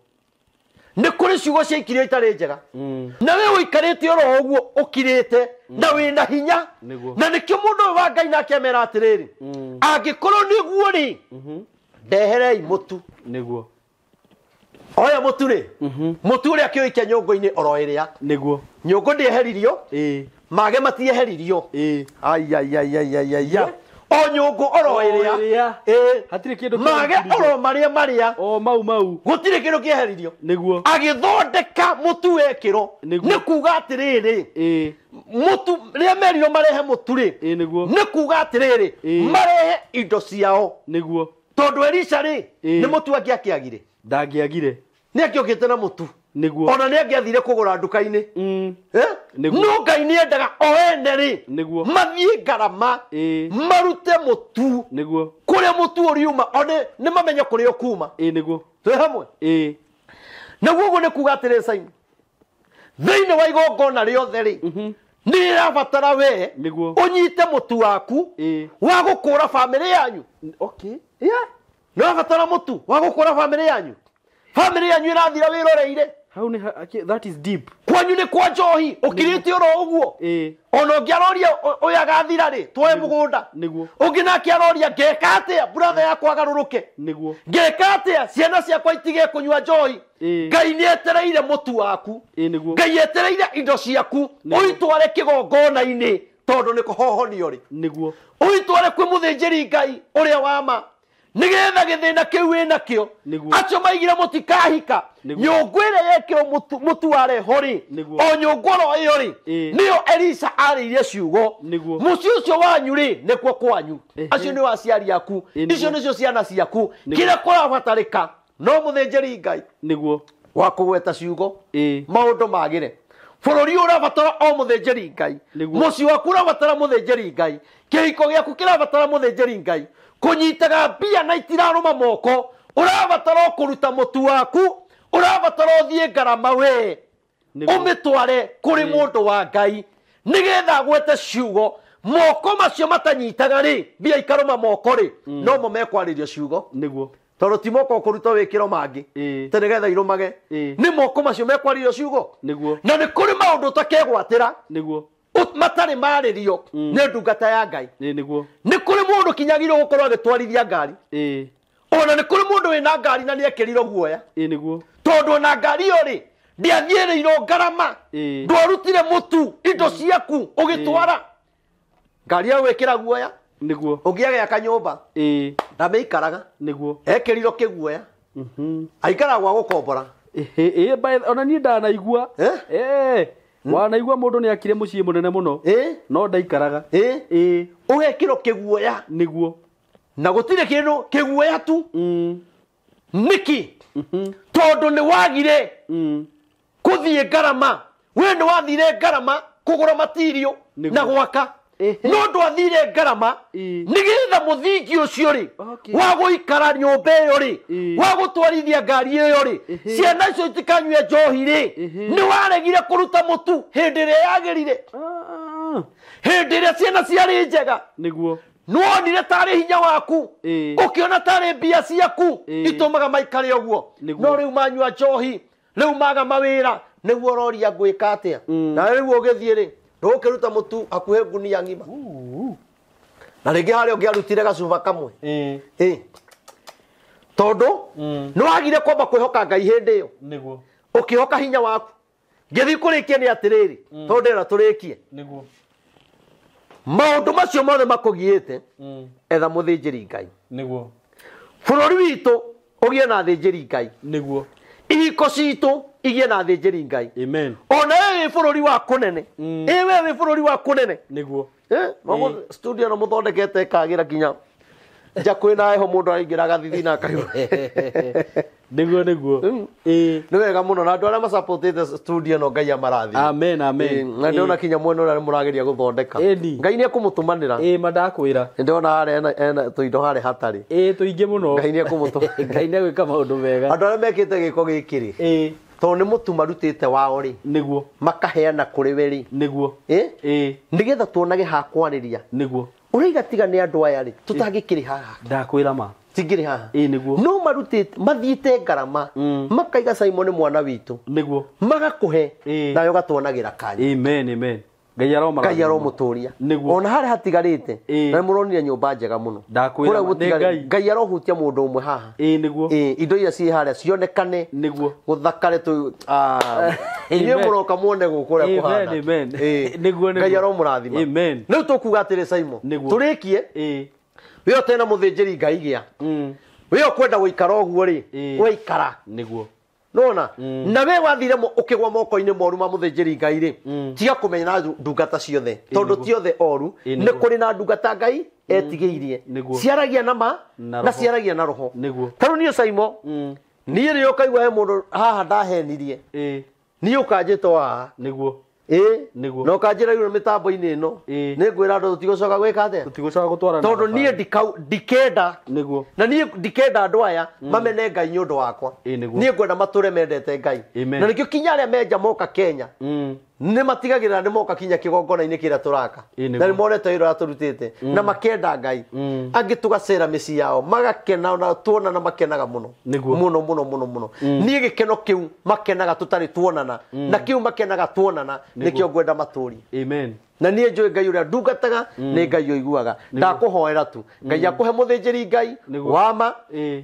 Nĩ kũrĩ ciugo ciaikirio itarĩ njega. Na we ũikarĩte oro ũguo ũkirĩte na wĩna hinya. Na nĩkĩo mũndũ ũyũ wa Ngai nake amera atĩrĩrĩ, angĩkorwo nĩguo rĩ, ndeherei mũtu. Nĩguo. Oya mũtu rĩ, mũtu ũrĩa akĩũikia nyũngũ-inĩ oro ĩrĩa. Nĩguo. Nyũngũ ndĩeheririo, mage matieheririo. Ai ai ai ai ai ai. O nyũngũ oro ĩrĩa. Hatirĩ kĩndũ mage oro marĩa marĩa. O mau mau. Gũtirĩ kĩndũ kĩeheririo. Nĩguo. Agĩthondeka mũtu wekĩro. Nĩ kuga atĩrĩrĩ. Mũtu rĩrĩa merirwo marehe mũtu rĩ. Nĩguo. Nĩ kuga atĩrĩrĩ, marehe indo ciao. Nĩguo. Tondũ Elisha rĩ, nĩ mũtu angĩakĩagire. Ndangĩagire. Nĩ angĩokĩte na mũtu. Nĩguo. Ona nĩ angĩathire kũgũra nduka-inĩ. No Ngai nĩ endaga o ene rĩ, Nĩguo. mathiĩ ngarama, marute mũtu. Nĩguo. Kũrĩa mũtu ũriuma, o nĩ mamenye kũrĩa ũkuma. Nĩguo. Twĩ hamwe? Naguo ũguo nĩ kuga atĩrĩ, Simon, thĩinĩ wa igongona rĩothe rĩ, nĩ rĩrabatara we ũnyite mũtu waku wa gũkũra bamĩrĩ yanyu. Okay. Yeah. Nĩ ũrabatara mũtu wa gũkũra bamĩrĩ yanyu. Bamĩrĩ yanyu ĩrathira wĩroreire. How ni that is deep. Kwanyu nĩ kwa njohi ũkirĩte oro ũguo. Ona ũngĩ aroria ũyũ agathira rĩ, twoe mũgũnda. Nĩguo. Ũngĩ nake aroria ngeka atĩa brother yakwa agarũrũke. Nĩguo. Ngeka atĩa ciana ciakwa itige kũnyua njohi. Ngai nĩ etereire mũtu waku. Nĩguo. Ngai etereire indo ciaku ũitware kĩgongona-inĩ tondũ nĩ kũhohonio rĩ. Nĩguo. Ũitware kwĩ mũthĩnjĩri Ngai ũrĩa wa ma. Nĩgetha gĩthĩna kĩu wĩnakĩo acio maigire mũtikahika nyũngũ ĩrĩa yekĩrwo mũtu wareho rĩ, o nyũngũ oro ĩyo rĩ, nĩyo Elisha arĩirie ciugo. Mũciĩ ũcio wanyu rĩ, nĩkuo kwanyu, acio nĩo aciari aku, icio nĩcio ciana ciaku, kĩrĩa kũrabatarĩka no mũthĩnjĩri Ngai nĩguo wa kũgweta ciugo maũndũ magĩre. Bũrũri ũrabatara o mũthĩnjĩri Ngai, mũciĩ waku ũrabatara mũthĩnjĩri Ngai, kĩhiko gĩaku kĩrabatara mũthĩnjĩri Ngai, kũnyitaga mbia na itirarũma moko, ũrabatara kũruta mũtu waku, ũrabatara ũthiĩ ngarama we ũmĩtware kũrĩ mũndũ wa Ngai nĩgetha agwete ciugo. Moko macio matanyitaga rĩ, mbia ikarũma moko rĩ, no mo mekwarĩrio ciugo. Nĩguo. Tondũ ti moko ũkũruta wĩkĩro mangĩ te nĩgetha irũmage, nĩ moko macio mekwarĩrio ciugo. Nĩguo. Na nĩ kũrĩ maũndũ ũtakegwatĩra. Nĩguo. Matarĩ marĩrio nĩ ndungata ya Ngai. Nĩguo. Nĩ kũrĩ mũndũ kinyagĩrĩirwo gũkorwo agĩtwarithia ngari. Ona nĩ kũrĩ mũndũ wĩna ngari na nĩekĩrirwo guoya. Nĩguo. Tondũ ona ngari ĩyo rĩ, ndĩathiĩrĩirwo ngarama, ndwarutire mũtu indo ciaku ũgĩtwara ngari ĩyo gwĩkĩra guoya. Nĩguo. Ũngĩ agĩaka nyũmba ndamĩikaraga. Nĩguo. Ekĩrirwo kĩguoya. Aikaraga gwa gũkombora. Ona niĩ ndanaigua. Wanaigua mũndũ nĩ akire mũciĩ mũnene mũno no ndaikaraga. Ũgekĩrwo kĩguoya. Nĩguo. Na gũtirĩ kĩndũ kĩguoya tu. Nĩkĩ? Tondũ nĩ wagire kũthiĩ ngarama. We nĩ wathire ngarama kũgũra matirio na gwaka. No ndwathire ngarama nĩgetha mũthingi ũcio rĩ, wa gũikara nyũmba ĩyo rĩ, wa gũtwarithia ngari ĩyo rĩ, ciana icio itikanyue njohi rĩ, nĩ waregire kũruta mũtu hĩndĩ ĩrĩa yagĩrire, hĩndĩ ĩrĩa ciana ciarĩ njega. Nĩguo. Nĩwonire tarĩ hinya waku, ũkĩona tarĩ mbia ciaku itũmaga maikare ũguo. No rĩu manyua njohi, rĩu maga mawĩra, nĩguo ũroria ngwĩka atĩa. Na rĩu ũgĩthiĩ rĩ, ndũgũkĩruta mũtu hakuhĩ ngunia ng'ima. Na rĩngĩ harĩa ũngĩarutire gacuba kamwe. Tondũ nĩwagire kwamba kwĩhoka Ngai hĩndĩ ĩyo. Nĩguo. Ũkĩhoka hinya waku. Ngĩthiĩ kũrĩkia nĩ atĩrĩrĩ, tondũ ndĩrenda tũrĩkie. Nĩguo. Maũndũ macio mothe makũgiĩte, etha mũthĩnjĩri Ngai. Nĩguo. Bũrũri witũ ũgĩe na athĩnjĩri Ngai. Nĩguo. Ihiko citũ igĩe na athĩnjĩri Ngai. Amen. Ona we wĩ bũrũri wa kũnene. Ĩ we wĩ bũrũri wa kũnene. Nĩguo. Studio no mũthondekete ĩkagĩra kinya Nja kwĩna heho mũndũ araingĩra agathithina akaigua. Nĩguo nĩguo. Nĩ wega mũno na andũ arĩa macapotĩte studio no Ngai amarathime. Amen amen. Na ndĩrona kinya mwena ũrĩa mũrageria gũthondeka. Ngai nĩ ekũmũtũmanĩra. Ĩĩ ma ndakwĩra. Ndĩrona harĩa ena tũindo harĩa hatarĩ. Ĩĩ tũingĩ mũno. Ngai nĩ ekũmũtũmanĩra. Ngai nĩ egwĩka maũndũ mega. Andũ arĩa mekĩte gĩko gĩkĩ rĩ. Ĩĩ. Tondũ nĩ mũtu marutĩte wao rĩ. Nĩguo. Makaheana kũrĩ we rĩ. Nĩguo. Ĩĩ. Nĩgetha tuonage ha kwarĩria. Nĩguo. Ũraiga tiga nĩ andũ aya rĩ tũtangĩkĩrĩ haha. Ndakwĩra ma. Tingĩrĩ haha. Ĩĩ nĩguo. No marutĩte mathiĩte ngarama. Makaiga Simon nĩ mwana witũ. Nĩguo. Magakũhe nawe ũgatuonagĩra kanya. Amen amen. Ngai aromara. Ngai aromũtũria. Nĩguo. Ona harĩa hatigarĩte. Na nĩmũronire nyũmba njega mũno. Ndakwĩra ma nĩ Ngai arohutia mũndũ ũmwe haha. Ĩĩ nĩguo. Ĩĩ indo iria ciĩ harĩa cionekane. Nĩguo. Gũthakare tũ inyuĩ mũroka muone gũkũ ũrĩa kũhana. Amen amen. Nĩguo nĩguo. Ngai aromũrathima. Amen. Rĩu tũkuga atĩrĩ Simon. Tũrĩkie. Ĩĩ. We ũtena mũthĩnjĩri Ngai gĩa. We ũkwenda gũikara ũguo rĩ. Waikara. Nĩguo. Nona na we wathire ukigwa moko-inĩ moru ma mũthĩnjĩri Ngai rĩ tiga kũmenya na ndungata ciothe tondũ ti othe oru nĩ kũrĩ na ndungata Ngai etigĩirie ciaragia na ma na ciaragia na roho. Ta rĩu niĩ Simon niĩ rĩ ũkaigua he mũndũ haha ndahenirie niĩ ũkanjĩtwo haha. Nĩguo. Ĩĩ nĩguo. Na ũkanjĩra igũrũ mĩtambo-inĩ ĩno nĩ ngwĩra andũ tũtigũcoka gwĩka atĩa? Tũtigũcoka gũtwarana. Tondũ niĩ ndikenda. Nĩguo. Na niĩ ndikenda andũ aya mamene Ngai nĩ ũndũ wakwa. Niĩ ngwenda matũre mendete Ngai. Na nĩkĩo kinya arĩa menja moka Kenya nĩ matigagĩrĩra nĩ moka kinya kĩgongona-inĩ kĩrĩa tũraka. Na nĩ monete wĩra ũrĩa tũrutĩte na makenda Ngai. Angĩ tũgacera mĩciĩ yao magakena na tuonana makenaga mũno. Mũno mũno mũno mũno. Niĩ gĩkeno kĩu makenaga tũtarĩ tuonana na kĩu makenaga tuonana nĩkĩo ngwenda matũrie. Amen. Na niĩ njũĩ Ngai ũrĩa ndungataga nĩ Ngai ũiguaga. Ndakũhoera tu Ngai akũhe mũthĩnjĩri Ngai wama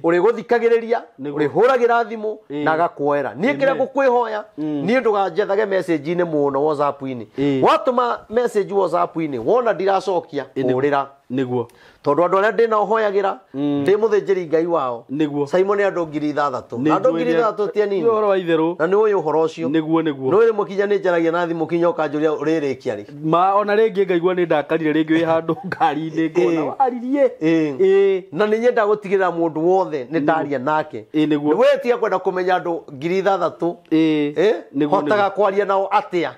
ũrĩgũthikagĩrĩria ũrĩhũragĩra thimũ na agakuoera. Niĩ kĩrĩa ngũkwĩhoya niĩ ndũganjethage message-inĩ mũno WhatsApp-inĩ. Watũma message WhatsApp-inĩ wona ndiracokia hũrĩra. Nĩguo. Tondũ andũ arĩa ndĩnao hoyagĩra ndĩ mũthĩnjĩri Ngai wao. Nĩguo. Simon nĩ andũ 6,000. Na andũ 6,000 ti anini. Nĩ ũhoro wa itherũ. Na nĩ ũĩ ũhoro ũcio. Nĩguo nĩguo. Nĩ ũĩ rĩmwe kinya nĩ njaragia na thimũ kinya ũkanjũria ũrĩrĩkia rĩ. Ma ona rĩngĩ ngaigua nĩ ndakarire rĩngĩ wĩ handũ ngari-inĩ ngona waririe. Ĩĩ. Na nĩ nyendaga gũtigĩrĩra mũndũ wothe nĩ ndaria nake. Ĩĩ nĩguo. We tiga kwenda kũmenya andũ 6,000. Ĩĩ. Hotaga kwaria nao atĩa.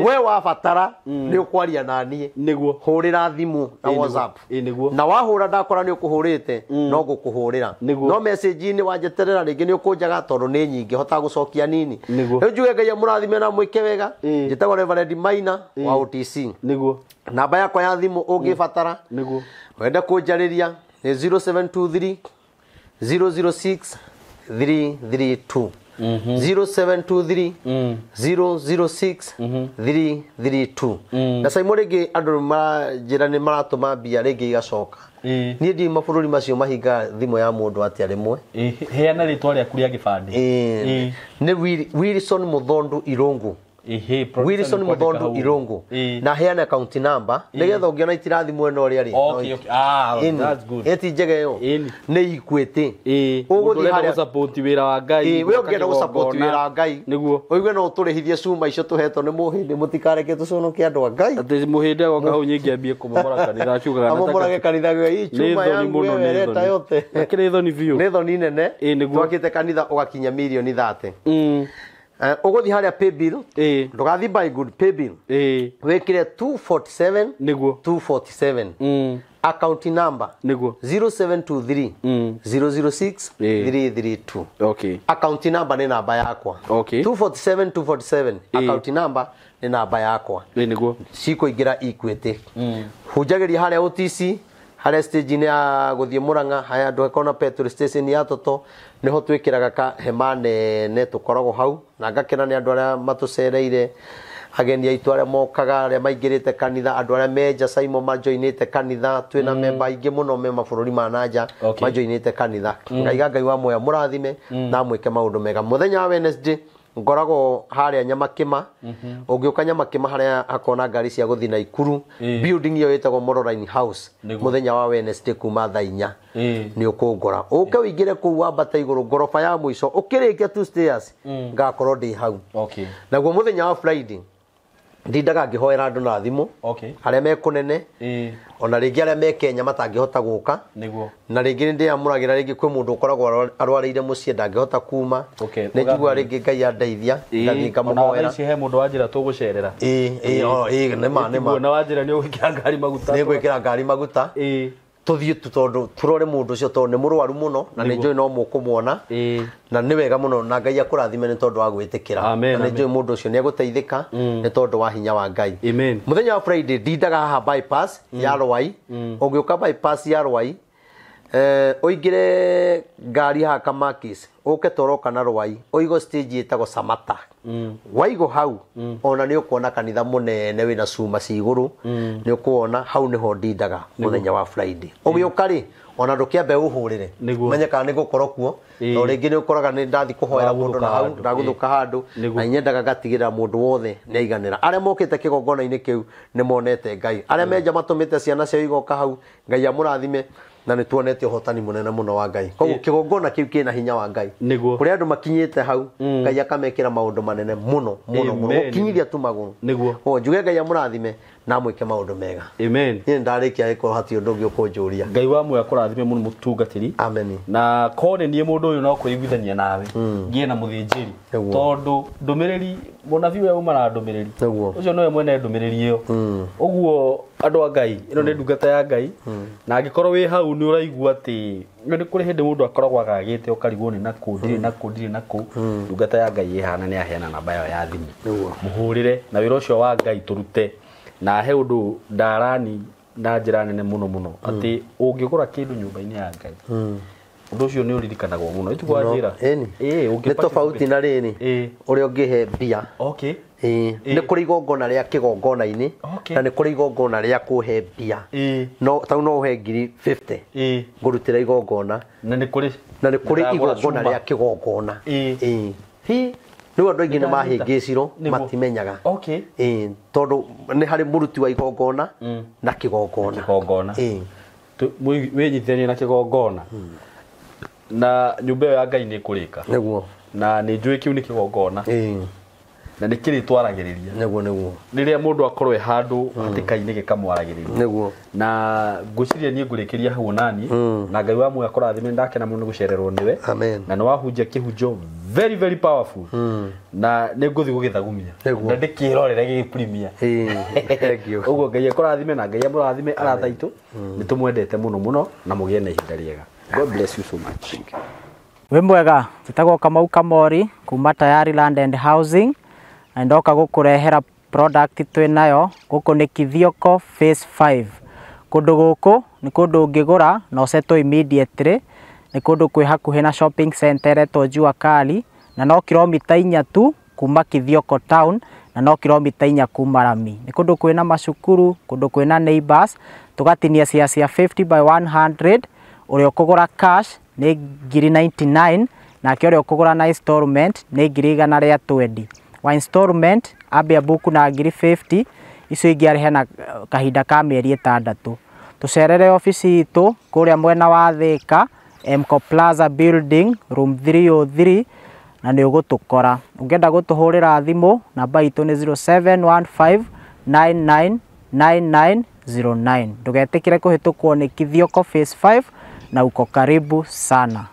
We wabatara nĩ ũkwaria na niĩ. Nĩguo. Hũrĩra thimũ na WhatsApp. Ĩĩ nĩguo. Na wahũra ndakora nĩ ũkũhũrĩte no ngũkũhũrĩra. No message-inĩ wanjeterera rĩngĩ nĩ ũkũnjaga tondũ nĩ nyingĩ hotaga gũcokia nini. Rĩu njuge Ngai amũrathime na mwĩke wega. Njĩtagwo Reverend Maina wa OTC. Nĩguo. Namba yakwa ya thimũ ũngĩbatara. Nĩguo. Wenda kũnjarĩria nĩ 0723 006 332. 0723 006 332. Na Simon rĩngĩ andũ manjĩra nĩ maratũma mbia rĩngĩ igacoka. Niĩ ndi mabũrũri macio mahinga thimũ ya mũndũ atĩa rĩmwe. Heana rĩtwa rĩaku rĩa gĩbandĩ. Nĩ Wilson Muthondu Irungu. Wilson Muthondu Irungu. Na heana account number nĩgetha ũngĩona itirathi mwena ũrĩa rĩ. Okay okay. Ah, that's good. Ĩti njega ĩyo. Nĩ Equity. Ũgũthiĩ harĩa gũsupport wĩra wa Ngai. We ũngĩenda gũsupport wĩra wa Ngai. Nĩguo. Ũigue no ũtũrĩhithie cuma icio tũhetwo nĩ mũhĩndĩ mũtikareke tũconoke andũ a Ngai. Atĩ mũhĩndĩ agoka hau nyingĩ ambie kũmomora kanitha akiugaga na amomorage kanitha gwe ii cuma yangu ĩreta yote. Akĩrĩ thoni biũ. Nĩ thoni nene. Twakĩte kanitha ũgakinya mirioni 30. Ũgũthiĩ harĩa pay bill. Ndũgathiĩ buy good pay bill. Wĩkĩre 247. Nĩguo. 247. Account number. Nĩguo. 0723 006 332. Okay. Account number nĩ namba yakwa. Okay. 247 247. Account number nĩ namba yakwa. Nĩguo. Cikũingĩra Equity. Hunjagĩria harĩa OTC harĩa stage-inĩ ya gũthiĩ Murang'a harĩa andũ kona petrol station ya Toto niho twikiraga ka hema nene tukoragwo hau na ngakena ni andu aria matucereire ageni aitu aria mokaga aria maingirite kanitha andu aria menja Simon majoinite kanitha twina memba aingi muno me mabũrũri ma nanja majoinite kanitha. Ngaiga Ngai wa moya murathime na mwike maundu mega. Muthenya wa Wednesday ngoragwo haria Nyamakima. Ungiuka Nyamakima haria hakona ngari cia guthi Naikuru building iyo itagwo Moroline House muthenya wa Wednesday kuma thaa 4 ni ukungora uke uingire kuu wambate iguru ngoroba ya muico ukirikia two stairs ngakorwo ndi hau. Naguo muthenya wa Friday Ndindaga ngĩhoera andũ na thimũ. Okay. Arĩa me kũnene. Ona rĩngĩ arĩa me Kenya matangĩhota gũka. Nĩguo. Na rĩngĩ nĩndĩamũragĩra rĩngĩ kwĩ mũndũ ũkoragwo arwarĩire mũciĩ ndangĩhota kuma. Okay. Nĩ njiguaga rĩngĩ Ngai andeithia ngathiĩ ngamũhoera. Ona thaa ici he mũndũ wanjĩra tũgũcerera. Nĩma nĩma. Na wanjĩra nĩ ũgwĩkĩra ngari maguta. Nĩ ngwĩkĩra ngari maguta. Tũthiĩ tu tondũ tũrore mũndũ ũcio tondũ nĩ mũrwaru mũno na nĩ njũĩ no mũkũmuona. Na nĩ wega mũno na Ngai akũrathime nĩ tondũ wa gwĩtĩkĩra. Na nĩ njũĩ mũndũ ũcio nĩ egũteithĩka nĩ tondũ wa hinya wa Ngai. Amen. Mũthenya wa Friday ndindaga haha bypass ya Rwai. Ũngĩũka bypass ya Rwai ũingĩre ngari haha Kamakis ũke toroka na Rwai ũigo stage ĩtagwo Samata. Waigo hau ona nĩ ũkuona kanitha mũnene wĩna cuma ci igũrũ nĩ ũkuona hau nĩho ndindaga mũthenya wa Friday. Ũgĩũka rĩ ona ndũkĩambe ũhũrĩre menye kana nĩ gũkorwo kuo no rĩngĩ nĩ ũkoraga nĩ ndathi kũhoera mũndũ na hau ndaguthũka handũ na nyendaga ngatigĩrĩra mũndũ wothe nĩ aiganĩra. Arĩa mokĩte kĩgongona-inĩ kĩu nĩ monete Ngai. Arĩa menja matũmĩte ciana ciao igoka hau Ngai amũrathime na nĩ tuonete ũhotani mũnene mũno wa Ngai. Koguo kĩgongona kĩu kĩna hinya wa Ngai. Kũrĩa andũ makinyĩte hau Ngai akamekĩra maũndũ manene mũno mũno mũno gũkinyithia tu magũrũ. Nĩguo. O njuge Ngai amũrathime na amwĩke maũndũ mega. Amen. Niĩ ndarĩkia gĩkorwo hatirĩ ũndũ ũngĩ ũkũnjũria. Ngai wa muoyo akũrathime mũno mũtungatĩri. Amen. Na korwo nĩ niĩ mũndũ ũyũ no kũiguithania nawe ngĩe na mũthĩnjĩri tondũ ndũmĩrĩri mũnabii ũrĩa uma na ndũmĩrĩri ũcio nĩwe mwene ndũmĩrĩri ĩyo. Ũguo andũ a Ngai ĩno nĩ ndungata ya Ngai na angĩkorwo wĩ hau nĩ ũraigua atĩ nĩ kũrĩ hĩndĩ mũndũ akoragwo agagĩte ũkarigwo nĩ nakũ ndirĩ nakũ ndirĩ nakũ. Ndungata ya Ngai ĩhana nĩ aheana namba yayo ya thimũ mũhũrĩre na wĩra ũcio wa Ngai tũrute. Na he ũndũ ndarani na njĩra nene mũno mũno atĩ ũngĩgũra kĩndũ nyũmba-inĩ ya Ngai ũndũ ũcio nĩ ũririkanagwo mũno. Ĩtiguo wanjĩra nĩ tofauti na rĩrĩ ũrĩa ũngĩhe mbia. Okay. Nĩ kũrĩ igongona rĩa kĩgongona-inĩ na nĩ kũrĩ igongona rĩa kũhe mbia. No tau no ũhe ngiri 50 ngũrutĩra igongona na nĩ kũrĩ igongona rĩa kĩgongona. Rĩu andũ aingĩ nĩ mahĩngĩcirwo matimenyaga. Tondũ nĩ harĩ mũruti wa igongona na kĩgongona. Wĩnyitithanie na kĩgongona na nyũmba ĩyo ya Ngai nĩ ĩkũrĩka. Nĩguo. Na nĩ njũĩ kĩu nĩ kĩgongona na nĩ kĩrĩtwaragĩrĩria. Nĩguo nĩguo. Rĩrĩa mũndũ akorwo e handũ hatĩka-inĩ gĩkamwaragĩrĩria. Nĩguo. Na ngwĩciria niĩ ngũrĩkĩria hau onani na Ngai wa muoyo akũrathime ndakena mũno nĩ gũcererwo nĩwe. Amen. Na nĩ wahunjia kĩhunjo very very powerful na nĩ ngũthiĩ gũgĩthagumia na ndĩkĩrorere gĩgĩpurimia. Thank you. Ũguo Ngai akũrathime na Ngai amũrathime arata aitũ nĩ tũmwendete mũno mũno na mũgĩe na ihinda rĩega. God bless you so much. Thank you. Wĩ mwega, njĩtagwo Kamau Kamori kuma Tayari Land and Housing na ndoka gũkũrehera product twĩ nayo gũkũ nĩ Kithioko Phase 5. Kũndũ gũkũ nĩ kũndũ ũngĩgũra na ũsettle immediately. Nĩ kũndũ kwĩ hakuhĩ na shopping center ĩretwo Jua Kali na no kilomita 4 tu kuma Kithioko town na no kilomita 4 kuma Rami. Nĩ kũndũ kwĩna macukuru, kũndũ kwĩna neighbors, tũgatinia cia 50 by 100. Ũrĩa ũkũgũra cash nĩ ngiri 99 nake ũrĩa ũkũgũra na installment nĩ ngiri 120. Wa installment ambia buku na ngiri 50 icio ingĩ arĩhe na kahinda ka mĩeri 6. Tũcerere obici itũ kũrĩa mwena wa Thika, Mco Plaza Building room 303 na nĩ ũgũtũkora. Ũngĩenda gũtũhũrĩra thimũ namba itũ nĩ 0715999909. Ndũgetĩkĩre kũhĩtũkwo nĩ Kithioko Phase 5 na uko karibu sana.